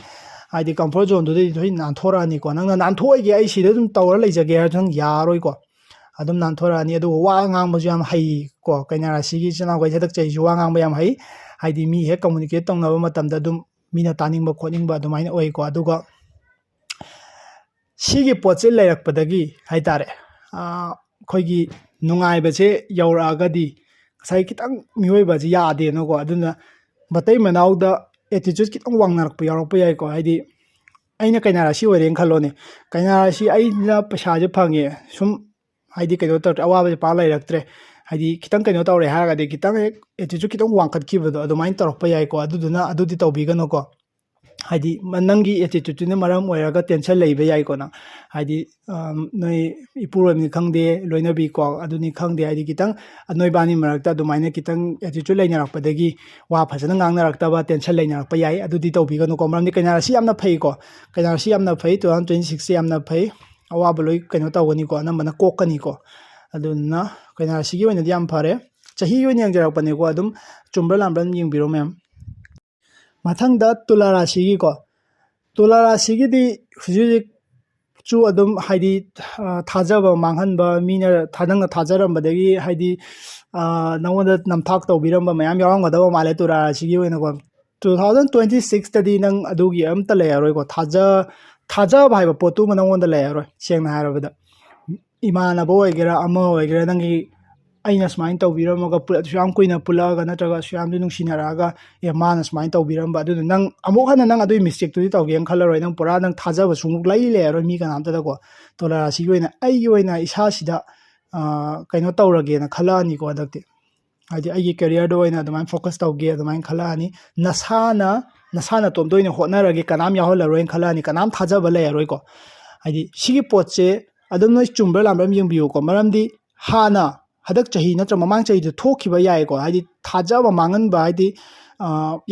ꯍꯥꯏꯗꯤ ꯀꯝꯐꯣꯔꯠ ꯖꯣꯟꯗꯨꯗꯩ ꯁꯣꯏ ꯅꯥꯟꯊꯣꯔꯛꯑꯅꯤꯀꯣ꯫ ꯅꯪꯅ ꯅꯥꯟꯊꯣꯛꯑꯣꯏꯒꯦ, ꯑꯩ ꯁꯤꯗ ꯑꯗꯨꯝ ꯇꯧꯔ ꯂꯩꯖꯒꯦ ꯍꯥꯏꯔꯁꯨ ꯅꯪ ꯌꯥꯔꯣꯏꯀꯣ꯫ ꯑꯗꯨꯝ ꯅꯥꯟꯊꯣꯔꯛꯑꯅꯤ꯫ ꯑꯗꯨꯒ ꯋꯥ ꯉꯥꯡꯕꯁꯨ ꯌꯥꯝ ꯍꯩꯀꯣ꯫ ꯀꯩꯅꯥ ꯔꯥꯁꯤꯒꯤ ꯏꯆꯤꯜ ꯏꯅꯥꯎꯈꯩꯁꯦ ꯍꯟꯗꯛ ꯆꯍꯤꯁꯨ ꯋꯥ ꯉꯥꯡꯕ ꯌꯥꯝ ꯍꯩ꯫ ꯍꯥꯏꯗꯤ ꯃꯤ ꯍꯦꯛ ꯀꯝꯃꯨꯅꯤꯀꯦꯠ ꯇꯧꯅꯕ ꯃꯇꯝꯗ ꯑꯗꯨꯝ ꯃꯤꯅ ꯇꯥꯅꯤꯡꯕ ꯈꯣꯠꯅꯤꯡꯕ ꯑꯗꯨꯃꯥꯏꯅ ꯑꯣꯏꯀꯣ꯫ ꯑꯗꯨꯒ ꯁꯤꯒꯤ ꯄꯣꯠꯁꯦ ꯂꯩꯔꯛꯄꯗꯒꯤ ꯍꯥꯏꯇꯥꯔꯦ, ꯑꯥ, ꯑꯩꯈꯣꯏꯒꯤ ꯅꯨꯡꯉꯥꯏꯕꯁꯦ ꯌꯧꯔꯛꯑꯒꯗꯤ ꯉꯁꯥꯏ ꯈꯤꯇꯪ ꯃꯤꯑꯣꯏꯕꯁꯦ ꯌꯥꯗꯦꯅꯀꯣ꯫ ꯑꯗꯨꯅ ꯃꯇꯩ ꯃꯅꯥꯎꯗ ꯑꯦꯇꯤꯆꯨꯠ ꯈꯤꯇꯪ ꯋꯥꯡꯅꯔꯛꯄ ꯌꯥꯎꯔꯛꯄ ꯌꯥꯏꯀꯣ꯫ ꯍꯥꯏꯗꯤ ꯑꯩꯅ ꯀꯩꯅꯥ ꯔꯥꯁꯤ ꯑꯣꯏꯔꯦꯅ ꯈꯜꯂꯣꯅꯦ꯫ ꯀꯩꯅꯥ ꯔꯥꯁꯤ ꯑꯩꯅ ꯄꯩꯁꯥꯁꯦ ꯐꯪꯉꯦ, ꯁꯨꯝ ꯍꯥꯏꯗꯤ ꯀꯩꯅꯣ ꯇꯧꯔꯦ, ꯑꯋꯥꯕꯁꯦ ꯄꯥꯛ ꯂꯩꯔꯛꯇ꯭ꯔꯦ꯫ ꯍꯥꯏꯗꯤ ꯈꯤꯇꯪ ꯀꯩꯅꯣ ꯇꯧꯔꯦ ꯍꯥꯏꯔꯒꯗꯤ ꯈꯤꯇꯪ ꯍꯦꯛ attitude ꯈꯤꯇꯪ ꯋꯥꯡꯈꯠꯈꯤꯕꯗꯣ ꯑꯗꯨꯃꯥꯏꯅ ꯇꯧꯔꯛꯄ ꯌꯥꯏꯀꯣ꯫ ꯑꯗꯨꯗꯨꯅ ꯑꯗꯨꯗꯤ ꯇꯧꯕꯤꯒꯅꯨꯀꯣ꯫ ꯍꯥꯏꯗꯤ ꯃ- ꯅꯪꯒꯤ attitudeꯇꯨꯅ ꯃꯔꯝ ꯑꯣꯏꯔꯒ tension ꯂꯩꯕ ꯌꯥꯏꯀꯣ ꯅꯪ꯫ ꯍꯥꯏꯗꯤ ꯅꯣꯏ ꯏꯄꯨꯔꯣꯏꯕꯅꯤ ꯈꯪꯗꯦ, ꯂꯣꯏꯅꯕꯤꯀꯣ ꯑꯗꯨꯅꯤ ꯈꯪꯗꯦ, ꯍꯥꯏꯗꯤ ꯈꯤꯇꯪ ꯅꯣꯏꯕꯥꯅꯤ ꯃꯔꯛꯇ ꯑꯗꯨꯃꯥꯏꯅ ꯈꯤꯇꯪ attitude ꯂꯩꯅꯔꯛꯄꯗꯒꯤ ꯋꯥ ꯐꯖꯅ ꯉꯥꯡꯅꯔꯛꯇꯕ, tension ꯂꯩꯅꯔꯛꯄ ꯌꯥꯏ꯫ ꯑꯗꯨꯗꯤ ꯇꯧꯕꯤꯒꯅꯨꯀꯣ꯫ ꯃꯔꯝꯗꯤ ꯀꯩꯅꯥ ꯔꯥꯁꯤ ꯌꯥꯝꯅ ꯐꯩꯀꯣ꯫ ꯀꯩꯅꯥ ꯔꯥꯁꯤ ꯌꯥꯝꯅ ꯐꯩ꯫ Two thousand twenty sixꯁꯦ ꯌꯥꯝꯅ ꯐꯩ꯫ ꯑꯋꯥꯕ ꯂꯣꯏ ꯀꯩꯅꯣ ꯇꯧꯒꯅꯤꯀꯣ, ꯑꯅꯝꯕꯅ ꯀꯣꯛꯀꯅꯤꯀꯣ꯫ ꯑꯗꯨꯗꯨꯅ ꯀꯩꯅꯥ ꯔꯥꯁꯤꯒꯤ ꯑꯣꯏꯅꯗꯤ ꯌꯥꯝ ꯐꯔꯦ꯫ ꯆꯍꯤ ꯑꯣꯏꯅ ꯌꯦꯡꯖꯔꯛꯄꯅꯦꯀꯣ꯫ ꯑꯗꯨꯝ ꯆꯨꯝꯕ꯭ꯔꯥ ꯂꯥꯟꯕ꯭ꯔꯥ ꯑꯗꯨꯝ ꯌꯦꯡꯕꯤꯔꯣ ꯃꯌꯥꯝ꯫ ꯃꯊꯪꯗ ꯇꯨꯂꯥ ꯔꯥꯁꯤꯒꯤꯀꯣ꯫ ꯇꯨꯂꯥ ꯔꯥꯁꯤꯒꯤꯗꯤ ꯍꯧꯖꯤꯛ ꯍꯧꯖꯤꯛ ꯁꯨ ꯑꯗꯨꯝ ꯍꯥꯏꯗꯤ ꯊꯥꯖꯕ ꯃꯥꯡꯍꯟꯕ, ꯃꯤꯅ ꯊꯥ- ꯅꯪꯅ ꯊꯥꯖꯔꯝꯕꯗꯒꯤ ꯍꯥꯏꯗꯤ ꯅꯉꯣꯟꯗ ꯅꯝꯊꯥꯛ ꯇꯧꯕꯤꯔꯝꯕ ꯃꯌꯥꯝ ꯌꯥꯎꯔꯝꯒꯗꯕ ꯃꯥꯜꯂꯦ ꯇꯨꯂꯥ ꯔꯥꯁꯤꯒꯤ ꯑꯣꯏꯅꯀꯣ꯫ Two thousand twenty sixꯇꯗꯤ ꯅꯪ ꯑꯗꯨꯒꯤ ꯑꯝꯇ ꯂꯩꯔꯔꯣꯏꯀꯣ꯫ ꯊꯥꯖ ꯊꯥꯖꯕ ꯍꯥꯏꯕ ꯄꯣꯠꯇꯨꯃ ꯅꯉꯣꯟꯗ ꯂꯩꯔꯔꯣꯏ꯫ ꯁꯦꯡꯅ ꯍꯥꯏꯔꯕꯗ ꯏꯃꯥꯟꯅꯕ ꯑꯣꯏꯒꯦꯔꯥ ꯑꯃ ꯑꯣꯏꯒꯦꯔꯥ, ꯅꯪꯒꯤ ꯑꯩꯅ ꯁꯨꯃꯥꯏꯅ ꯇꯧꯕꯤꯔꯝꯃꯒ ꯄꯨꯂꯞ ꯑꯁꯨꯛ ꯌꯥꯝ ꯀꯨꯏꯅ ꯄꯨꯜꯂꯛꯑꯒ ꯅꯠꯇ꯭ꯔꯒ ꯑꯁꯨꯛ ꯌꯥꯝꯁꯨ ꯅꯨꯡꯁꯤꯅꯔꯛꯑꯒ ꯑꯦ ꯃꯥꯅ ꯁꯨꯃꯥꯏꯅ ꯇꯧꯕꯤꯔꯝꯕ, ꯑꯗꯨꯅ ꯅꯪ ꯑꯃꯨꯛ ꯍꯟꯅ ꯅꯪ ꯑꯗꯨꯒꯤ mistakeꯇꯨꯗꯤ ꯇꯧꯒꯦꯅ ꯈꯜꯂꯔꯣꯏ꯫ ꯅꯪ ꯄꯨꯔꯥ ꯅꯪ ꯊꯥꯖꯕ ꯁꯨꯡꯂꯩ ꯂꯩꯔꯔꯣꯏ ꯃꯤ ꯀꯅꯥꯝꯇꯗꯀꯣ꯫ ꯇꯨꯂꯥ ꯔꯥꯁꯤꯒꯤ ꯑꯣꯏꯅ ꯑꯩꯒꯤ ꯑꯣꯏꯅ ꯏꯁꯥꯁꯤꯗ ꯀꯩꯅꯣ ꯇꯧꯔꯒꯦꯅ ꯈꯜꯂꯛꯑꯅꯤꯀꯣ ꯍꯟꯗꯛꯇꯤ꯫ ꯍꯥꯏꯗꯤ ꯑꯩꯒꯤ careerꯗ ꯑꯣꯏꯅ ꯑꯗꯨꯃꯥꯏꯅ focus ꯇꯧꯒꯦ ꯑꯗꯨꯃꯥꯏꯅ ꯈꯜꯂꯛꯑꯅꯤ꯫ ꯅꯁꯥꯅ ꯅꯁꯥ ꯅꯇꯣꯝꯇ ꯑꯣꯏꯅ ꯍꯣꯠꯅꯔꯒꯦ, ꯀꯅꯥꯝ ꯌꯥꯎꯍꯜꯂꯔꯣꯏꯅ ꯈꯜꯂꯛꯑꯅꯤ, ꯀꯅꯥꯝ ꯊꯥꯖꯕ ꯂꯩꯔꯔꯣꯏꯀꯣ꯫ ꯍꯥꯏꯗꯤ ꯁꯤꯒꯤ ꯄꯣꯠꯁꯦ ꯑꯗꯨꯝ ꯅꯣꯏ ꯆꯨꯝꯕ꯭ꯔꯥ ꯂꯥꯟꯕ꯭ꯔꯥ ꯑꯗꯨꯝ ꯌꯦꯡꯕꯤꯌꯨꯀꯣ꯫ ꯃꯔꯝꯗꯤ ꯍꯥꯟꯅ ꯍꯟꯗꯛ ꯆꯍꯤ ꯅꯠꯇ꯭ꯔ ꯃꯃꯥꯡ ꯆꯍꯤꯗ ꯊꯣꯛꯈꯤꯕ ꯌꯥꯏꯀꯣ꯫ ꯍꯥꯏꯗꯤ ꯊꯥꯖꯕ ꯃꯥꯡꯍꯟꯕ ꯍꯥꯏꯗꯤ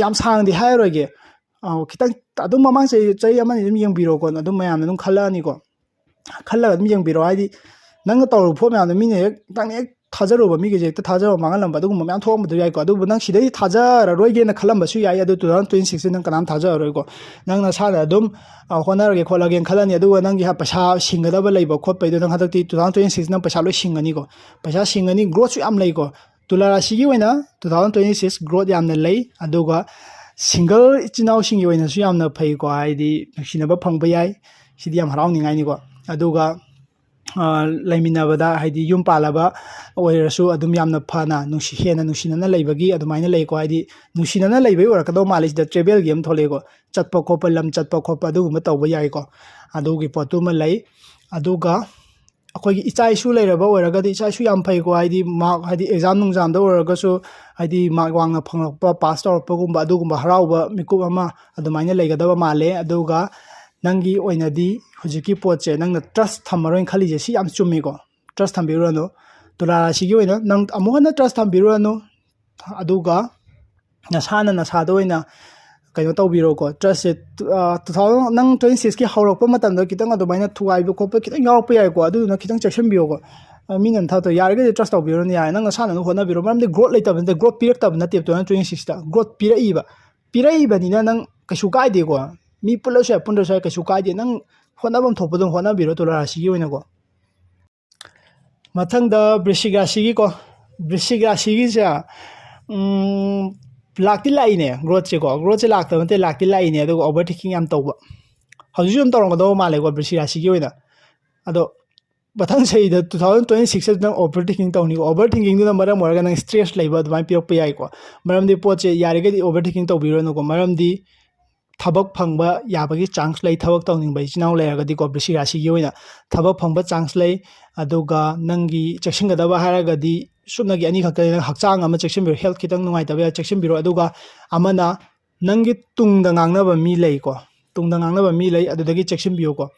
ꯌꯥꯝ ꯁꯥꯡꯗꯤ ꯍꯥꯏꯔꯔꯣꯏꯒꯦ꯫ ꯈꯤꯇꯪ ꯑꯗꯨꯝ ꯃꯃꯥꯡ ꯆꯍꯤ ꯆꯍꯤ ꯑꯃꯅꯤ ꯑꯗꯨꯝ ꯌꯦꯡꯕꯤꯔꯣꯀꯣ, ꯑꯗꯨꯝ ꯃꯌꯥꯝꯅ ꯑꯗꯨꯝ ꯈꯜꯂꯛꯑꯅꯤꯀꯣ꯫ ꯈꯜꯂꯒ ꯑꯗꯨꯝ ꯌꯦꯡꯕꯤꯔꯣ꯫ ꯍꯥꯏꯗꯤ ꯅꯪꯅ ꯇꯧꯔꯨꯕ ꯄꯣꯠ ꯃꯌꯥꯝꯗꯣ ꯃꯤꯅ ꯍꯦꯛ ꯅꯪꯅ ꯍꯦꯛ ꯊꯥꯖꯔꯨꯕ ꯃꯤꯒꯩꯁꯦ ꯍꯦꯛꯇ ꯊꯥꯖꯕ ꯃꯥꯡꯍꯜꯂꯝꯕ ꯑꯗꯨꯒꯨꯝꯕ ꯃꯌꯥꯝ ꯊꯣꯛꯑꯝꯕꯗꯣ ꯌꯥꯏꯀꯣ꯫ ꯑꯗꯨꯕꯨ ꯅꯪ ꯁꯤꯗꯩ ꯊꯥꯖꯔꯔꯣꯏꯒꯦꯅ ꯈꯜꯂꯝꯕꯁꯨ ꯌꯥꯏ꯫ ꯑꯗꯨ two thousand twenty sixꯁꯦ ꯅꯪ ꯀꯅꯥꯝ ꯊꯥꯖꯔꯔꯣꯏꯀꯣ꯫ ꯅꯪ ꯅꯁꯥꯅ ꯑꯗꯨꯝ ꯍꯣꯠꯅꯔꯒꯦ ꯈꯣꯠꯂꯒꯦꯅ ꯈꯜꯂꯅꯤ꯫ ꯑꯗꯨꯒ ꯅꯪꯒꯤ ꯄꯩꯁꯥ ꯁꯤꯡꯒꯗꯕ ꯂꯩꯕ ꯈꯣꯠꯄꯩꯗꯣ ꯅꯪ ꯍꯟꯗꯛꯇꯤ two thousand twenty six ꯅꯪ ꯄꯩꯁꯥ ꯂꯣꯏ ꯁꯤꯡꯉꯅꯤꯀꯣ꯫ ꯄꯩꯁꯥ ꯁꯤꯡꯉꯅꯤ, growthꯁꯨ ꯌꯥꯝ ꯂꯩꯀꯣ꯫ ꯇꯨꯂꯥ ꯔꯥꯁꯤꯒꯤ ꯑꯣꯏꯅ two thousand twenty six growth ꯌꯥꯝꯅ ꯂꯩ꯫ ꯑꯗꯨꯒ single ꯏꯆꯤꯟ ꯏꯅꯥꯎꯁꯤꯡꯒꯤ ꯑꯣꯏꯅꯁꯨ ꯌꯥꯝꯅ ꯐꯩꯀꯣ꯫ ꯍꯥꯏꯗꯤ ꯅꯨꯡꯁꯤꯅꯕ ꯐꯪꯕ ꯌꯥꯏ꯫ ꯁꯤꯗꯤ ꯌꯥꯝ ꯍꯔꯥꯎꯅꯤꯡꯉꯥꯏꯅꯤꯀꯣ꯫ ꯑꯗꯨꯒ ꯂꯩꯃꯤꯟꯅꯕꯗ ꯍꯥꯏꯗꯤ ꯌꯨꯝ ꯄꯥꯜꯂꯕ ꯑꯣꯏꯔꯁꯨ ꯑꯗꯨꯝ ꯌꯥꯝꯅ ꯐꯅ ꯅꯨꯡꯁꯤ ꯍꯦꯟꯅ ꯅꯨꯡꯁꯤꯅꯅ ꯂꯩꯕꯒꯤ ꯑꯗꯨꯃꯥꯏꯅ ꯂꯩꯀꯣ꯫ ꯍꯥꯏꯗꯤ ꯅꯨꯡꯁꯤꯅꯅ ꯂꯩꯕꯒꯤ ꯑꯣꯏꯔꯛꯀꯗꯧ ꯃꯥꯜꯂꯤ꯫ ꯁꯤꯗ travelꯒꯤ ꯑꯃ ꯊꯣꯛꯂꯛꯑꯦꯀꯣ꯫ ꯆꯠꯄ ꯈꯣꯠꯄ, ꯂꯝ ꯆꯠꯄ ꯈꯣꯠꯄ ꯑꯗꯨꯒꯨꯝꯕ ꯇꯧꯕ ꯌꯥꯏꯀꯣ꯫ ꯑꯗꯨꯒꯤ ꯄꯣꯠꯇꯨꯃ ꯂꯩ꯫ ꯑꯗꯨꯒ ꯑꯩꯈꯣꯏꯒꯤ ꯏꯆꯥ ꯏꯁꯨ ꯂꯩꯔꯕ ꯑꯣꯏꯔꯒꯗꯤ, ꯏꯆꯥ ꯏꯁꯨ ꯌꯥꯝ ꯐꯩꯀꯣ, ꯍꯥꯏꯗꯤ ꯃꯥꯔꯛ, ꯍꯥꯏꯗꯤ ꯑꯦꯛꯖꯥꯝ ꯅꯨꯡꯖꯥꯝꯗ ꯑꯣꯏꯔꯒꯁꯨ, ꯍꯥꯏꯗꯤ ꯃꯥꯔꯛ ꯋꯥꯡꯅ ꯐꯪꯂꯛꯄ, ꯄꯥꯁ ꯇꯧꯔꯛꯄꯒꯨꯝꯕ, ꯑꯗꯨꯒꯨꯝꯕ ꯍꯔꯥꯎꯕ ꯃꯤꯀꯨꯞ ꯑꯃ ꯑꯗꯨꯃꯥꯏꯅ ꯂꯩꯒꯗꯕ ꯃꯥꯜꯂꯦ꯫ ꯑꯗꯨꯒ ꯅꯪꯒꯤ ꯑꯣꯏꯅꯗꯤ ꯍꯧꯖꯤꯛꯀꯤ ꯄꯣꯠꯁꯦ ꯅꯪꯅ ꯇ꯭ꯔꯁ ꯊꯝꯃꯔꯣꯏꯅ ꯈꯜꯂꯤꯁꯦ, ꯁꯤ ꯌꯥꯝ ꯆꯨꯝꯃꯤꯀꯣ꯫ ꯇ꯭ꯔꯁ ꯊꯝꯕꯤꯔꯨꯔꯅꯨ꯫ ꯇꯨꯂꯥ ꯔꯥꯁꯤꯒꯤ ꯑꯣꯏꯅ ꯅꯪ ꯑꯃꯨꯛ ꯍꯟꯅ ꯇ꯭ꯔꯁ ꯊꯝꯕꯤꯔꯨꯔꯅꯨ꯫ ꯑꯗꯨꯒ ꯅꯁꯥꯅ ꯅꯁꯥꯗ ꯑꯣꯏꯅ ꯀꯩꯅꯣ ꯇꯧꯕꯤꯔꯣꯀꯣ꯫ ꯇ꯭ꯔꯁꯁꯦ, ꯑ, two thousand, ꯅꯪ twenty sixꯀꯤ ꯍꯧꯔꯛꯄ ꯃꯇꯝꯗ ꯈꯤꯇꯪ ꯑꯗꯨꯃꯥꯏꯅ ꯊꯨꯒꯥꯏꯕ ꯈꯣꯠꯄ ꯈꯤꯇꯪ ꯌꯥꯎꯔꯛꯄ ꯌꯥꯏꯀꯣ, ꯑꯗꯨꯗꯨꯅ ꯈꯤꯇꯪ ꯆꯦꯛꯁꯤꯟꯕꯤꯌꯣꯀꯣ꯫ ꯑ, ꯃꯤꯅ ꯅꯊꯧꯗꯣ ꯌꯥꯔꯤꯈꯩꯗꯤ ꯇ꯭ꯔꯁ ꯇꯧꯕꯤꯔꯨꯅꯨ, ꯌꯥꯔꯦ, ꯅꯪ ꯅꯁꯥꯅ ꯑꯗꯨꯝ ꯍꯣꯠꯅꯕꯤꯔꯣ꯫ ꯃꯔꯝꯗꯤ ꯒ꯭ꯔꯣꯠ ꯂꯩꯇꯕ ꯅꯠꯇꯦ, two thousand twenty sixꯇ ꯒ꯭ꯔꯣꯠ ꯄꯤꯔꯛꯏꯕ, ꯄꯤꯔꯛꯏꯕ, ꯄꯤꯔꯛꯏꯕꯅꯤꯅ ꯅꯪ ꯀꯩꯁꯨ ꯀꯥꯏꯗꯦꯀꯣ꯫ ꯃꯤ ꯄꯨꯜꯂꯁꯨ ꯌꯥꯏ, ꯄꯨꯟꯗ꯭ꯔꯁꯨ ꯌꯥꯏ, ꯀꯩꯁꯨ ꯀꯥꯏꯗꯦ꯫ ꯅꯪ ꯍꯣꯠꯅꯐꯝ ꯊꯣꯛꯄ ꯑꯗꯨꯝ ꯍꯣꯠꯅꯕꯤꯔꯣ, ꯇꯨꯂꯥ ꯔꯥꯁꯤꯒꯤ ꯑꯣꯏꯅꯀꯣ꯫ ꯃꯊꯪꯗ ꯕ꯭ꯔꯤꯁꯤꯛ ꯔꯥꯁꯤꯒꯤꯀꯣ, ꯕ꯭ꯔꯤꯁꯤꯛ ꯔꯥꯁꯤꯒꯤꯁꯦ, ꯎꯝ, ꯂꯥꯛꯇꯤ ꯂꯥꯛꯏꯅꯦ ꯒ꯭ꯔꯣꯠꯁꯦꯀꯣ, ꯒ꯭ꯔꯣꯠꯁꯦ ꯂꯥꯛꯇꯕ ꯅꯠꯇꯦ, ꯂꯥꯛꯇꯤ ꯂꯥꯛꯏꯅꯦ, ꯑꯗꯨꯒ ꯑꯣꯚꯔ ꯊꯤꯡꯀꯤꯡ ꯌꯥꯝ ꯇꯧꯕ ꯍꯧꯖꯤꯛꯁꯨ ꯑꯗꯨꯝ ꯇꯧꯔꯝꯒꯗꯧꯕ ꯃꯥꯜꯂꯦꯀꯣ ꯕ꯭ꯔꯤꯁꯤꯛ ꯔꯥꯁꯤꯒꯤ ꯑꯣꯏꯅ꯫ ꯑꯗꯣ ꯃꯊꯪ ꯆꯍꯤꯗ, two thousand twenty sixꯇ ꯅꯪ ꯑꯣꯚꯔ ꯊꯤꯡꯀꯤꯡ ꯇꯧꯅꯤꯀꯣ꯫ ꯑꯣꯚꯔ ꯊꯤꯡꯀꯤꯡꯗꯨꯅ ꯃꯔꯝ ꯑꯣꯏꯔꯒ ꯅꯪ ꯁ꯭ꯇ꯭ꯔꯦꯁ ꯂꯩꯕ ꯑꯗꯨꯃꯥꯏꯅ ꯄꯤꯔꯛꯄ ꯌꯥꯏꯀꯣ꯫ ꯃꯔꯝꯗꯤ ꯄꯣꯠꯁꯦ ꯌꯥꯔꯤꯈꯩꯗꯤ ꯑꯣꯚꯔ ꯊꯤꯡꯀꯤꯡ ꯇꯧꯕꯤꯔꯨꯔꯅꯨꯀꯣ, ꯃꯔꯝꯗꯤ ꯊꯕꯛ ꯐꯪꯕ ꯌꯥꯕꯒꯤ ꯆꯥꯟꯁ ꯂꯩ꯫ ꯊꯕꯛ ꯇꯧꯅꯤꯡꯕ ꯏꯆꯤꯟ ꯏꯅꯥꯎ ꯂꯩꯔꯒꯗꯤꯀꯣ, ꯕ꯭ꯔꯤꯁꯤꯛ ꯔꯥꯁꯤꯒꯤ ꯑꯣꯏꯅ ꯊꯕꯛ ꯐꯪꯕ ꯆꯥꯟꯁ ꯂꯩ꯫ ꯑꯗꯨꯒ ꯅꯪꯒꯤ ꯆꯦꯛꯁꯤꯟꯒꯗꯕ ꯍꯥꯏꯔꯒꯗꯤ ꯁꯨꯞꯅꯒꯤ ꯑꯅꯤꯈꯛꯇꯅꯤ꯫ ꯅꯪ ꯍꯛꯆꯥꯡ ꯑꯃ ꯆꯦꯛꯁꯤꯟꯕꯤꯔꯣ, ꯍꯦꯜꯠ ꯈꯤꯇꯪ ꯅꯨꯡꯉꯥꯏꯇꯕ ꯌꯥꯏ, ꯆꯦꯛꯁꯤꯟꯕꯤꯔꯣ꯫ ꯑꯗꯨꯒ ꯑꯃꯅ ꯅꯪꯒꯤ ꯇꯨꯡꯗ ꯉꯥꯡꯅꯕ ꯃꯤ ꯂꯩꯀꯣ, ꯇꯨꯡꯗ ꯉꯥꯡꯅꯕ ꯃꯤ ꯂꯩ, ꯑꯗꯨꯗꯒꯤ ꯆꯦꯛꯁꯤꯟꯕꯤꯌꯨꯀꯣ꯫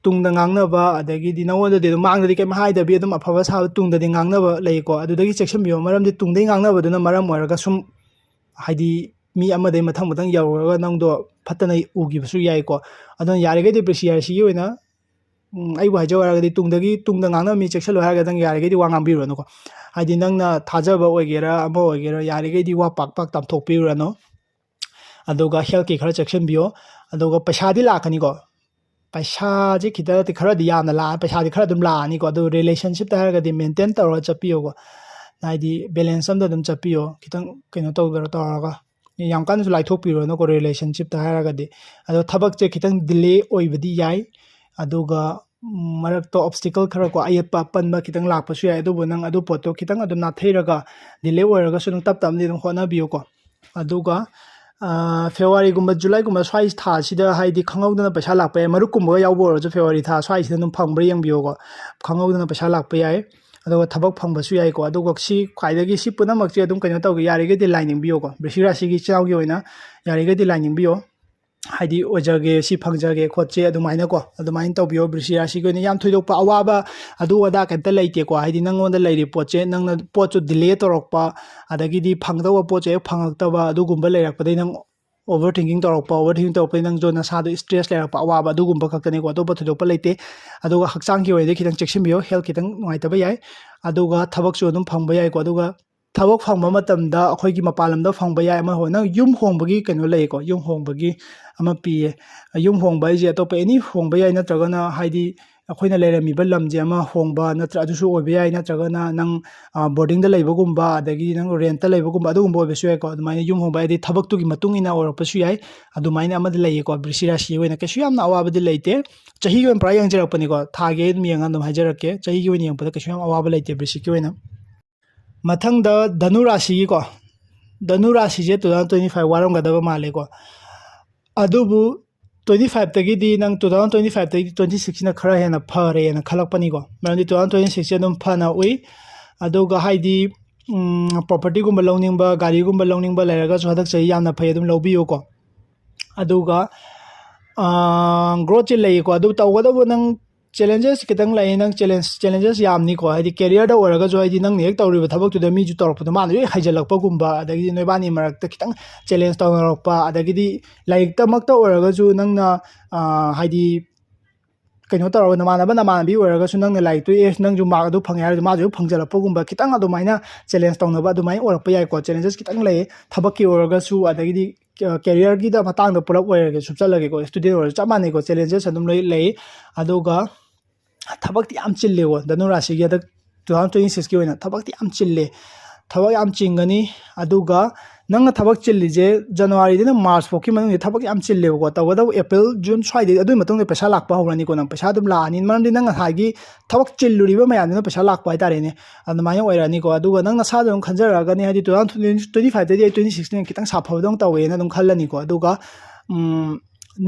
ꯇꯨꯡꯗ ꯉꯥꯡꯅꯕ, ꯑꯗꯒꯤꯗꯤ ꯅꯉꯣꯟꯗꯗꯤ ꯑꯗꯨꯝ ꯃꯥꯡꯗꯗꯤ ꯀꯩꯝ ꯍꯥꯏꯗꯕꯤ ꯑꯗꯨꯝ ꯑꯐꯕ ꯁꯥꯕ ꯇꯨꯡꯗꯗꯤ ꯉꯥꯡꯅꯕ ꯂꯩꯀꯣ, ꯑꯗꯨꯗꯒꯤ ꯆꯦꯛꯁꯤꯟꯕꯤꯌꯨ꯫ ꯃꯔꯝꯗꯤ ꯇꯨꯡꯗꯩ ꯉꯥꯡꯅꯕꯗꯨꯅ ꯃꯔꯝ ꯑꯣꯏꯔꯒ ꯁꯨꯝ, ꯍꯥꯏꯗꯤ, ꯃꯤ ꯑꯃꯗꯩ ꯃꯊꯪ ꯃꯊꯪ ꯌꯧꯔꯒ ꯅꯪꯗꯣ ꯐꯠꯇꯅ ꯎꯈꯤꯕꯁꯨ ꯌꯥꯏꯀꯣ꯫ ꯑꯗꯨꯅ ꯌꯥꯔꯤꯈꯩꯗꯤ ꯕ꯭ꯔꯤꯁꯤꯛ ꯔꯥꯁꯤꯒꯤ ꯑꯣꯏꯅ, ꯎꯝ, ꯑꯩꯕꯨ ꯍꯥꯏꯖꯧ ꯍꯥꯏꯔꯒꯗꯤ ꯇꯨꯡꯗꯒꯤ, ꯇꯨꯡꯗ ꯉꯥꯡꯅꯕ ꯃꯤ ꯆꯦꯛꯁꯤꯜꯂꯨ ꯍꯥꯏꯔꯒꯗꯤ ꯅꯪ ꯌꯥꯔꯤꯈꯩꯗꯤ ꯋꯥ ꯉꯥꯡꯕꯤꯔꯨꯔꯅꯨꯀꯣ꯫ ꯍꯥꯏꯗꯤ ꯅꯪꯅ ꯊꯥꯖꯕ ꯑꯣꯏꯒꯦꯔꯥ ꯑꯃ ꯑꯣꯏꯒꯦꯔꯥ, ꯌꯥꯔꯤꯈꯩꯗꯤ ꯋꯥ ꯄꯥꯛ ꯄꯥꯛ ꯇꯝꯊꯣꯛꯄꯤꯔꯨꯔꯅꯨ꯫ ꯑꯗꯨꯒ ꯍꯦꯜꯠꯀꯤ ꯈꯔ ꯆꯦꯛꯁꯤꯟꯕꯤꯌꯣ꯫ ꯑꯗꯨꯒ ꯄꯩꯁꯥꯗꯤ ꯂꯥꯛꯀꯅꯤꯀꯣ, ꯄꯩꯁꯥꯁꯦ ꯈꯤꯇꯪ ꯅꯠꯇꯦ, ꯈꯔꯗꯤ ꯌꯥꯝꯅ ꯂꯥꯛꯑ-, ꯄꯩꯁꯥꯗꯤ ꯈꯔ ꯑꯗꯨꯝ ꯂꯥꯛꯑꯅꯤꯀꯣ꯫ ꯑꯗꯨ ꯔꯤꯂꯦꯁꯟꯁꯤꯞꯇ ꯍꯥꯏꯔꯒꯗꯤ ꯃꯦꯟꯇꯦꯟ ꯇꯧꯔꯒ ꯆꯠꯄꯤꯌꯣꯀꯣ, ꯍꯥꯏꯗꯤ ꯕꯦꯂꯦꯟꯁ ꯑꯝꯗ ꯑꯗꯨꯝ ꯆꯠꯄꯤꯌꯣ, ꯈꯤꯇꯪ ꯀꯩꯅꯣ ꯇꯧꯗꯔ ꯇꯧꯔꯒ꯫ ꯌꯥꯝ ꯀꯟꯅꯁꯨ ꯂꯥꯏꯊꯣꯛꯄꯤꯔꯨꯔꯅꯨꯀꯣ ꯔꯤꯂꯦꯁꯟꯁꯤꯞꯇ ꯍꯥꯏꯔꯒꯗꯤ꯫ ꯑꯗꯣ ꯊꯕꯛꯁꯦ ꯈꯤꯇꯪ ꯗꯤꯂꯦ ꯑꯣꯏꯕꯗꯤ ꯌꯥꯏ, ꯑꯗꯨꯒ, ꯎꯝ, ꯃꯔꯛꯇ ꯑꯣꯞꯁꯇꯤꯀꯜ ꯈꯔ ꯀꯣ, ꯑꯌꯦꯠꯄ ꯑꯄꯟꯕ ꯈꯤꯇꯪ ꯂꯥꯛꯄꯁꯨ ꯌꯥꯏ꯫ ꯑꯗꯨꯕꯨ ꯅꯪ ꯑꯗꯨ ꯄꯣꯠꯇꯣ ꯈꯤꯇꯪ ꯑꯗꯨꯝ ꯅꯥꯊꯩꯔꯒ, ꯗꯤꯂꯦ ꯑꯣꯏꯔꯒꯁꯨ ꯑꯗꯨꯝ ꯇꯞ ꯇꯞꯅꯗꯤ ꯑꯗꯨꯝ ꯍꯣꯠꯅꯕꯤꯌꯨꯀꯣ꯫ ꯑꯗꯨꯒ, ꯐꯦꯕ꯭ꯔꯨꯋꯥꯔꯤꯒꯨꯝꯕ, ꯖꯨꯂꯥꯏꯒꯨꯝꯕ ꯁ꯭ꯋꯥꯏ ꯊꯥꯁꯤꯗ ꯍꯥꯏꯗꯤ ꯈꯪꯍꯧꯗꯅ ꯄꯩꯁꯥ ꯂꯥꯛꯄ ꯌꯥꯏ꯫ ꯃꯔꯨꯞꯀꯨꯝꯕꯒ ꯌꯥꯎꯕ ꯑꯣꯏꯔꯁꯨ ꯐꯦꯕ꯭ꯔꯨꯋꯥꯔꯤ ꯊꯥ ꯁ꯭ꯋꯥꯏꯁꯤꯗ ꯑꯗꯨꯝ ꯐꯪꯕ꯭ꯔꯥ ꯌꯦꯡꯕꯤꯌꯣꯀꯣ꯫ ꯈꯪꯍꯧꯗꯅ ꯄꯩꯁꯥ ꯂꯥꯛꯄ ꯌꯥꯏ꯫ ꯑꯗꯨꯒ ꯊꯕꯛ ꯐꯪꯕꯁꯨ ꯌꯥꯏꯀꯣ꯫ ꯑꯗꯨꯒ ꯁꯤ ꯈ꯭ꯋꯥꯏꯗꯒꯤ, ꯁꯤ ꯄꯨꯝꯅꯃꯛꯁꯦ ꯑꯗꯨꯝ ꯀꯩꯅꯣ ꯇꯧꯒꯦ, ꯌꯥꯔꯤꯈꯩꯗꯤ ꯂꯥꯏ ꯅꯤꯡꯕꯤꯌꯣꯀꯣ꯫ ꯕ꯭ꯔꯤꯁꯤ ꯔꯥꯁꯤꯒꯤ ꯏꯆꯤꯜ ꯏꯅꯥꯎꯒꯤ ꯑꯣꯏꯅ ꯌꯥꯔꯤꯈꯩꯗꯤ ꯂꯥꯏ ꯅꯤꯡꯕꯤꯌꯣ꯫ ꯍꯥꯏꯗꯤ ꯑꯣꯏꯖꯒꯦ, ꯁꯤ ꯐꯪꯖꯒꯦ ꯈꯣꯠꯁꯦ ꯑꯗꯨꯃꯥꯏꯅꯀꯣ, ꯑꯗꯨꯃꯥꯏꯅ ꯇꯧꯕꯤꯌꯣ꯫ ꯕ꯭ꯔꯤꯁꯤ ꯔꯥꯁꯤꯒꯤ ꯑꯣꯏꯅ ꯌꯥꯝ ꯊꯣꯏꯗꯣꯛꯄ ꯑꯋꯥꯕ ꯑꯗꯨ ꯑꯗꯥ ꯀꯩꯝꯇ ꯂꯩꯇꯦꯀꯣ꯫ ꯍꯥꯏꯗꯤ ꯅꯪꯉꯣꯟꯗ ꯂꯩꯔꯤꯕ ꯄꯣꯠꯁꯦ, ꯅꯪꯅ ꯄꯣꯠꯁꯨ ꯗꯤꯂꯦ ꯇꯧꯔꯛꯄ, ꯑꯗꯒꯤꯗꯤ ꯐꯪꯒꯗꯧꯕ ꯄꯣꯠꯁꯦ ꯍꯦꯛ ꯐꯪꯉꯛꯇꯕ, ꯑꯗꯨꯒꯨꯝꯕ ꯂꯩꯔꯛꯄꯗꯒꯤ ꯅꯪ ꯑꯣꯚꯔ ꯊꯤꯡꯀꯤꯡ ꯇꯧꯔꯛꯄ, ꯑꯣꯚꯔ ꯊꯤꯡꯀꯤꯡ ꯇꯧꯔꯛꯄꯗꯒꯤ ꯅꯪꯁꯨ ꯅꯁꯥꯗꯣ ꯏꯁꯇ꯭ꯔꯦꯁ ꯂꯩꯔꯛꯄ, ꯑꯋꯥꯕ ꯑꯗꯨꯒꯨꯝꯕ ꯈꯛꯇꯅꯤꯀꯣ꯫ ꯑꯇꯣꯞꯄ ꯊꯣꯏꯗꯣꯛꯄ ꯂꯩꯇꯦ꯫ ꯑꯗꯨꯒ ꯍꯛꯆꯥꯡꯒꯤ ꯑꯣꯏꯅꯗꯤ ꯈꯤꯇꯪ ꯆꯦꯛꯁꯤꯟꯕꯤꯌꯣ, ꯍꯦꯜꯊ ꯈꯤꯇꯪ ꯅꯨꯡꯉꯥꯏꯇꯕ ꯌꯥꯏ꯫ ꯑꯗꯨꯒ ꯊꯕꯛꯁꯨ ꯑꯗꯨꯝ ꯐꯪꯕ ꯌꯥꯏꯀꯣ꯫ ꯑꯗꯨꯒ ꯊꯕꯛ ꯐꯪꯕ ꯃꯇꯝꯗ ꯑꯩꯈꯣꯏꯒꯤ ꯃꯄꯥꯟ ꯂꯝꯗ ꯐꯪꯕ ꯌꯥꯏ꯫ ꯑꯃ ꯍꯣꯏ, ꯅꯪ ꯌꯨꯝ ꯍꯣꯡꯕꯒꯤ ꯀꯩꯅꯣ ꯂꯩꯀꯣ, ꯌꯨꯝ ꯍꯣꯡꯕꯒꯤ ꯑꯃ ꯄꯤꯌꯦ꯫ ꯌꯨꯝ ꯍꯣꯡꯕ ꯍꯥꯏꯁꯦ ꯑꯇꯣꯞꯄ ꯑꯦꯅꯤ ꯍꯣꯡꯕ ꯌꯥꯏ, ꯅꯠꯇ꯭ꯔꯒꯅ ꯍꯥꯏꯗꯤ ꯑꯩꯈꯣꯏꯅ ꯂꯩꯔꯝꯃꯤꯕ ꯂꯝꯁꯦ ꯑꯃ ꯍꯣꯡꯕ ꯅꯠꯇ꯭ꯔ, ꯑꯗꯨꯁꯨ ꯑꯣꯏꯕ ꯌꯥꯏ, ꯅꯠꯇ꯭ꯔꯒꯅ ꯅꯪ ꯕꯣꯔꯗꯤꯡꯗ ꯂꯩꯕꯒꯨꯝꯕ, ꯑꯗꯒꯤ ꯅꯪ ꯔꯦꯟꯠꯇ ꯂꯩꯕꯒꯨꯝꯕ, ꯑꯗꯨꯒꯨꯝꯕ ꯑꯣꯏꯕꯁꯨ ꯌꯥꯏꯀꯣ꯫ ꯑꯗꯨꯃꯥꯏꯅ ꯌꯨꯝ ꯍꯣꯡꯕ ꯍꯥꯏꯗꯤ ꯊꯕꯛꯇꯨꯒꯤ ꯃꯇꯨꯡ ꯏꯟꯅ ꯑꯣꯏꯔꯛꯄꯁꯨ ꯌꯥꯏ꯫ ꯑꯗꯨꯃꯥꯏꯅ ꯑꯃꯗꯤ ꯂꯩꯌꯦꯀꯣ꯫ ꯕ꯭ꯔꯤꯁꯤ ꯔꯥꯁꯤꯒꯤ ꯑꯣꯏꯅ ꯀꯩꯁꯨ ꯌꯥꯝꯅ ꯑꯋꯥꯕꯗꯤ ꯂꯩꯇꯦ꯫ ꯆꯍꯤꯒꯤ ꯑꯣꯏꯅ ꯄꯨꯔꯥ ꯌꯦꯡꯖꯔꯛꯄꯅꯤꯀꯣ, ꯊꯥꯒꯤ ꯑꯗꯨꯝ ꯌꯦꯡꯉ ꯑꯗꯨꯝ ꯍꯥꯏꯖꯔꯛꯀꯦ꯫ ꯆꯍꯤꯒꯤ ꯑꯣꯏꯅ ꯌꯦꯡꯉꯛꯄꯗ ꯀꯩꯁꯨ ꯌꯥꯝ ꯑꯋꯥꯕ ꯂꯩꯇꯦ ꯕ꯭ꯔꯤꯁꯤꯛꯀꯤ ꯑꯣꯏꯅ꯫ ꯃꯊꯪꯗ ꯙꯅꯨ ꯔꯥꯁꯤꯒꯤꯀꯣ, ꯙꯅꯨ ꯔꯥꯁꯤꯁꯦ two thousand twenty five ꯋꯥꯔꯝꯒꯗꯕ ꯃꯥꯜꯂꯦꯀꯣ꯫ ꯑꯗꯨꯕꯨ twenty fiveꯇꯒꯤꯗꯤ ꯅꯪ, two thousand twenty fiveꯇꯒꯤꯗꯤ twenty sixꯁꯤꯅ ꯈꯔ ꯍꯦꯟꯅ ꯐꯔꯦꯅ ꯈꯜꯂꯛꯄꯅꯤꯀꯣ꯫ ꯃꯔꯝꯗꯤ two thousand twenty sixꯁꯦ ꯑꯗꯨꯝ ꯐꯅ ꯎꯏ꯫ ꯑꯗꯨꯒ ꯍꯥꯏꯗꯤ ꯄ꯭ꯔꯣꯄꯔꯇꯤꯒꯨꯝꯕ ꯂꯧꯅꯤꯡꯕ, ꯒꯥꯔꯤꯒꯨꯝꯕ ꯂꯧꯅꯤꯡꯕ ꯂꯩꯔꯒꯁꯨ ꯍꯟꯗꯛ ꯆꯍꯤ ꯌꯥꯝꯅ ꯐꯩ, ꯑꯗꯨꯝ ꯂꯧꯕꯤꯌꯨꯀꯣ꯫ ꯑꯗꯨꯒ ꯒ꯭ꯔꯣꯠꯁꯦ ꯂꯩꯀꯣ꯫ ꯑꯗꯨ ꯇꯧꯒꯗꯕꯨ ꯅꯪ ꯆꯦꯂꯦꯟꯖꯦꯁ ꯈꯤꯇꯪ ꯂꯩ, ꯅꯪ ꯆꯦꯂꯦꯟꯖ, ꯆꯦꯂꯦꯟꯖꯦꯁ ꯌꯥꯝꯅꯤꯀꯣ꯫ ꯍꯥꯏꯗꯤ ꯀꯦꯔꯤꯌꯔꯗ ꯑꯣꯏꯔꯒꯁꯨ, ꯍꯥꯏꯗꯤ ꯅꯪꯅ ꯍꯦꯛ ꯇꯧꯔꯤꯕ ꯊꯕꯛꯇꯨꯗ ꯃꯤꯁꯨ ꯇꯧꯔꯛꯄꯗꯣ ꯃꯥꯅ ꯂꯣꯏ ꯍꯩꯖꯤꯜꯂꯛꯄꯒꯨꯝꯕ, ꯑꯗꯒꯤꯗꯤ ꯅꯣꯏꯕꯥꯅꯤ ꯃꯔꯛꯇ ꯈꯤꯇꯪ ꯆꯦꯂꯦꯟꯖ ꯇꯧꯅꯔꯛꯄ, ꯑꯗꯒꯤꯗꯤ ꯂꯥꯏꯔꯤꯛꯇꯃꯛꯇ ꯑꯣꯏꯔꯒꯁꯨ ꯅꯪꯅ, ꯍꯥꯏꯗꯤ ꯀꯩꯅꯣ ꯇꯧꯔꯒ, ꯅꯃꯥꯟꯅꯕ ꯅꯃꯥꯟꯅꯕꯤ ꯑꯣꯏꯔꯒꯁꯨ ꯅꯪꯅ ꯂꯥꯏꯔꯤꯛꯇꯨ, ꯑꯦ, ꯅꯪꯁꯨ ꯃꯥꯔꯛ ꯑꯗꯨ ꯐꯪꯉꯦ ꯍꯥꯏꯔꯁꯨ ꯃꯥꯁꯨ ꯍꯦꯛ ꯐꯪꯖꯜꯂꯛꯄꯒꯨꯝꯕ, ꯈꯤꯇꯪ ꯑꯗꯨꯃꯥꯏꯅ ꯆꯦꯂꯦꯟꯖ ꯇꯧꯅꯕ ꯑꯗꯨꯃꯥꯏꯅ ꯑꯣꯏꯔꯛꯄ ꯌꯥꯏꯀꯣ꯫ ꯆꯦꯂꯦꯟꯖꯦꯁ ꯈꯤꯇꯪ ꯂꯩ, ꯊꯕꯛꯀꯤ ꯑꯣꯏꯔꯒꯁꯨ, ꯑꯗꯒꯤꯗꯤ ꯀꯦꯔꯤꯌꯔꯒꯤꯗ ꯃꯇꯥꯡꯗ ꯄꯨꯂꯞ ꯑꯣꯏꯔꯒꯁꯨ ꯆꯠꯂꯒꯦꯀꯣ꯫ ꯏꯁꯇꯨꯗꯦꯟ ꯑꯣꯏꯔꯁꯨ ꯆꯞ ꯃꯥꯟꯅꯩꯀꯣ, ꯆꯦꯂꯦꯟꯖꯦꯁ ꯑꯗꯨꯝ ꯂꯣꯏ ꯂꯩ꯫ ꯑꯗꯨꯒ ꯊꯕꯛꯇꯤ ꯌꯥꯝ ꯆꯤꯜꯂꯦꯀꯣ ꯙꯅꯨ ꯔꯥꯁꯤꯒꯤ ꯍꯟꯗꯛ two thousand twenty sixꯀꯤ ꯑꯣꯏꯅ ꯊꯕꯛꯇꯤ ꯌꯥꯝ ꯆꯤꯜꯂꯦ꯫ ꯊꯕꯛ ꯌꯥꯝ ꯆꯤꯟꯒꯅꯤ꯫ ꯑꯗꯨꯒ ꯅꯪꯅ ꯊꯕꯛ ꯆꯤꯜꯂꯤꯁꯦ ꯖꯅꯋꯥꯔꯤꯗꯩꯅ ꯃꯥꯔꯆ ꯐꯥꯎꯒꯤ ꯃꯅꯨꯡꯗ ꯊꯕꯛ ꯌꯥꯝ ꯆꯤꯜꯂꯦꯕꯀꯣ꯫ ꯇꯧꯕꯇꯕꯨ ꯑꯦꯄ꯭ꯔꯤꯜ, ꯖꯨꯟ ꯁ꯭ꯋꯥꯏꯗꯩ ꯑꯗꯨꯒꯤ ꯃꯇꯨꯡꯗ ꯄꯩꯁꯥ ꯂꯥꯛꯄ ꯍꯧꯔꯅꯤꯀꯣ꯫ ꯅꯪ ꯄꯩꯁꯥ ꯑꯗꯨꯝ ꯂꯥꯛꯑꯅꯤ, ꯃꯔꯝꯗꯤ ꯅꯪ ꯉꯁꯥꯏꯒꯤ ꯊꯕꯛ ꯆꯤꯜꯂꯨꯔꯤꯕ ꯃꯌꯥꯝꯗꯨꯅ ꯄꯩꯁꯥ ꯂꯥꯛꯄ ꯍꯥꯏꯇꯥꯔꯦꯅꯦ꯫ ꯑꯗꯨꯃꯥꯏꯅ ꯑꯣꯏꯔꯅꯤꯀꯣ꯫ ꯑꯗꯨꯒ ꯅꯪ ꯅꯁꯥꯗ ꯑꯗꯨꯝ ꯈꯟꯖꯔꯛꯑꯒꯅꯤ, ꯍꯥꯏꯗꯤ two thousand twenty fiveꯇꯗꯤ ꯑꯩ twenty sixꯅ ꯈꯤꯇꯪ ꯁꯥꯐꯕꯗꯧꯅ ꯇꯧꯋꯦꯅ ꯑꯗꯨꯝ ꯈꯜꯂꯅꯤꯀꯣ꯫ ꯑꯗꯨꯒ ꯎꯝ,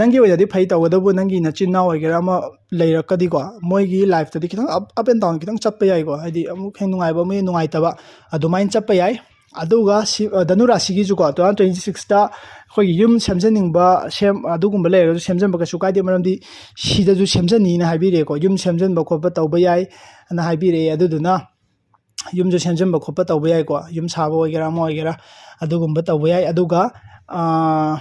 ꯅꯪꯒꯤ ꯑꯣꯏꯅꯗꯤ ꯐꯩ, ꯇꯧꯕꯇꯕꯨ ꯅꯪꯒꯤ ꯅꯆꯤꯟ ꯅꯅꯥꯎ ꯑꯣꯏꯒꯦꯔꯥ ꯑꯃ ꯂꯩꯔꯛꯀꯗꯤꯀꯣ, ꯃꯣꯏꯒꯤ ꯂꯥꯏꯐꯇꯗꯤ ꯈꯤꯇꯪ up, up and down ꯈꯤꯇꯪ ꯆꯠꯄ ꯌꯥꯏꯀꯣ꯫ ꯍꯥꯏꯗꯤ ꯑꯃꯨꯛ ꯍꯦꯟꯅ ꯅꯨꯡꯉꯥꯏꯕ, ꯑꯃꯨꯛ ꯍꯦꯟꯅ ꯅꯨꯡꯉꯥꯏꯇꯕ, ꯑꯗꯨꯃꯥꯏꯅ ꯆꯠꯄ ꯌꯥꯏ꯫ ꯑꯗꯨꯒ ꯁꯤ, ꯑ, ꯙꯅꯨ ꯔꯥꯁꯤꯒꯤꯁꯨꯀꯣ, two thousand twenty sixꯇ ꯑꯩꯈꯣꯏꯒꯤ ꯌꯨꯝ ꯁꯦꯝꯖꯅꯤꯡꯕ, ꯁꯦꯝ-, ꯑꯗꯨꯒꯨꯝꯕ ꯂꯩꯔꯒꯁꯨ ꯁꯦꯝꯖꯟꯕ ꯀꯩꯁꯨ ꯀꯥꯏꯗꯦ, ꯃꯔꯝꯗꯤ ꯁꯤꯗꯁꯨ ꯁꯦꯝꯖꯅꯤꯅ ꯍꯥꯏꯕꯤꯔꯛꯑꯦꯀꯣ꯫ ꯌꯨꯝ ꯁꯦꯝꯖꯟꯕ ꯈꯣꯠꯄ ꯇꯧꯕ ꯌꯥꯏ ꯑꯅ ꯍꯥꯏꯕꯤꯔꯛꯑꯦ꯫ ꯑꯗꯨꯗꯨꯅ ꯌꯨꯝꯁꯨ ꯁꯦꯝꯖꯤꯟꯕ ꯈꯣꯠꯄ ꯇꯧꯕ ꯌꯥꯏꯀꯣ, ꯌꯨꯝ ꯁꯥꯕ ꯑꯣꯏꯒꯦꯔꯥ ꯑꯃ ꯑꯣꯏꯒꯦꯔꯥ, ꯑꯗꯨꯒꯨꯝꯕ ꯇꯧꯕ ꯌꯥꯏ꯫ ꯑꯗꯨꯒ, ꯑꯥ,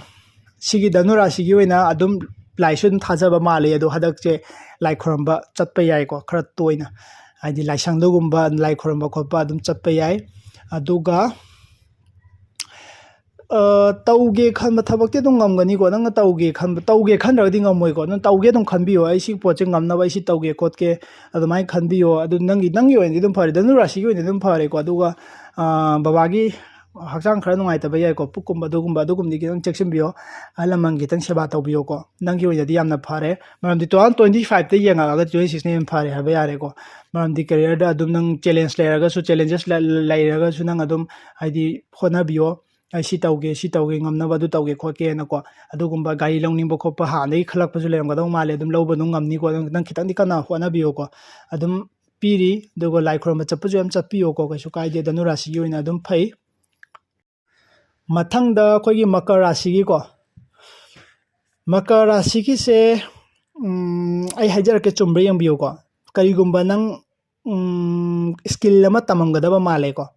ꯁꯤꯒꯤ ꯙꯅꯨ ꯔꯥꯁꯤꯒꯤ ꯑꯣꯏꯅ ꯑꯗꯨꯝ ꯂꯥꯏꯁꯨ ꯑꯗꯨꯝ ꯊꯥꯖꯕ ꯃꯥꯜꯂꯤ, ꯑꯗꯣ ꯍꯟꯗꯛꯁꯦ ꯂꯥꯏ ꯈꯨꯔꯨꯝꯕ ꯆꯠꯄ ꯌꯥꯏꯀꯣ, ꯈꯔ ꯇꯣꯏꯅ, ꯍꯥꯏꯗꯤ ꯂꯥꯏꯁꯪꯗꯒꯨꯝꯕ ꯂꯥꯏ ꯈꯨꯔꯨꯝꯕ ꯈꯣꯠꯄ ꯑꯗꯨꯝ ꯆꯠꯄ ꯌꯥꯏ꯫ ꯑꯗꯨꯒ, ꯑ, ꯇꯧꯒꯦ ꯈꯟꯕ ꯊꯕꯛꯇꯤ ꯑꯗꯨꯝ ꯉꯝꯒꯅꯤꯀꯣ꯫ ꯅꯪꯅ ꯇꯧꯒꯦ ꯈꯟꯕ, ꯇꯧꯒꯦ ꯈꯟꯗ꯭ꯔꯒꯗꯤ ꯉꯝꯃꯣꯏꯀꯣ꯫ ꯅꯪ ꯇꯧꯒꯦ ꯑꯗꯨꯝ ꯈꯟꯕꯤꯌꯣ, "ꯑꯩ ꯁꯤ ꯄꯣꯠꯁꯦ ꯉꯝꯅꯕ ꯑꯩ ꯁꯤ ꯇꯧꯒꯦ ꯈꯣꯠꯀꯦ", ꯑꯗꯨꯃꯥꯏꯅ ꯈꯟꯕꯤꯌꯣ꯫ ꯑꯗꯨ ꯅꯪꯒꯤ, ꯅꯪꯒꯤ ꯑꯣꯏꯅꯗꯤ ꯑꯗꯨꯝ ꯐꯔꯦ, ꯙꯅꯨ ꯔꯥꯁꯤꯒꯤ ꯑꯣꯏꯅꯗꯤ ꯑꯗꯨꯝ ꯐꯔꯦꯀꯣ꯫ ꯑꯗꯨꯒ, ꯑ, ꯕꯕꯥꯒꯤ ꯍꯛꯆꯥꯡ ꯈꯔ ꯅꯨꯡꯉꯥꯏꯇꯕ ꯌꯥꯏꯀꯣ, ꯄꯨꯛꯀꯨꯝꯕ ꯑꯗꯨꯒꯨꯝꯕ, ꯑꯗꯨꯒꯨꯝꯕꯗꯤ ꯈꯤꯇꯪ ꯆꯦꯛꯁꯤꯟꯕꯤꯌꯣ꯫ ꯑꯍꯜ ꯂꯃꯟꯒꯤ ꯈꯤꯇꯪ ꯁꯦꯕꯥ ꯇꯧꯕꯤꯌꯣꯀꯣ, ꯅꯪꯒꯤ ꯑꯣꯏꯅꯗꯤ ꯌꯥꯝꯅ ꯐꯔꯦ꯫ ꯃꯔꯝꯗꯤ two thousand twenty fiveꯇ ꯌꯦꯡꯉꯛꯑꯒ twenty sixꯅ ꯍꯦꯟꯅ ꯐꯔꯦ ꯍꯥꯏꯕ ꯌꯥꯔꯦꯀꯣ꯫ ꯃꯔꯝꯗꯤ careerꯗ ꯑꯗꯨꯝ ꯅꯪ challenge ꯂꯩꯔꯒꯁꯨ, challenges ꯂꯩ-, ꯂꯩꯔꯒꯁꯨ ꯅꯪ ꯑꯗꯨꯝ, ꯍꯥꯏꯗꯤ, ꯍꯣꯠꯅꯕꯤꯌꯣ꯫ "ꯑꯩ ꯁꯤ ꯇꯧꯒꯦ, ꯁꯤ ꯇꯧꯒꯦ, ꯉꯝꯅꯕ ꯑꯗꯨ ꯇꯧꯒꯦ ꯈꯣꯠꯀꯦꯅꯀꯣ", ꯑꯗꯨꯒꯨꯝꯕ ꯒꯥꯔꯤ ꯂꯧꯅꯤꯡꯕ ꯈꯣꯠꯄ ꯍꯥꯟꯅꯗꯒꯤ ꯈꯜꯂꯛꯄꯁꯨ ꯂꯩꯔꯝꯒꯗꯧ ꯃꯥꯜꯂꯦ꯫ ꯑꯗꯨꯝ ꯂꯧꯕ ꯑꯗꯨꯝ ꯉꯝꯅꯤꯀꯣ꯫ ꯑꯗꯨꯝ ꯅꯪ ꯈꯤꯇꯪꯗꯤ ꯀꯟꯅ ꯍꯣꯠꯅꯕꯤꯌꯨꯀꯣ꯫ ꯑꯗꯨꯝ ꯄꯤꯔꯤ꯫ ꯑꯗꯨꯒ ꯂꯥꯏ ꯈꯨꯔꯨꯝꯕ ꯆꯠꯄꯁꯨ ꯌꯥꯝ ꯆꯠꯄꯤꯌꯨꯀꯣ, ꯀꯩꯁꯨ ꯀꯥꯏꯗꯦ꯫ ꯙꯅꯨ ꯔꯥꯁꯤꯒꯤ ꯑꯣꯏꯅ ꯑꯗꯨꯝ ꯐꯩ꯫ ꯃꯊꯪꯗ ꯑꯩꯈꯣꯏꯒꯤ ꯃꯀꯔ ꯔꯥꯁꯤꯒꯤꯀꯣ, ꯃꯀꯔ ꯔꯥꯁꯤꯒꯤꯁꯦ, ꯎꯝ, ꯑꯩ ꯍꯥꯏꯖꯔꯛꯀꯦ, ꯆꯨꯝꯕ꯭ꯔꯥ ꯌꯦꯡꯕꯤꯌꯨꯀꯣ꯫ ꯀꯔꯤꯒꯨꯝꯕ ꯅꯪ, ꯎꯝ, skill ꯑꯃ ꯇꯝꯃꯝꯒꯗꯕ ꯃꯥꯜꯂꯦꯀꯣ꯫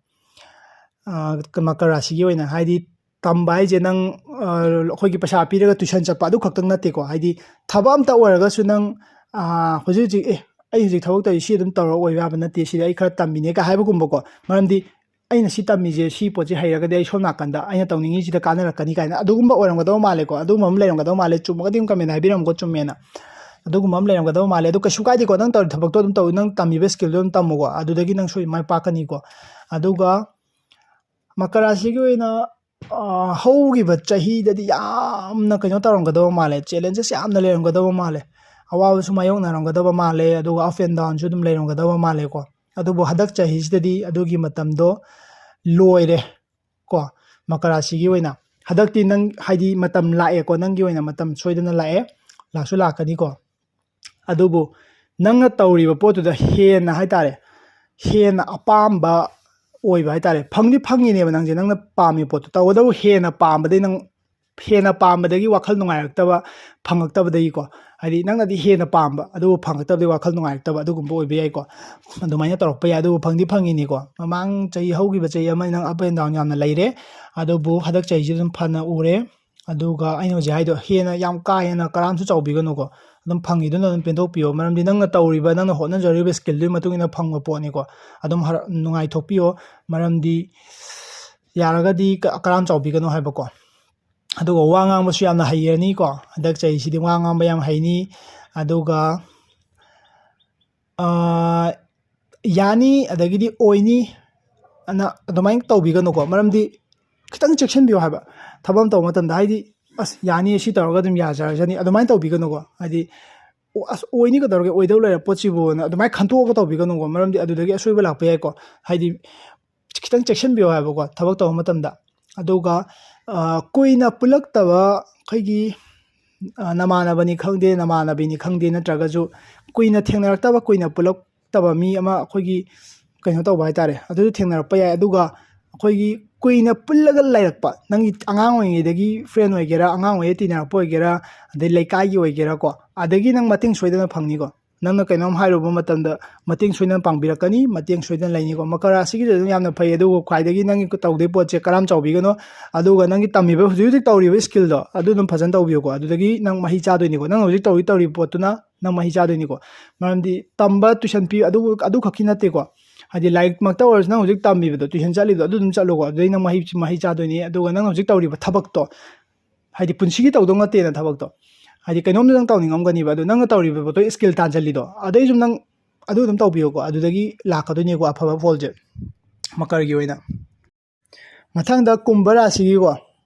ꯑ, ꯃꯀꯔ ꯔꯥꯁꯤꯒꯤ ꯑꯣꯏꯅ, ꯍꯥꯏꯗꯤ, ꯇꯝꯕ ꯍꯥꯏꯁꯦ ꯅꯪ, ꯑ, ꯑꯩꯈꯣꯏꯒꯤ ꯄꯩꯁꯥ ꯄꯤꯔꯒ tuition ꯆꯠꯄ ꯑꯗꯨ ꯈꯛꯇꯪ ꯅꯠꯇꯦꯀꯣ꯫ ꯍꯥꯏꯗꯤ, ꯊꯕꯛ ꯑꯝꯇ ꯑꯣꯏꯔꯒꯁꯨ ꯅꯪ, ꯑ, ꯍꯧꯖꯤꯛ ꯍꯧꯖꯤꯛ, "ꯑꯦ, ꯑꯩ ꯍꯧꯖꯤꯛ ꯊꯕꯛ ꯇꯧꯔꯤ, ꯁꯤ ꯑꯗꯨꯝ ꯇꯧꯔꯒ ꯑꯣꯏꯕ ꯌꯥꯕ ꯅꯠꯇꯦ, ꯁꯤꯗ ꯑꯩ ꯈꯔ ꯇꯝꯃꯤꯅꯦ" ꯀ ꯍꯥꯏꯕꯒꯨꯝꯕꯀꯣ꯫ ꯃꯔꯝꯗꯤ, "ꯑꯩꯅ ꯁꯤ ꯇꯝꯃꯤꯁꯦ, ꯁꯤ ꯄꯣꯠꯁꯦ ꯍꯩꯔꯒꯗꯤ ꯑꯩ ꯁꯣꯝ ꯅꯥꯀꯟꯗ ꯑꯩꯅ ꯇꯧꯅꯤꯡꯉꯤꯁꯤꯗ ꯀꯥꯟꯅꯔꯛꯀꯅꯤ" ꯀꯥꯏꯅ ꯑꯗꯨꯒꯨꯝꯕ ꯑꯣꯏꯔꯝꯒꯗꯕ ꯃꯥꯜꯂꯦꯀꯣ꯫ ꯑꯗꯨꯒꯨꯝꯕ ꯑꯃ ꯂꯩꯔꯝꯒꯗꯕ ꯃꯥꯜꯂꯦ꯫ ꯆꯨꯝꯃꯒꯗꯤ ꯑꯗꯨꯝ comment ꯍꯥꯏꯕꯤꯔꯝꯃꯨꯀꯣ, ꯆꯨꯝꯃꯦꯅ꯫ ꯑꯗꯨꯒꯨꯝꯕ ꯑꯃ ꯂꯩꯔꯝꯒꯗꯕ ꯃꯥꯜꯂꯦ꯫ ꯑꯗꯨ ꯀꯩꯁꯨ ꯀꯥꯏꯗꯦꯀꯣ, ꯅꯪ ꯇꯧꯔꯤ ꯊꯕꯛꯇꯣ ꯑꯗꯨꯝ ꯇꯧ, ꯅꯪ ꯇꯝꯃꯤꯕ skillꯗꯣ ꯑꯗꯨꯝ ꯇꯝꯃꯨꯀꯣ, ꯑꯗꯨꯗꯒꯤ ꯅꯪ ꯁꯣꯏ ꯃꯥꯏ ꯄꯥꯛꯀꯅꯤꯀꯣ꯫ ꯑꯗꯨꯒ ꯃꯀꯔ ꯔꯥꯁꯤꯒꯤ ꯑꯣꯏꯅ ꯍꯧꯈꯤꯕ ꯆꯍꯤꯗꯗꯤ ꯌꯥꯝꯅ ꯀꯩꯅꯣ ꯇꯧꯔꯝꯒꯗꯕ ꯃꯥꯜꯂꯦ, ꯆꯦꯂꯦꯟꯖꯦꯁ ꯌꯥꯝꯅ ꯂꯩꯔꯝꯒꯗꯕ ꯃꯥꯜꯂꯦ, ꯑꯋꯥꯕꯁꯨ ꯃꯥꯌꯣꯛꯅꯔꯝꯒꯗꯕ ꯃꯥꯜꯂꯦ, ꯑꯗꯨꯒ ꯑꯞ ꯑꯦꯟ ꯗꯥꯎꯟꯁꯨ ꯑꯗꯨꯝ ꯂꯩꯔꯝꯒꯗꯕ ꯃꯥꯜꯂꯦꯀꯣ꯫ ꯑꯗꯨꯕꯨ ꯍꯟꯗꯛ ꯆꯍꯤꯁꯤꯗꯗꯤ ꯑꯗꯨꯒꯤ ꯃꯇꯝꯗꯣ ꯂꯣꯏꯔꯦ ꯀꯣ, ꯃꯀꯔꯥ ꯔꯥꯁꯤꯒꯤ ꯑꯣꯏꯅ꯫ ꯍꯟꯗꯛꯇꯤ ꯅꯪ ꯍꯥꯏꯗꯤ ꯃꯇꯝ ꯂꯥꯛꯑꯦꯀꯣ, ꯅꯪꯒꯤ ꯑꯣꯏꯅ ꯃꯇꯝ ꯁꯣꯏꯗꯅ ꯂꯥꯛꯑꯦ, ꯂꯥꯛꯁꯨ ꯂꯥꯛꯀꯅꯤꯀꯣ꯫ ꯑꯗꯨꯕꯨ ꯅꯪꯅ ꯇꯧꯔꯤꯕ ꯄꯣꯠꯇꯨꯗ ꯍꯦꯟꯅ ꯍꯥꯏ ꯇꯥꯔꯦ, ꯍꯦꯟꯅ ꯑꯄꯥꯝꯕ ꯑꯣꯏꯕ ꯍꯥꯏ ꯇꯥꯔꯦ꯫ ꯐꯪꯗꯤ ꯐꯪꯉꯤꯅꯦꯕ ꯅꯪꯁꯦ, ꯅꯪꯅ ꯄꯥꯝꯃꯤꯕ ꯄꯣꯠꯇꯣ꯫ ꯇꯧꯕꯇꯕꯨ ꯍꯦꯟꯅ ꯄꯥꯝꯕꯗꯒꯤ ꯅꯪ ꯍꯦꯟꯅ ꯄꯥꯝꯕꯗꯒꯤ ꯋꯥꯈꯜ ꯅꯨꯡꯉꯥꯏꯔꯛꯇꯕ, ꯐꯪꯉꯛꯇꯕꯗꯒꯤꯀꯣ, ꯍꯥꯏꯗꯤ ꯅꯪꯅꯗꯤ ꯍꯦꯟꯅ ꯄꯥꯝꯕ ꯑꯗꯨꯕꯨ ꯐꯪꯉꯛꯇꯕꯗꯒꯤ ꯋꯥꯈꯜ ꯅꯨꯡꯉꯥꯏꯔꯛꯇꯕ ꯑꯗꯨꯒꯨꯝꯕ ꯑꯣꯏꯕ ꯌꯥꯏꯀꯣ꯫ ꯑꯗꯨꯃꯥꯏꯅ ꯇꯧꯔꯛꯄ ꯌꯥꯏ꯫ ꯑꯗꯨꯕꯨ ꯐꯪꯗꯤ ꯐꯪꯉꯤꯅꯤꯀꯣ, ꯃꯃꯥꯡ ꯆꯍꯤ, ꯍꯧꯈꯤꯕ ꯆꯍꯤ ꯑꯃ ꯅꯪ ꯑꯞ ꯑꯦꯟ ꯗꯥꯎꯟ ꯌꯥꯝꯅ ꯂꯩꯔꯦ, ꯑꯗꯨꯕꯨ ꯍꯟꯗꯛ ꯆꯍꯤꯁꯤ ꯑꯗꯨꯝ ꯐꯅ ꯎꯔꯦ꯫ ꯑꯗꯨꯒ ꯑꯩꯅ ꯍꯧꯖꯤꯛ ꯍꯥꯏꯗꯣ, ꯍꯦꯟꯅ ꯌꯥꯝ ꯀꯥ ꯍꯦꯟꯅ ꯀꯔꯝꯁꯨ ꯆꯥꯎꯕꯤꯒꯅꯨꯀꯣ, ꯑꯗꯨꯝ ꯐꯪꯉꯤꯗꯨꯅ ꯑꯗꯨꯝ ꯄꯦꯟꯊꯣꯛꯄꯤꯌꯣ꯫ ꯃꯔꯝꯗꯤ ꯅꯪꯅ ꯇꯧꯔꯤꯕ, ꯅꯪꯅ ꯍꯣꯠꯅꯖꯔꯤꯕ ꯁ꯭ꯀꯤꯜꯗꯨꯒꯤ ꯃꯇꯨꯡ ꯏꯟꯅ ꯐꯪꯕ ꯄꯣꯠꯅꯤꯀꯣ꯫ ꯑꯗꯨꯝ ꯍꯔ-, ꯅꯨꯡꯉꯥꯏꯊꯣꯛꯄꯤꯌꯣ꯫ ꯃꯔꯝꯗꯤ ꯌꯥꯔꯒꯗꯤ ꯀ-, ꯀꯔꯝ ꯆꯥꯎꯕꯤꯒꯅꯨ ꯍꯥꯏꯕꯀꯣ꯫ ꯑꯗꯨꯒ ꯋꯥ ꯉꯥꯡꯕꯁꯨ ꯌꯥꯝꯅ ꯍꯩꯔꯅꯤꯀꯣ, ꯍꯟꯗꯛ ꯆꯍꯤꯁꯤꯗꯤ ꯋꯥ ꯉꯥꯡꯕ ꯌꯥꯝ ꯍꯩꯅꯤ꯫ ꯑꯗꯨꯒ, ꯑꯥ, ꯌꯥꯅꯤ, ꯑꯗꯒꯤꯗꯤ ꯑꯣꯏꯅꯤ ꯑꯅ ꯑꯗꯨꯃꯥꯏꯅ ꯇꯧꯕꯤꯒꯅꯨꯀꯣ꯫ ꯃꯔꯝꯗꯤ ꯈꯤꯇꯪ ꯆꯦꯛꯁꯤꯟꯕꯤꯌꯨ ꯍꯥꯏꯕ, ꯊꯕꯛ ꯑꯃ ꯇꯧꯕ ꯃꯇꯝꯗ꯫ ꯍꯥꯏꯗꯤ, "ꯑꯁ, ꯌꯥꯅꯤ, ꯁꯤ ꯇꯧꯔꯒ ꯑꯗꯨꯝ ꯌꯥꯖꯔꯖꯅꯤ", ꯑꯗꯨꯃꯥꯏꯅ ꯇꯧꯕꯤꯒꯅꯨꯀꯣ꯫ ꯍꯥꯏꯗꯤ, "ꯑꯣ, ꯑꯁ, ꯑꯣꯏꯅꯤ, ꯀꯩꯗꯧꯔꯒꯦ, ꯑꯣꯏꯗꯧ ꯂꯩꯔ ꯄꯣꯠꯁꯤꯕꯨꯅ" ꯑꯗꯨꯃꯥꯏꯅ ꯈꯟꯇꯣꯛꯑꯒ ꯇꯧꯕꯤꯒꯅꯨꯀꯣ꯫ ꯃꯔꯝꯗꯤ ꯑꯗꯨꯗꯒꯤ ꯑꯁꯣꯏꯕ ꯂꯥꯛꯄ ꯌꯥꯏꯀꯣ꯫ ꯍꯥꯏꯗꯤ, ꯈꯤꯇꯪ ꯆꯦꯛꯁꯤꯟꯕꯤꯌꯨ ꯍꯥꯏꯕꯀꯣ, ꯊꯕꯛ ꯇꯧꯕ ꯃꯇꯝꯗ꯫ ꯑꯗꯨꯒ, ꯑ, ꯀꯨꯏꯅ ꯄꯨꯜꯂꯛꯇꯕ ꯑꯩꯈꯣꯏꯒꯤ, ꯑ, ꯅꯃꯥꯟꯅꯕꯅꯤ ꯈꯪꯗꯦ, ꯅꯃꯥꯟꯅꯕꯤꯅꯤ ꯈꯪꯗꯦ, ꯅꯠꯇ꯭ꯔꯒꯁꯨ ꯀꯨꯏꯅ ꯊꯦꯡꯅꯔꯛꯇꯕ, ꯀꯨꯏꯅ ꯄꯨꯜꯂꯛꯇꯕ ꯃꯤ ꯑꯃ ꯑꯩꯈꯣꯏꯒꯤ ꯀꯩꯅꯣ ꯇꯧꯕ ꯍꯥꯏ ꯇꯥꯔꯦ, ꯑꯗꯨꯁꯨ ꯊꯦꯡꯅꯔꯛꯄ ꯌꯥꯏ꯫ ꯑꯗꯨꯒ ꯑꯩꯈꯣꯏꯒꯤ ꯀꯨꯏꯅ ꯄꯨꯜꯂꯒ ꯂꯩꯔꯛꯄ, ꯅꯪꯒꯤ ꯑꯉꯥꯡ ꯑꯣꯏꯔꯤꯉꯩꯗꯒꯤ ꯐ꯭ꯔꯦꯟ ꯑꯣꯏꯒꯦꯔꯥ, ꯑꯉꯥꯡ ꯑꯣꯏꯔꯤꯉꯩ ꯇꯤꯟꯅꯔꯛꯄ ꯑꯣꯏꯒꯦꯔꯥ, ꯑꯗꯩ ꯂꯩꯀꯥꯏꯒꯤ ꯑꯣꯏꯒꯦꯔꯥꯀꯣ, ꯑꯗꯒꯤ ꯅꯪ ꯃꯇꯦꯡ ꯁꯣꯏꯗꯅ ꯐꯪꯅꯤꯀꯣ꯫ ꯅꯪꯅ ꯀꯩꯅꯣꯝ ꯍꯥꯏꯔꯨꯕ ꯃꯇꯝꯗ ꯃꯇꯦꯡ ꯁꯣꯏꯗꯅ ꯄꯥꯡꯕꯤꯔꯛꯀꯅꯤ, ꯃꯇꯦꯡ ꯁꯣꯏꯗꯅ ꯂꯩꯅꯤꯀꯣ꯫ ꯃꯀꯔ ꯔꯥꯁꯤꯒꯤꯁꯨ ꯑꯗꯨꯝ ꯌꯥꯝꯅ ꯐꯩ, ꯑꯗꯨꯕꯨ ꯈ꯭ꯋꯥꯏꯗꯒꯤ ꯅꯪꯒꯤ ꯇꯧꯗꯣꯏ ꯄꯣꯠꯁꯦ ꯀꯔꯝ ꯆꯥꯎꯕꯤꯒꯅꯣ, ꯑꯗꯨꯒ ꯅꯪꯒꯤ ꯇꯝꯃꯤꯕ, ꯍꯧꯖꯤꯛ ꯍꯧꯖꯤꯛ ꯇꯧꯔꯤꯕ ꯁ꯭ꯀꯤꯜꯗꯣ ꯑꯗꯨ ꯑꯗꯨꯝ ꯐꯖꯅ ꯇꯧꯕꯤꯌꯨꯀꯣ꯫ ꯑꯗꯨꯗꯒꯤ ꯅꯪ ꯃꯍꯩ ꯆꯥꯗꯣꯏꯅꯤꯀꯣ, ꯅꯪ ꯍꯧꯖꯤꯛ ꯇꯧꯔꯤ ꯇꯧꯔꯤꯕ ꯄꯣꯠꯇꯨꯅ ꯅꯪ ꯃꯍꯩ ꯆꯥꯗꯣꯏꯅꯤꯀꯣ꯫ ꯃꯔꯝꯗꯤ ꯇꯝꯕ, ꯇ꯭ꯌꯨꯁꯟ ꯄꯤ, ꯑꯗꯨ, ꯑꯗꯨ ꯈꯛꯀꯤ ꯅꯠꯇꯦꯀꯣ꯫ ꯍꯥꯏꯗꯤ ꯂꯥꯏꯔꯤꯛꯃꯛꯇ ꯑꯣꯏꯔꯁꯨ, ꯅꯪ ꯍꯧꯖꯤꯛ ꯇꯝꯃꯤꯕꯗꯣ, ꯇ꯭ꯌꯨꯁꯟ ꯆꯠꯂꯤꯗꯣ, ꯑꯗꯨ ꯑꯗꯨꯝ ꯆꯠꯂꯣꯀꯣ꯫ ꯑꯗꯨꯗꯩ ꯅꯪ ꯃꯍꯩ, ꯃꯍꯩ ꯆꯥꯗꯣꯏꯅꯤ꯫ ꯑꯗꯨꯒ ꯅꯪ ꯍꯧꯖꯤꯛ ꯇꯧꯔꯤꯕ ꯊꯕꯛꯇꯣ, ꯍꯥꯏꯗꯤ ꯄꯨꯟꯁꯤꯒꯤ ꯇꯧꯗꯧ ꯅꯠꯇꯦꯅ ꯊꯕꯛꯇꯣ, ꯍꯥꯏꯗꯤ ꯀꯩꯅꯣꯝꯗ ꯅꯪ ꯇꯧꯅꯤꯡꯉꯝꯒꯅꯤꯕ, ꯑꯗꯨ ꯅꯪꯅ ꯇꯧꯔꯤꯕ ꯄꯣꯠꯇꯣ ꯁ꯭ꯀꯤꯜ ꯇꯥꯟꯁꯤꯜꯂꯤꯗꯣ, ꯑꯗꯩ ꯁꯨꯝ ꯅꯪ ꯑꯗꯨ ꯑꯗꯨꯝ ꯇꯧꯕꯤꯌꯨꯀꯣ꯫ ꯑꯗꯨꯗꯒꯤ ꯂꯥꯛꯀꯗꯣꯏꯅꯦꯀꯣ ꯑꯐꯕ ꯐꯣꯜꯁꯦ ꯃꯀꯔꯒꯤ ꯑꯣꯏꯅ꯫ ꯃꯊꯪꯗ ꯀꯨꯝꯚ ꯔꯥꯁꯤꯒꯤꯀꯣ,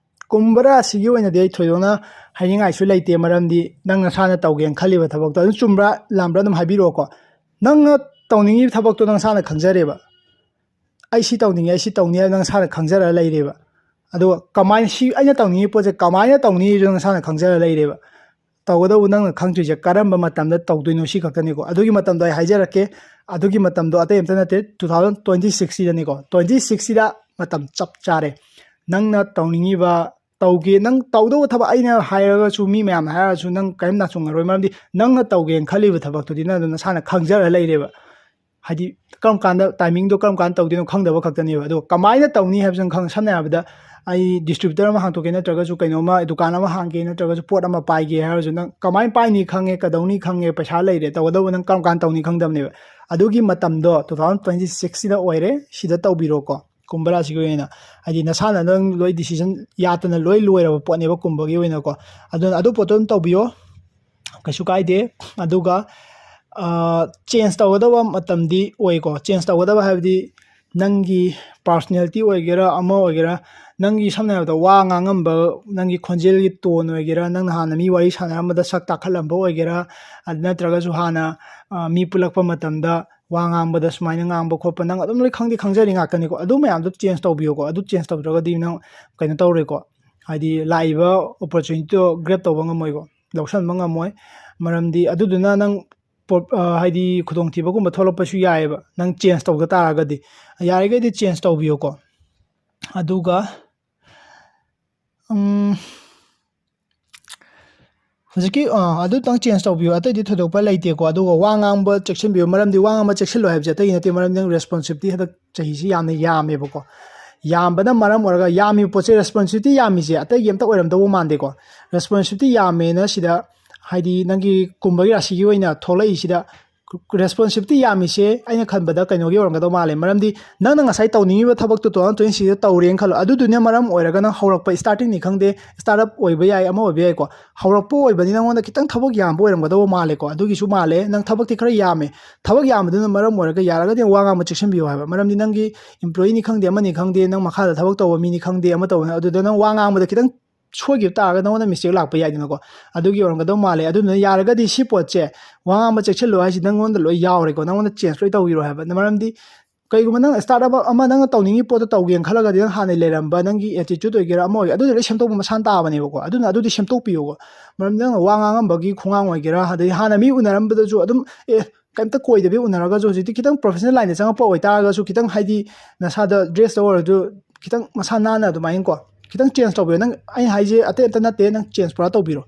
ꯀꯨꯝꯚ ꯔꯥꯁꯤꯒꯤ ꯑꯣꯏꯅꯗꯤ ꯑꯩ ꯊꯣꯏꯗꯣꯛꯅ ꯍꯥꯏꯅꯤꯡꯉꯥꯏꯁꯨ ꯂꯩꯇꯦ, ꯃꯔꯝꯗꯤ ꯅꯪ ꯅꯁꯥꯅ ꯇꯧꯒꯦꯅ ꯈꯜꯂꯤꯕ ꯊꯕꯛꯇꯣ ꯑꯗꯨꯝ ꯆꯨꯝꯕ꯭ꯔꯥ ꯂꯥꯟꯕ꯭ꯔꯥ ꯑꯗꯨꯝ ꯍꯥꯏꯕꯤꯔꯛꯑꯣꯀꯣ꯫ ꯅꯪꯅ ꯇꯧꯅꯤꯡꯉꯤꯕ ꯊꯕꯛꯇꯣ ꯅꯪ ꯅꯁꯥꯅ ꯈꯪꯖꯔꯦꯕ, "ꯑꯩ ꯁꯤ ꯇꯧꯅꯤꯡꯉꯦ, ꯑꯩ ꯁꯤ ꯇꯧꯅꯤ" ꯍꯥꯏꯕ ꯅꯪ ꯅꯁꯥꯅ ꯈꯪꯖꯔ ꯂꯩꯔꯦꯕ꯫ ꯑꯗꯨꯒ ꯀꯃꯥꯏꯅ, ꯁꯤ ꯑꯩꯅ ꯇꯧꯅꯤꯡꯉꯤ ꯄꯣꯠꯁꯦ ꯀꯃꯥꯏꯅ ꯇꯧꯅꯤꯁꯨ ꯅꯪ ꯅꯁꯥꯅ ꯈꯪꯖꯔ ꯂꯩꯔꯦꯕ꯫ ꯇꯧꯒꯗꯧꯕ ꯅꯪꯅ ꯈꯪꯗ꯭ꯔꯤꯁꯦ ꯀꯔꯝꯕ ꯃꯇꯝꯗ ꯇꯧꯗꯣꯏꯅꯣ, ꯁꯤ ꯈꯛꯇꯅꯤꯀꯣ꯫ ꯑꯗꯨꯒꯤ ꯃꯇꯝꯗꯣ ꯑꯩ ꯍꯥꯏꯖꯔꯛꯀꯦ꯫ ꯑꯗꯨꯒꯤ ꯃꯇꯝꯗꯣ ꯑꯇꯩ ꯑꯝꯇ ꯅꯠꯇꯦ, two thousand twenty sixꯁꯤꯗꯅꯤꯀꯣ꯫ Twenty sixꯁꯤꯗ ꯃꯇꯝ ꯆꯞ ꯆꯥꯔꯦ꯫ ꯅꯪꯅ ꯇꯧꯅꯤꯡꯉꯤꯕ, ꯇꯧꯒꯦ, ꯅꯪ ꯇꯧꯗꯧꯕ ꯊꯕꯛ ꯑꯩꯅ ꯍꯥꯏꯔꯒꯁꯨ, ꯃꯤ ꯃꯌꯥꯝꯅ ꯍꯥꯏꯔꯒꯁꯨ ꯅꯪ ꯀꯔꯤꯝ ꯅꯥꯆꯨꯡꯉꯔꯣꯏ, ꯃꯔꯝꯗꯤ ꯅꯪꯅ ꯇꯧꯒꯦꯅ ꯈꯜꯂꯤꯕ ꯊꯕꯛꯇꯨꯗꯤ ꯅꯪ ꯑꯗꯨꯝ ꯅꯁꯥꯅ ꯈꯪꯖꯔ ꯂꯩꯔꯦꯕ꯫ ꯍꯥꯏꯗꯤ ꯀꯔꯝ ꯀꯥꯟꯗ, ꯇꯥꯏꯃꯤꯡꯗꯣ ꯀꯔꯝ ꯀꯥꯟꯗ ꯇꯧꯗꯣꯏꯅꯣ ꯈꯪꯗꯕ ꯈꯛꯇꯅꯦꯕ꯫ ꯑꯗꯣ ꯀꯃꯥꯏꯅ ꯇꯧꯅꯤ ꯍꯥꯏꯕꯁꯤ ꯅꯪ ꯈꯪ-, ꯁꯝꯅ ꯍꯥꯏꯔꯕꯗ, ꯑꯩ distributor ꯑꯃ ꯍꯥꯡꯇꯣꯛꯀꯦ, ꯅꯠꯇ꯭ꯔꯒꯁꯨ ꯀꯩꯅꯣꯝꯃ ꯗꯨꯀꯥꯟ ꯑꯃ ꯍꯥꯡꯒꯦ, ꯅꯠꯇ꯭ꯔꯒꯁꯨ ꯄꯣꯠ ꯑꯃ ꯄꯥꯏꯒꯦ ꯍꯥꯏꯔꯁꯨ, ꯅꯪ ꯀꯃꯥꯏꯅ ꯄꯥꯏꯅꯤ ꯈꯪꯉꯦ, ꯀꯩꯗꯧꯅꯤ ꯈꯪꯉꯦ, ꯄꯩꯁꯥ ꯂꯩꯔꯦ, ꯇꯧꯒꯗꯧꯕ ꯅꯪ ꯀꯔꯝ ꯀꯥꯟꯗ ꯇꯧꯅꯤ ꯈꯪꯗꯕꯅꯦꯕ꯫ ꯑꯗꯨꯒꯤ ꯃꯇꯝꯗꯣ two thousand twenty sixꯁꯤꯗ ꯑꯣꯏꯔꯦ, ꯁꯤꯗ ꯇꯧꯕꯤꯔꯣꯀꯣ꯫ ꯀꯨꯝꯚ ꯔꯥꯁꯤꯒꯤ ꯑꯣꯏꯅ, ꯍꯥꯏꯗꯤ ꯅꯁꯥꯅ ꯅꯪ ꯂꯣꯏ decision ꯌꯥꯠꯇꯅ ꯂꯣꯏ ꯂꯣꯏꯔꯕ ꯄꯣꯠꯅꯦꯕ ꯀꯨꯝꯚꯒꯤ ꯑꯣꯏꯅꯀꯣ꯫ ꯑꯗꯨꯅ ꯑꯗꯨ ꯄꯣꯠꯇꯣ ꯑꯗꯨꯝ ꯇꯧꯕꯤꯌꯣ, ꯀꯩꯁꯨ ꯀꯥꯏꯗꯦ꯫ ꯑꯗꯨꯒ, ꯑ, change ꯇꯧꯒꯗꯕ ꯃꯇꯝꯗꯤ ꯑꯣꯏꯀꯣ꯫ Change ꯇꯧꯒꯗꯕ ꯍꯥꯏꯕꯗꯤ ꯅꯪꯒꯤ personality ꯑꯣꯏꯒꯦꯔꯥ, ꯑꯃ ꯑꯣꯏꯒꯦꯔꯥ, ꯅꯪꯒꯤ ꯁꯝꯅ ꯍꯥꯏꯔꯕꯗ ꯋꯥ ꯉꯥꯡꯉꯝꯕ, ꯅꯪꯒꯤ ꯈꯣꯟꯖꯦꯜꯒꯤ tone ꯑꯣꯏꯒꯦꯔꯥ, ꯅꯪꯅ ꯍꯥꯟꯅ ꯃꯤ ꯋꯥꯔꯤ ꯁꯥꯟꯅꯔꯝꯕꯗ ꯁꯛ ꯇꯥꯈꯠꯂꯝꯕ ꯑꯣꯏꯒꯦꯔꯥ, ꯑꯗꯨ ꯅꯠꯇ꯭ꯔꯒꯁꯨ ꯍꯥꯟꯅ, ꯑ, ꯃꯤ ꯄꯨꯜꯂꯛꯄ ꯃꯇꯝꯗ ꯋꯥ ꯉꯥꯡꯕꯗ ꯁꯨꯃꯥꯏꯅ ꯉꯥꯡꯕ ꯈꯣꯠꯄ, ꯅꯪ ꯑꯗꯨꯝ ꯂꯣꯏ ꯈꯪꯗꯤ ꯈꯪꯖꯔꯤ ꯉꯥꯛꯇꯅꯤꯀꯣ꯫ ꯑꯗꯨ ꯃꯌꯥꯝꯗꯣ change ꯇꯧꯕꯤꯌꯣꯀꯣ꯫ ꯑꯗꯨ change ꯇꯧꯗ꯭ꯔꯒꯗꯤ ꯅꯪ ꯀꯩꯅꯣ ꯇꯧꯔꯣꯏꯀꯣ, ꯍꯥꯏꯗꯤ ꯂꯥꯛꯏꯕ opportunityꯗꯣ grab ꯇꯧꯕ ꯉꯝꯃꯣꯏꯀꯣ, ꯂꯧꯁꯟꯕ ꯉꯝꯃꯣꯏ꯫ ꯃꯔꯝꯗꯤ ꯑꯗꯨꯗꯨꯅ ꯅꯪ ꯄꯣ-, ꯑ, ꯍꯥꯏꯗꯤ ꯈꯨꯗꯣꯡꯊꯤꯕꯒꯨꯝꯕ ꯊꯣꯛꯂꯛꯄꯁꯨ ꯌꯥꯏꯑꯕ, ꯅꯪ change ꯇꯧꯗ ꯇꯥꯔꯒꯗꯤ꯫ ꯌꯥꯔꯤꯈꯩꯗꯤ change ꯇꯧꯕꯤꯌꯣꯀꯣ꯫ ꯑꯗꯨꯒ, ꯎꯝ, ꯍꯧꯖꯤꯛꯀꯤ, ꯑ, ꯑꯗꯨꯇꯪ change ꯇꯧꯕꯤꯌꯣ, ꯑꯇꯩꯗꯤ ꯊꯣꯏꯗꯣꯛꯄ ꯂꯩꯇꯦꯀꯣ꯫ ꯑꯗꯨꯒ ꯋꯥ ꯉꯥꯡꯕ ꯆꯦꯛꯁꯤꯟꯕꯤꯌꯨ, ꯃꯔꯝꯗꯤ ꯋꯥ ꯉꯥꯡꯕ ꯆꯦꯛꯁꯤꯜꯂꯣ ꯍꯥꯏꯕꯁꯦ ꯑꯇꯩꯒꯤ ꯅꯠꯇꯦ, ꯃꯔꯝꯗꯤ ꯅꯪ responsibility ꯍꯟꯗꯛ ꯆꯍꯤꯁꯤ ꯌꯥꯝꯅ ꯌꯥꯝꯃꯦꯕꯀꯣ꯫ ꯌꯥꯝꯕꯅ ꯃꯔꯝ ꯑꯣꯏꯔꯒ, ꯌꯥꯝꯃꯤꯕ ꯄꯣꯠꯁꯦ, responsibility ꯌꯥꯝꯃꯤꯁꯦ ꯑꯇꯩꯒꯤ ꯑꯝꯇ ꯑꯣꯏꯔꯝꯗꯧꯕ ꯃꯥꯟꯗꯦꯀꯣ꯫ Responsibility ꯌꯥꯝꯃꯦꯅ ꯁꯤꯗ, ꯍꯥꯏꯗꯤ ꯅꯪꯒꯤ ꯀꯨꯝꯚꯒꯤ ꯔꯥꯁꯤꯒꯤ ꯑꯣꯏꯅ ꯊꯣꯛꯂꯛꯏꯁꯤꯗ ꯔꯦꯁꯄꯣꯟꯁꯤꯕꯤꯂꯤꯇꯤ ꯌꯥꯝꯃꯤꯁꯦ ꯑꯩꯅ ꯈꯟꯕꯗ ꯀꯩꯅꯣꯒꯤ ꯑꯣꯏꯔꯝꯒꯗꯧ ꯃꯥꯜꯂꯦ꯫ ꯃꯔꯝꯗꯤ ꯅꯪꯅ ꯉꯁꯥꯏ ꯇꯧꯅꯤꯡꯉꯤꯕ ꯊꯕꯛꯇꯣ two thousand twenty sixꯇ ꯇꯧꯔꯦꯅ ꯈꯜꯂꯣ, ꯑꯗꯨꯗꯨꯅ ꯃꯔꯝ ꯑꯣꯏꯔꯒ ꯅꯪ ꯍꯧꯔꯛꯄ startingꯅꯤ ꯈꯪꯗꯦ, startup ꯑꯣꯏꯕ ꯌꯥꯏ, ꯑꯃ ꯑꯣꯏꯕ ꯌꯥꯏꯀꯣ, ꯍꯧꯔꯛꯄ ꯑꯣꯏꯕꯅꯤ, ꯅꯪꯉꯣꯟꯗ ꯈꯤꯇꯪ ꯊꯕꯛ ꯌꯥꯝꯕ ꯑꯣꯏꯔꯝꯒꯗꯧꯕ ꯃꯥꯜꯂꯦꯀꯣ, ꯑꯗꯨꯒꯤꯁꯨ ꯃꯥꯜꯂꯦ꯫ ꯅꯪ ꯊꯕꯛꯇꯤ ꯈꯔ ꯌꯥꯝꯃꯦ, ꯊꯕꯛ ꯌꯥꯝꯕꯗꯨꯅ ꯃꯔꯝ ꯑꯣꯏꯔꯒ ꯌꯥꯔꯒꯗꯤ ꯋꯥ ꯉꯥꯡꯕ ꯆꯦꯛꯁꯤꯟꯕꯤꯌꯨ ꯍꯥꯏꯕ꯫ ꯃꯔꯝꯗꯤ ꯅꯪꯒꯤ employeeꯅꯤ ꯈꯪꯗꯦ, ꯑꯃꯅꯤ ꯈꯪꯗꯦ, ꯅꯪ ꯃꯈꯥꯗ ꯊꯕꯛ ꯇꯧꯕ ꯃꯤꯅꯤ ꯈꯪꯗꯦ, ꯑꯃ ꯇꯧꯕꯅꯤ, ꯑꯗꯨꯗ ꯅꯪ ꯋꯥ ꯉꯥꯡꯕꯗ ꯈꯤꯇꯪ ꯁꯣꯏꯈꯤꯕ ꯇꯥꯔꯒ ꯅꯪꯉꯣꯟꯗ mistake ꯂꯥꯛꯄ ꯌꯥꯏꯗꯅꯀꯣ, ꯑꯗꯨꯒꯤ ꯑꯣꯏꯔꯝꯒꯗꯧ ꯃꯥꯜꯂꯦ꯫ ꯑꯗꯨꯗꯨꯅ ꯌꯥꯔꯒꯗꯤ ꯁꯤ ꯄꯣꯠꯁꯦ, ꯋꯥ ꯉꯥꯡꯕ ꯆꯦꯛꯁꯤꯜꯂꯣ ꯍꯥꯏꯁꯤ ꯅꯪꯉꯣꯟꯗ ꯂꯣꯏ ꯌꯥꯎꯔꯦꯀꯣ, ꯅꯪꯉꯣꯟꯗ change ꯂꯣꯏ ꯇꯧꯕꯤꯔꯣ ꯍꯥꯏꯕ꯫ ꯃꯔꯝꯗꯤ ꯀꯩꯒꯨꯝꯕ ꯅꯪ startup ꯑꯃ ꯅꯪꯅ ꯇꯧꯅꯤꯡꯉꯤ ꯄꯣꯠꯇꯣ ꯇꯧꯒꯦꯅ ꯈꯜꯂꯒꯗꯤ, ꯅꯪ ꯍꯥꯟꯅ ꯂꯩꯔꯝꯕ ꯅꯪꯒꯤ attitude ꯑꯣꯏꯒꯦꯔꯥ ꯑꯃ ꯑꯣꯏꯒꯦꯔꯥ, ꯑꯗꯨꯗꯤ ꯂꯣꯏ ꯁꯦꯝꯗꯣꯛꯄ ꯃꯁꯥꯅ ꯇꯥꯕꯅꯦꯕꯀꯣ꯫ ꯑꯗꯨꯅ ꯑꯗꯨꯗꯤ ꯁꯦꯝꯗꯣꯛꯄꯤꯌꯣꯀꯣ꯫ ꯃꯔꯝꯗꯤ ꯅꯪꯅ ꯋꯥ ꯉꯥꯡꯉꯝꯕꯒꯤ ꯈꯣꯡꯉꯥꯡ ꯑꯣꯏꯒꯦꯔꯥ, ꯑꯗꯩ ꯍꯥꯟꯅ ꯃꯤ ꯎꯅꯔꯝꯕꯗꯁꯨ ꯑꯗꯨꯝ, ꯑꯦ, ꯀꯩꯝꯇ ꯀꯣꯏꯗꯕꯤ ꯎꯅꯔꯒꯁꯨ, ꯍꯧꯖꯤꯛꯇꯤ ꯈꯤꯇꯪ professional lineꯗ ꯆꯪꯉꯛꯄ ꯑꯣꯏꯇꯥꯔꯒꯁꯨ, ꯈꯤꯇꯪ ꯍꯥꯏꯗꯤ ꯅꯁꯥꯗ dressꯇ ꯑꯣꯏꯔꯁꯨ ꯈꯤꯇꯪ ꯃꯁꯥ ꯅꯥꯟꯅ ꯑꯗꯨꯃꯥꯏꯅꯀꯣ ꯈꯤꯇꯪ change ꯇꯧꯕꯤꯌꯣ꯫ ꯅꯪ, ꯑꯩꯅ ꯍꯥꯏꯁꯦ ꯑꯇꯩ ꯑꯝꯇ ꯅꯠꯇꯦ, ꯅꯪ change ꯄꯨꯔꯥ ꯇꯧꯕꯤꯔꯣ,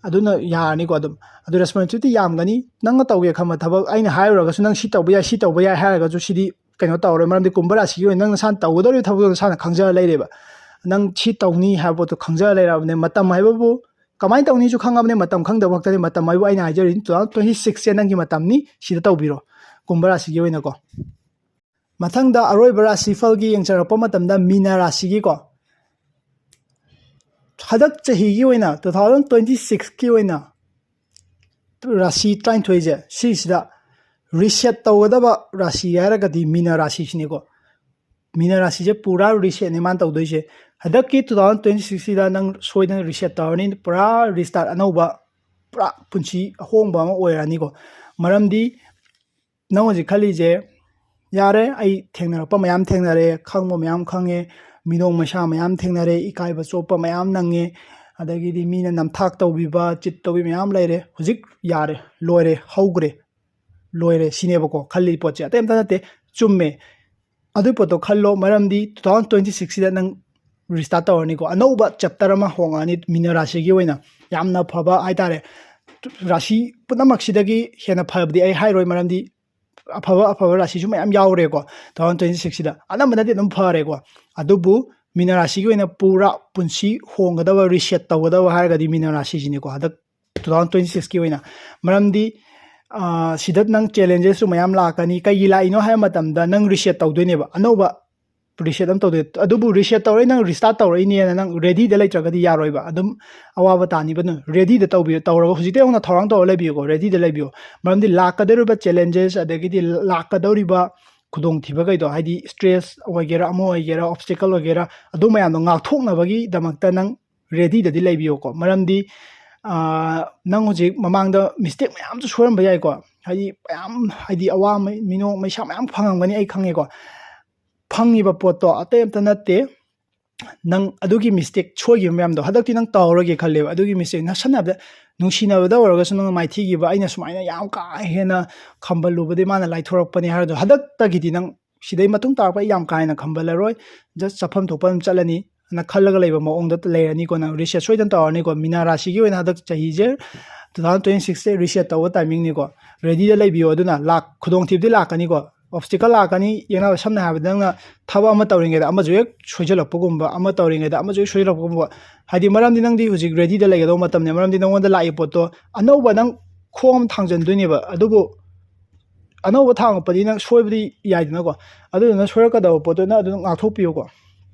ꯑꯗꯨꯅ ꯌꯥꯔꯅꯤꯀꯣ꯫ ꯑꯗꯨꯝ ꯑꯗꯨ responsibility ꯌꯥꯝꯒꯅꯤ꯫ ꯅꯪꯅ ꯇꯧꯒꯦ ꯈꯟꯕ ꯊꯕꯛ ꯑꯩꯅ ꯍꯥꯏꯔꯨꯔꯒꯁꯨ, ꯅꯪ ꯁꯤ ꯇꯧꯕ ꯌꯥꯏ, ꯁꯤ ꯇꯧꯕ ꯌꯥꯏ ꯍꯥꯏꯔꯒꯁꯨ, ꯁꯤꯗꯤ ꯀꯩꯅꯣ ꯇꯧꯔꯣꯏ꯫ ꯃꯔꯝꯗꯤ ꯀꯨꯝꯚ ꯔꯥꯁꯤꯒꯤ ꯑꯣꯏꯅ ꯅꯪ ꯅꯁꯥꯅ ꯇꯧꯒꯗꯧꯔꯤꯕ ꯊꯕꯛꯇꯣ ꯅꯁꯥꯅ ꯈꯪꯖꯔ ꯂꯩꯔꯦꯕ꯫ ꯅꯪ ꯁꯤ ꯇꯧꯅꯤ ꯍꯥꯏꯕ ꯄꯣꯠꯇꯣ ꯈꯪꯖꯔ ꯂꯩꯔꯕꯅꯦ꯫ ꯃꯇꯝ ꯍꯥꯏꯕꯕꯨ ꯀꯃꯥꯏꯅ ꯇꯧꯅꯤꯁꯨ ꯈꯪꯉꯕꯅꯦ, ꯃꯇꯝ ꯈꯪꯗꯕ ꯈꯛꯇꯅꯤ꯫ ꯃꯇꯝ ꯍꯥꯏꯕꯨ ꯑꯩꯅ ꯍꯥꯏꯖꯔꯤꯅꯤ, two thousand twenty sixꯁꯦ ꯅꯪꯒꯤ ꯃꯇꯝꯅꯤ, ꯁꯤꯗ ꯇꯧꯕꯤꯔꯣ, ꯀꯨꯝꯚ ꯔꯥꯁꯤꯒꯤ ꯑꯣꯏꯅꯀꯣ꯫ ꯃꯊꯪꯗ ꯑꯔꯣꯏꯕ ꯔꯥꯁꯤꯐꯜꯒꯤ ꯌꯦꯡꯖꯔꯛꯄ ꯃꯇꯝꯗ ꯃꯤꯅ ꯔꯥꯁꯤꯒꯤꯀꯣ, ꯍꯟꯗꯛ ꯆꯍꯤꯒꯤ ꯑꯣꯏꯅ, two thousand twenty sixꯀꯤ ꯑꯣꯏꯅ ꯔꯥꯁꯤ ꯇꯔꯥꯅꯤꯊꯣꯏꯁꯦ, ꯁꯤꯁꯤꯗ reset ꯇꯧꯒꯗꯕ ꯔꯥꯁꯤ ꯍꯥꯏꯔꯒꯗꯤ ꯃꯤꯅ ꯔꯥꯁꯤꯁꯤꯅꯤꯀꯣ꯫ ꯃꯤꯅ ꯔꯥꯁꯤꯁꯦ ꯄꯨꯔꯥ resetꯅꯦ ꯃꯥꯅ ꯇꯧꯗꯣꯏꯁꯦ꯫ ꯍꯟꯗꯛꯀꯤ two thousand twenty sixꯁꯤꯗ ꯅꯪ ꯁꯣꯏꯗꯅ reset ꯇꯧꯔꯅꯤ, ꯄꯨꯔꯥ restart, ꯑꯅꯧꯕ, ꯄꯨꯔꯥ ꯄꯨꯟꯁꯤ ꯑꯍꯣꯡꯕ ꯑꯃ ꯑꯣꯏꯔꯅꯤꯀꯣ꯫ ꯃꯔꯝꯗꯤ ꯅꯪ ꯍꯧꯖꯤꯛ ꯈꯜꯂꯤꯁꯦ, "ꯌꯥꯔꯦ, ꯑꯩ ꯊꯦꯡꯅꯔꯛꯄ ꯃꯌꯥꯝ ꯊꯦꯡꯅꯔꯦ, ꯈꯪꯕ ꯃꯌꯥꯝ ꯈꯪꯉꯦ, ꯃꯤꯅꯣꯛ ꯃꯩꯁꯥ ꯃꯌꯥꯝ ꯊꯦꯡꯅꯔꯦ, ꯏꯀꯥꯏꯕ ꯆꯣꯞꯄ ꯃꯌꯥꯝ ꯅꯪꯉꯦ, ꯑꯗꯒꯤꯗꯤ ꯃꯤꯅ ꯅꯝꯊꯥꯛ ꯇꯧꯕꯤꯕ, cheat ꯇꯧꯕꯤ ꯃꯌꯥꯝ ꯂꯩꯔꯦ꯫ ꯍꯧꯖꯤꯛ ꯌꯥꯔꯦ, ꯂꯣꯏꯔꯦ, ꯍꯧꯈ꯭ꯔꯦ, ꯂꯣꯏꯔꯦ", ꯁꯤꯅꯦꯕꯀꯣ ꯈꯜꯂꯤ ꯄꯣꯠꯁꯦ꯫ ꯑꯇꯩ ꯑꯝꯇ ꯅꯠꯇꯦ, ꯆꯨꯝꯃꯦ꯫ ꯑꯗꯨꯏ ꯄꯣꯠꯇꯣ ꯈꯜꯂꯣ, ꯃꯔꯝꯗꯤ two thousand twenty sixꯁꯤꯗ ꯅꯪ restart ꯇꯧꯔꯅꯤꯀꯣ, ꯑꯅꯧꯕ chapter ꯑꯃ ꯍꯣꯡꯉꯛꯑꯅꯤ ꯃꯤꯅ ꯔꯥꯁꯤꯒꯤ ꯑꯣꯏꯅ꯫ ꯌꯥꯝꯅ ꯐꯕ ꯍꯥꯏꯇꯥꯔꯦ, ꯔꯥꯁꯤ ꯄꯨꯝꯅꯃꯛꯁꯤꯗꯒꯤ ꯍꯦꯟꯅ ꯐꯕꯗꯤ ꯑꯩ ꯍꯥꯏꯔꯣꯏ, ꯃꯔꯝꯗꯤ ꯑꯐꯕ ꯑꯐꯕ ꯔꯥꯁꯤꯁꯨ ꯃꯌꯥꯝ ꯌꯥꯎꯔꯦꯀꯣ two thousand twenty sixꯁꯤꯗ꯫ ꯑꯅꯝꯕꯅꯗꯤ ꯑꯗꯨꯝ ꯐꯔꯦꯀꯣ, ꯑꯗꯨꯕꯨ ꯃꯤꯅ ꯔꯥꯁꯤꯒꯤ ꯑꯣꯏꯅ ꯄꯨꯔꯥ ꯄꯨꯟꯁꯤ ꯍꯣꯡꯒꯗꯕ, reset ꯇꯧꯒꯗꯕ ꯍꯥꯏꯔꯒꯗꯤ ꯃꯤꯅ ꯔꯥꯁꯤꯁꯤꯅꯤꯀꯣ ꯍꯟꯗꯛ two thousand twenty sixꯀꯤ ꯑꯣꯏꯅ꯫ ꯃꯔꯝꯗꯤ ꯁꯤꯗ ꯅꯪ ꯆꯦꯂꯦꯟꯖꯦꯁꯁꯨ ꯃꯌꯥꯝ ꯂꯥꯛꯀꯅꯤ꯫ ꯀꯩꯒꯤ ꯂꯥꯛꯏꯅꯣ ꯍꯥꯏꯕ ꯃꯇꯝꯗ, ꯅꯪ ꯔꯤꯁꯦꯠ ꯇꯧꯗꯣꯏꯅꯦꯕ, ꯑꯅꯧꯕ ꯔꯤꯁꯦꯠ ꯑꯃ ꯇꯧꯗꯣꯏ꯫ ꯑꯗꯨꯕꯨ ꯔꯤꯁꯦꯠ ꯇꯧꯔꯦ, ꯅꯪ ꯔꯤꯁꯇꯥꯔꯠ ꯇꯧꯔꯛꯏꯅꯦꯅ ꯅꯪ ꯔꯦꯗꯤꯗ ꯂꯩꯇ꯭ꯔꯒꯗꯤ ꯌꯥꯔꯣꯏꯕ, ꯑꯗꯨꯝ ꯑꯋꯥꯕ ꯇꯥꯅꯤꯕ꯫ ꯑꯗꯨꯅ ꯔꯦꯗꯤꯗ ꯇꯧꯕꯤꯌꯨ, ꯇꯧꯔꯒ ꯍꯧꯖꯤꯛꯇꯩ ꯍꯧꯅ ꯊꯧꯔꯥꯡ ꯇꯧꯔ ꯂꯩꯕꯤꯌꯨꯀꯣ, ꯔꯦꯗꯤꯗ ꯂꯩꯕꯤꯌꯨ꯫ ꯃꯔꯝꯗꯤ ꯂꯥꯛꯀꯗꯧꯔꯤꯕ ꯆꯦꯂꯦꯟꯖꯦꯁ, ꯑꯗꯒꯤꯗꯤ ꯂꯥꯛꯀꯗꯧꯔꯤꯕ ꯈꯨꯗꯣꯡꯊꯤꯕꯈꯩꯗꯣ, ꯍꯥꯏꯗꯤ ꯁ꯭ꯇ꯭ꯔꯦꯁ ꯑꯣꯏꯒꯦꯔꯥ, ꯑꯃ ꯑꯣꯏꯒꯦꯔꯥ, ꯑꯣꯞꯁꯇꯤꯀꯜ ꯑꯣꯏꯒꯦꯔꯥ, ꯑꯗꯨ ꯃꯌꯥꯝꯗꯣ ꯉꯥꯛꯊꯣꯛꯅꯕꯒꯤꯗꯃꯛꯇ ꯅꯪ ꯔꯦꯗꯤꯗꯗꯤ ꯂꯩꯕꯤꯌꯨꯀꯣ꯫ ꯃꯔꯝꯗꯤ ꯅꯪ ꯍꯧꯖꯤꯛ ꯃꯃꯥꯡꯗ ꯃꯤꯁꯇꯦꯛ ꯃꯌꯥꯝꯁꯨ ꯁꯣꯏꯔꯝꯕ ꯌꯥꯏꯀꯣ꯫ ꯍꯥꯏꯗꯤ ꯃꯌꯥꯝ, ꯍꯥꯏꯗꯤ ꯑꯋꯥ ꯃꯤꯅꯣꯛ ꯃꯩꯁꯥ ꯃꯌꯥꯝ ꯐꯪꯉꯝꯒꯅꯤ, ꯑꯩ ꯈꯪꯉꯦꯀꯣ꯫ ꯐꯪꯉꯤꯕ ꯄꯣꯠꯇꯣ ꯑꯇꯩ ꯑꯝꯇ ꯅꯠꯇꯦ, ꯅꯪ ꯑꯗꯨꯒꯤ ꯃꯤꯁꯇꯦꯛ ꯁꯣꯏꯈꯤꯕ ꯃꯌꯥꯝꯗꯣ ꯍꯟꯗꯛꯇꯤ ꯅꯪ ꯇꯧꯔꯔꯣꯏꯒꯦ ꯈꯜꯂꯦꯕ꯫ ꯑꯗꯨꯒꯤ ꯃꯤꯁꯇꯦꯛ, ꯅ ꯁꯝꯅ ꯍꯥꯏꯔꯕꯗ, ꯅꯨꯡꯁꯤꯅꯕꯗ ꯑꯣꯏꯔꯒꯁꯨ ꯅꯪꯅ ꯃꯥꯏꯊꯤꯈꯤꯕ, "ꯑꯩꯅ ꯁꯨꯃꯥꯏꯅ ꯌꯥꯝ ꯀꯥ ꯍꯦꯟꯅ ꯈꯝꯕꯜꯂꯨꯕꯗꯤ ꯃꯥꯅ ꯂꯥꯏꯊꯣꯔꯛꯄꯅꯤ" ꯍꯥꯏꯔꯗꯣ, ꯍꯟꯗꯛꯇꯒꯤꯗꯤ ꯅꯪ ꯁꯤꯗꯩ ꯃꯇꯨꯡ ꯇꯥꯔꯛꯄ ꯑꯩ ꯌꯥꯝ ꯀꯥ ꯍꯦꯟꯅ ꯈꯝꯕꯜꯂꯔꯣꯏ, ꯖꯁ ꯆꯠꯐꯝ ꯊꯣꯛꯄ ꯑꯗꯨꯝ ꯆꯠꯂꯅꯤ꯫ ꯅ ꯈꯜꯂꯒ ꯂꯩꯕ ꯃꯑꯣꯡꯗ ꯂꯩꯔꯅꯤꯀꯣ꯫ ꯅꯪ ꯔꯤꯁꯦꯠ ꯁꯣꯏꯗꯅ ꯇꯧꯔꯅꯤꯀꯣ꯫ ꯃꯤꯅꯥ ꯔꯥꯁꯤꯒꯤ ꯑꯣꯏꯅ ꯍꯟꯗꯛ ꯆꯍꯤꯁꯦ, two thousand twenty six ꯁꯦ ꯔꯤꯁꯦꯠ ꯇꯧꯕ ꯇꯥꯏꯃꯤꯡꯅꯤꯀꯣ꯫ ꯔꯦꯗꯤꯗ ꯂꯩꯕꯤꯌꯣ꯫ ꯑꯗꯨꯅ ꯂꯥꯛ-, ꯈꯨꯗꯣꯡꯊꯤꯕꯗꯤ ꯂꯥꯛꯀꯅꯤꯀꯣ, ꯑꯣꯞꯁꯇꯤꯀꯜ ꯂꯥꯛꯀꯅꯤ꯫ ꯌꯦꯡꯅꯕ, ꯁꯝꯅ ꯍꯥꯏꯔꯕꯗ, ꯅꯪꯅ ꯊꯕꯛ ꯑꯃ ꯇꯧꯔꯤꯉꯩꯗ ꯑꯃꯁꯨ ꯍꯦꯛ ꯁꯣꯏꯖꯜꯂꯛꯄꯒꯨꯝꯕ, ꯑꯃ ꯇꯧꯔꯤꯉꯩꯗ ꯑꯃꯁꯨ ꯍꯦꯛ ꯁꯣꯏꯖꯜꯂꯛꯄꯒꯨꯝꯕ, ꯍꯥꯏꯗꯤ ꯃꯔꯝꯗꯤ ꯅꯪꯗꯤ ꯍꯧꯖꯤꯛ ꯔꯦꯗꯤꯗ ꯂꯩꯒꯗꯧꯕ ꯃꯇꯝꯅꯦ꯫ ꯃꯔꯝꯗꯤ ꯅꯪꯉꯣꯟꯗ ꯂꯥꯛꯏ ꯄꯣꯠꯇꯣ ꯑꯅꯧꯕ ꯅꯪ ꯈꯣꯡ ꯑꯃ ꯊꯥꯡꯖꯟꯗꯣꯏꯅꯦꯕ꯫ ꯑꯗꯨꯕꯨ ꯑꯅꯧꯕ ꯊꯥꯡꯉꯛꯄꯗꯤ ꯅꯪ ꯁꯣꯏꯕꯗꯤ ꯌꯥꯏꯗꯅꯀꯣ꯫ ꯑꯗꯨꯗꯨꯅ ꯁꯣꯏꯔꯛꯀꯗꯕ ꯄꯣꯠꯇꯨꯅ ꯑꯗꯨꯝ ꯉꯥꯛꯊꯣꯛꯄꯤꯌꯨꯀꯣ꯫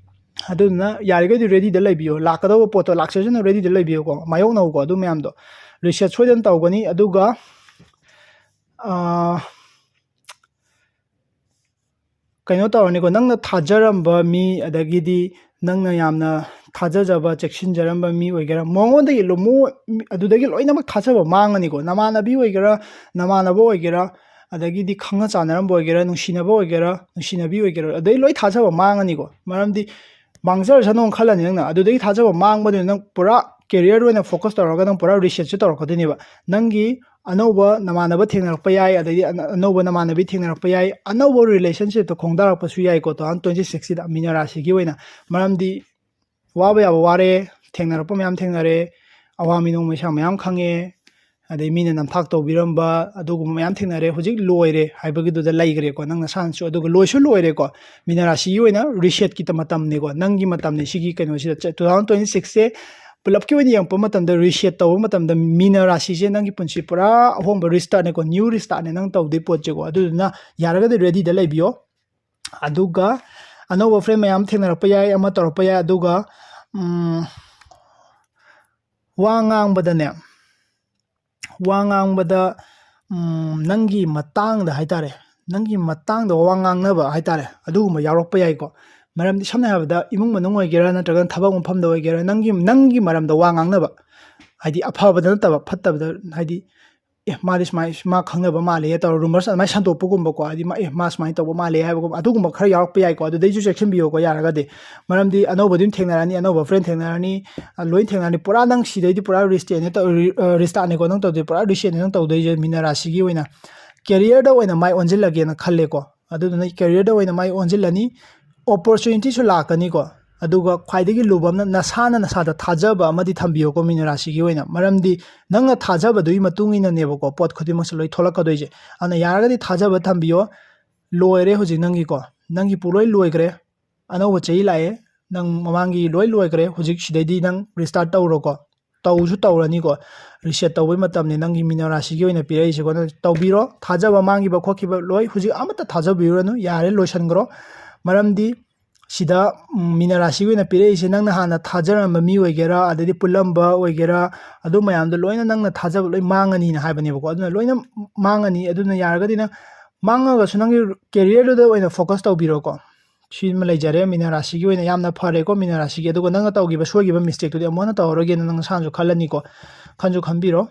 ꯑꯗꯨꯗꯨꯅ ꯌꯥꯔꯤꯈꯩꯗꯤ ꯔꯦꯗꯤꯗ ꯂꯩꯕꯤꯌꯣ, ꯂꯥꯛꯀꯗꯧꯕ ꯄꯣꯠꯇꯣ ꯂꯥꯛꯆꯁꯅꯨ, ꯔꯦꯗꯤꯗ ꯂꯩꯕꯤꯌꯨꯀꯣ, ꯃꯥꯌꯣꯛꯅꯧꯀꯣ꯫ ꯑꯗꯨ ꯃꯌꯥꯝꯗꯣ ꯔꯤꯁꯦꯠ ꯁꯣꯏꯗꯅ ꯇꯧꯒꯅꯤ꯫ ꯑꯗꯨꯒ ꯑꯥ, ꯀꯩꯅꯣ ꯇꯧꯔꯅꯤꯀꯣ, ꯅꯪꯅ ꯊꯥꯖꯔꯝꯕ ꯃꯤ, ꯑꯗꯒꯤꯗꯤ ꯅꯪꯅ ꯌꯥꯝꯅ ꯊꯥꯖꯖꯕ, ꯆꯦꯛꯁꯤꯟꯖꯔꯝꯕ ꯃꯤ ꯑꯣꯏꯒꯦꯔꯥ, ꯃꯉꯣꯟꯗꯒꯤ ꯂꯣ-, ꯃꯣ-, ꯑꯗꯨꯗꯒꯤ ꯂꯣꯏꯅꯃꯛ ꯊꯥꯖꯕ ꯃꯥꯡꯉꯅꯤꯀꯣ꯫ ꯅꯃꯥꯟꯅꯕꯤ ꯑꯣꯏꯒꯦꯔꯥ, ꯅꯃꯥꯟꯅꯕ ꯑꯣꯏꯒꯦꯔꯥ, ꯑꯗꯒꯤꯗꯤ ꯈꯪꯅ ꯆꯥꯟꯅꯔꯝꯕ ꯑꯣꯏꯒꯦꯔꯥ, ꯅꯨꯡꯁꯤꯅꯕ ꯑꯣꯏꯒꯦꯔꯥ, ꯅꯨꯡꯁꯤꯅꯕꯤ ꯑꯣꯏꯒꯦꯔꯥ, ꯑꯗꯩ ꯂꯣꯏ ꯊꯥꯖꯕ ꯃꯥꯡꯉꯅꯤꯀꯣ꯫ ꯃꯔꯝꯗꯤ ꯃꯥꯡꯖꯔꯁꯅꯣ ꯈꯜꯂꯅꯤ ꯅꯪꯅ꯫ ꯑꯗꯨꯗꯒꯤ ꯊꯥꯖꯕ ꯃꯥꯡꯕꯗꯨꯅ ꯅꯪ ꯄꯨꯔꯥ ꯀꯦꯔꯤꯌꯔ ꯑꯣꯏꯅ ꯐꯣꯀꯁ ꯇꯧꯔꯒ ꯅꯪ ꯄꯨꯔꯥ ꯔꯤꯁꯦꯠꯁꯦ ꯇꯧꯔꯛꯀꯗꯣꯏꯅꯦꯕ꯫ ꯅꯪꯒꯤ ꯑꯅꯧꯕ ꯅꯃꯥꯟꯅꯕ ꯊꯦꯡꯅꯔꯛꯄ ꯌꯥꯏ, ꯑꯗꯩꯗꯤ ꯑꯅ-, ꯑꯅꯧꯕ ꯅꯃꯥꯟꯅꯕꯤ ꯊꯦꯡꯅꯔꯛꯄ ꯌꯥꯏ, ꯑꯅꯧꯕ ꯔꯤꯂꯦꯁꯟꯁꯤꯞꯇ ꯈꯣꯡꯗꯥꯔꯛꯄꯁꯨ ꯌꯥꯏꯀꯣ, two thousand twenty six ꯁꯤꯗ ꯃꯤꯅ ꯔꯥꯁꯤꯒꯤ ꯑꯣꯏꯅ꯫ ꯃꯔꯝꯗꯤ ꯋꯥꯕ ꯌꯥꯕ ꯋꯥꯔꯦ, ꯊꯦꯡꯅꯔꯛꯄ ꯃꯌꯥꯝ ꯊꯦꯡꯅꯔꯦ, ꯑꯋꯥ ꯃꯤꯅꯣꯛ ꯃꯩꯁꯥ ꯃꯌꯥꯝ ꯈꯪꯉꯦ, ꯑꯗꯩ ꯃꯤꯅ ꯅꯝꯊꯥꯛ ꯇꯧꯕꯤꯔꯝꯕ ꯑꯗꯨꯒꯨꯝꯕ ꯃꯌꯥꯝ ꯊꯦꯡꯅꯔꯦ꯫ ꯍꯧꯖꯤꯛ ꯂꯣꯏꯔꯦ ꯍꯥꯏꯕꯒꯤꯗꯨꯗ ꯂꯩꯈ꯭ꯔꯦꯀꯣ ꯅꯪ ꯅꯁꯥꯅꯁꯨ, ꯑꯗꯨꯒ ꯂꯣꯏꯁꯨ ꯂꯣꯏꯔꯦꯀꯣ꯫ ꯃꯤꯅ ꯔꯥꯁꯤꯒꯤ ꯑꯣꯏꯅ ꯔꯤꯁꯦꯠꯀꯤ ꯃꯇꯝꯅꯤꯀꯣ, ꯅꯪꯒꯤ ꯃꯇꯝꯅꯤ꯫ ꯁꯤꯒꯤ ꯀꯩꯅꯣꯁꯤꯗ, two thousand twenty six ꯁꯦ ꯄꯨꯂꯞꯀꯤ ꯑꯣꯏꯅ ꯌꯦꯡꯉꯛꯄ ꯃꯇꯝꯗ, ꯔꯤꯁꯦꯠ ꯇꯧꯕ ꯃꯇꯝꯗ, ꯃꯤꯅ ꯔꯥꯁꯤꯁꯦ ꯅꯪꯒꯤ ꯄꯨꯟꯁꯤ ꯄꯨꯔꯥ ꯑꯍꯣꯡꯕ ꯔꯤꯁꯇꯥꯔꯠꯅꯦꯀꯣ, ꯅ꯭ꯌꯨ ꯔꯤꯁꯇꯥꯔꯠꯅꯦ ꯅꯪ ꯇꯧꯗꯣꯏ ꯄꯣꯠꯁꯦꯀꯣ꯫ ꯑꯗꯨꯗꯨꯅ ꯌꯥꯔꯒꯗꯤ ꯔꯦꯗꯤꯗ ꯂꯩꯕꯤꯌꯣ꯫ ꯑꯗꯨꯒ ꯑꯅꯧꯕ ꯐ꯭ꯔꯦꯟ ꯃꯌꯥꯝ ꯊꯦꯡꯅꯔꯛꯄ ꯌꯥꯏ, ꯑꯃ ꯇꯧꯔꯛꯄ ꯌꯥꯏ꯫ ꯑꯗꯨꯒ ꯎꯝ, ꯋꯥ ꯉꯥꯡꯕꯗꯅꯦ, ꯋꯥ ꯉꯥꯡꯕꯗ ꯎꯝ, ꯅꯪꯒꯤ ꯃꯇꯥꯡꯗ ꯍꯥꯏꯇꯥꯔꯦ, ꯅꯪꯒꯤ ꯃꯇꯥꯡꯗ ꯋꯥ ꯉꯥꯡꯅꯕ ꯍꯥꯏꯇꯥꯔꯦ, ꯑꯗꯨꯒꯨꯝꯕ ꯌꯥꯎꯔꯛꯄ ꯌꯥꯏꯀꯣ꯫ ꯃꯔꯝꯗꯤ ꯁꯝꯅ ꯍꯥꯏꯔꯕꯗ, ꯏꯃꯨꯡ ꯃꯅꯨꯡ ꯑꯣꯏꯒꯦꯔꯥ ꯅꯠꯇ꯭ꯔꯒꯅ ꯊꯕꯛ ꯃꯐꯝꯗ ꯑꯣꯏꯒꯦꯔꯥ, ꯅꯪꯒꯤ ꯅꯪꯒꯤ ꯃꯔꯝꯗ ꯋꯥ ꯉꯥꯡꯅꯕ, ꯍꯥꯏꯗꯤ ꯑꯐꯕꯗ ꯅꯠꯇꯕ, ꯐꯠꯇꯕꯗ, ꯍꯥꯏꯗꯤ ꯑꯦ, ꯃꯥꯗꯤ ꯁꯨꯃꯥꯏ, ꯃꯥ ꯈꯪꯅꯕ ꯃꯥꯜꯂꯦ ꯇꯧꯔ ꯔꯨꯃꯔꯁ ꯑꯗꯨꯃꯥꯏꯅ ꯁꯟꯗꯣꯛꯄꯒꯨꯝꯕꯀꯣ, ꯍꯥꯏꯗꯤ ꯃꯥ, ꯑꯦ, ꯃꯥ ꯁꯨꯃꯥꯏꯅ ꯇꯧꯕ ꯃꯥꯜꯂꯦ ꯍꯥꯏꯕꯒꯨꯝꯕ, ꯑꯗꯨꯒꯨꯝꯕ ꯈꯔ ꯌꯥꯎꯔꯛꯄ ꯌꯥꯏꯀꯣ꯫ ꯑꯗꯨꯗꯩꯁꯨ ꯆꯦꯛꯁꯤꯟꯕꯤꯌꯣꯀꯣ ꯌꯥꯔꯒꯗꯤ꯫ ꯃꯔꯝꯗꯤ ꯑꯅꯧꯕ ꯑꯗꯨꯝ ꯊꯦꯡꯅꯔꯅꯤ, ꯑꯅꯧꯕ ꯐ꯭ꯔꯦꯟ ꯊꯦꯡꯅꯔꯅꯤ, ꯑ, ꯂꯣꯏ ꯊꯦꯡꯅꯔꯅꯤ꯫ ꯄꯨꯔꯥ ꯅꯪ ꯁꯤꯗꯩꯗꯤ ꯄꯨꯔꯥ ꯔꯤ-, ꯑ, ꯔꯤꯁꯇꯥꯔꯠꯅꯤꯀꯣ ꯅꯪ ꯇꯧꯗꯣꯏ, ꯄꯨꯔꯥ ꯔꯤꯁꯦꯠꯅꯤ ꯅꯪ ꯇꯧꯗꯣꯏꯁꯦ ꯃꯤꯅ ꯔꯥꯁꯤꯒꯤ ꯑꯣꯏꯅ꯫ ꯀꯦꯔꯤꯌꯔꯗ ꯑꯣꯏꯅ ꯃꯥꯏ ꯑꯣꯟꯁꯤꯜꯂꯒꯦꯅ ꯈꯜꯂꯦꯀꯣ꯫ ꯑꯗꯨꯗꯨꯅ ꯀꯦꯔꯤꯌꯔꯗ ꯑꯣꯏꯅ ꯃꯥꯏ ꯑꯣꯟꯁꯤꯜꯂꯅꯤ, ꯑꯣꯄꯣꯔꯆꯨꯅꯤꯇꯤꯁꯨ ꯂꯥꯛꯀꯅꯤꯀꯣ꯫ ꯑꯗꯨꯒ ꯈ꯭ꯋꯥꯏꯗꯒꯤ ꯂꯨꯕ ꯑꯃꯅ, ꯅꯁꯥꯅ ꯅꯁꯥꯗ ꯊꯥꯖꯕ ꯑꯃꯗꯤ ꯊꯝꯕꯤꯌꯣꯀꯣ ꯃꯤꯅ ꯔꯥꯁꯤꯒꯤ ꯑꯣꯏꯅ꯫ ꯃꯔꯝꯗꯤ ꯅꯪꯅ ꯊꯥꯖꯕꯗꯨꯒꯤ ꯃꯇꯨꯡ ꯏꯟꯅꯅꯦꯕꯀꯣ ꯄꯣꯠ ꯈꯨꯗꯤꯡꯃꯛꯁꯦ ꯂꯣꯏ ꯊꯣꯛꯂꯛꯀꯗꯣꯏꯁꯦ꯫ ꯑꯗꯨꯅ ꯌꯥꯔꯒꯗꯤ ꯊꯥꯖꯕ ꯊꯝꯕꯤꯌꯣ꯫ ꯂꯣꯏꯔꯦ ꯍꯧꯖꯤꯛ ꯅꯪꯒꯤꯀꯣ, ꯅꯪꯒꯤ ꯄꯨꯂꯣꯏ ꯂꯣꯏꯈ꯭ꯔꯦ꯫ ꯑꯅꯧꯕ ꯆꯍꯤ ꯂꯥꯛꯑꯦ, ꯅꯪ ꯃꯃꯥꯡꯒꯤ ꯂꯣꯏ ꯂꯣꯏꯈ꯭ꯔꯦ꯫ ꯍꯧꯖꯤꯛ ꯁꯤꯗꯩꯗꯤ ꯅꯪ ꯔꯤꯁꯇꯥꯔꯠ ꯇꯧꯔꯣꯀꯣ, ꯇꯧꯁꯨ ꯇꯧꯔꯅꯤꯀꯣ꯫ ꯔꯤꯁꯦꯠ ꯇꯧꯕꯩ ꯃꯇꯝꯅꯤ ꯅꯪꯒꯤ ꯃꯤꯅ ꯔꯥꯁꯤꯒꯤ ꯑꯣꯏꯅ ꯄꯤꯔꯛꯏꯁꯦꯀꯣ꯫ ꯅꯪ ꯇꯧꯕꯤꯔꯣ, ꯊꯥꯖꯕ ꯃꯥꯡꯈꯤꯕ ꯈꯣꯠꯈꯤꯕ ꯂꯣꯏ ꯍꯧꯖꯤꯛ ꯑꯃꯠꯇ ꯊꯥꯖꯕꯤꯔꯨꯔꯅꯨ, ꯌꯥꯔꯦ, ꯂꯣꯏꯁꯟꯈ꯭ꯔꯣ꯫ ꯃꯔꯝꯗꯤ ꯁꯤꯗ, ꯎꯝ, ꯃꯤꯅ ꯔꯥꯁꯤꯒꯤ ꯑꯣꯏꯅ ꯄꯤꯔꯛꯏꯁꯦ, ꯅꯪꯅ ꯍꯥꯟꯅ ꯊꯥꯖꯔꯝꯕ ꯃꯤ ꯑꯣꯏꯒꯦꯔꯥ, ꯑꯗꯩꯗꯤ ꯄꯨꯜꯂꯝꯕ ꯑꯣꯏꯒꯦꯔꯥ, ꯑꯗꯨ ꯃꯌꯥꯝꯗꯣ ꯂꯣꯏꯅ ꯅꯪꯅ ꯊꯥꯖꯕ ꯂꯣꯏ ꯃꯥꯡꯉꯅꯤꯅ ꯍꯥꯏꯕꯅꯦꯕꯀꯣ꯫ ꯑꯗꯨꯅ ꯂꯣꯏꯅ ꯃꯥꯡꯉꯅꯤ꯫ ꯑꯗꯨꯅ ꯌꯥꯔꯒꯗꯤ ꯅꯪ ꯃꯥꯡꯉꯒꯁꯨ ꯅꯪꯒꯤ ꯀꯦꯔꯤꯌꯔꯗꯨꯗ ꯑꯣꯏꯅ ꯐꯣꯀꯁ ꯇꯧꯕꯤꯔꯣꯀꯣ꯫ ꯁꯤꯃ ꯂꯩꯖꯔꯦ ꯃꯤꯅ ꯔꯥꯁꯤꯒꯤ ꯑꯣꯏꯅ꯫ ꯌꯥꯝꯅ ꯐꯔꯦꯀꯣ ꯃꯤꯅ ꯔꯥꯁꯤꯒꯤ꯫ ꯑꯗꯨꯒ ꯅꯪꯅ ꯇꯧꯈꯤꯕ ꯁꯣꯏꯈꯤꯕ ꯃꯤꯁꯇꯦꯛꯇꯨꯗꯤ ꯑꯃꯨꯛ ꯍꯟꯅ ꯇꯧꯔꯔꯣꯏꯒꯦꯅ ꯅꯪ ꯅꯁꯥꯅꯁꯨ ꯈꯜꯂꯅꯤꯀꯣ, ꯈꯟꯁꯨ ꯈꯟꯕꯤꯔꯣ꯫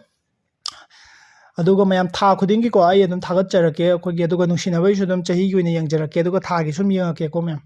ꯑꯗꯨꯒ ꯃꯌꯥꯝ ꯊꯥ ꯈꯨꯗꯤꯡꯒꯤꯀꯣ ꯑꯩ ꯑꯗꯨꯝ ꯊꯥꯒꯠꯆꯔꯛꯀꯦ ꯑꯩꯈꯣꯏꯒꯤ, ꯑꯗꯨꯒ ꯅꯨꯡꯁꯤꯅꯕꯒꯤꯁꯨ ꯑꯗꯨꯝ ꯆꯍꯤꯒꯤ ꯑꯣꯏꯅ ꯌꯦꯡꯖꯔꯛꯀꯦ, ꯑꯗꯨꯒ ꯊꯥꯒꯤ ꯁꯨꯝ ꯌꯦꯡꯉꯛꯀꯦꯀꯣ ꯃꯌꯥꯝ꯫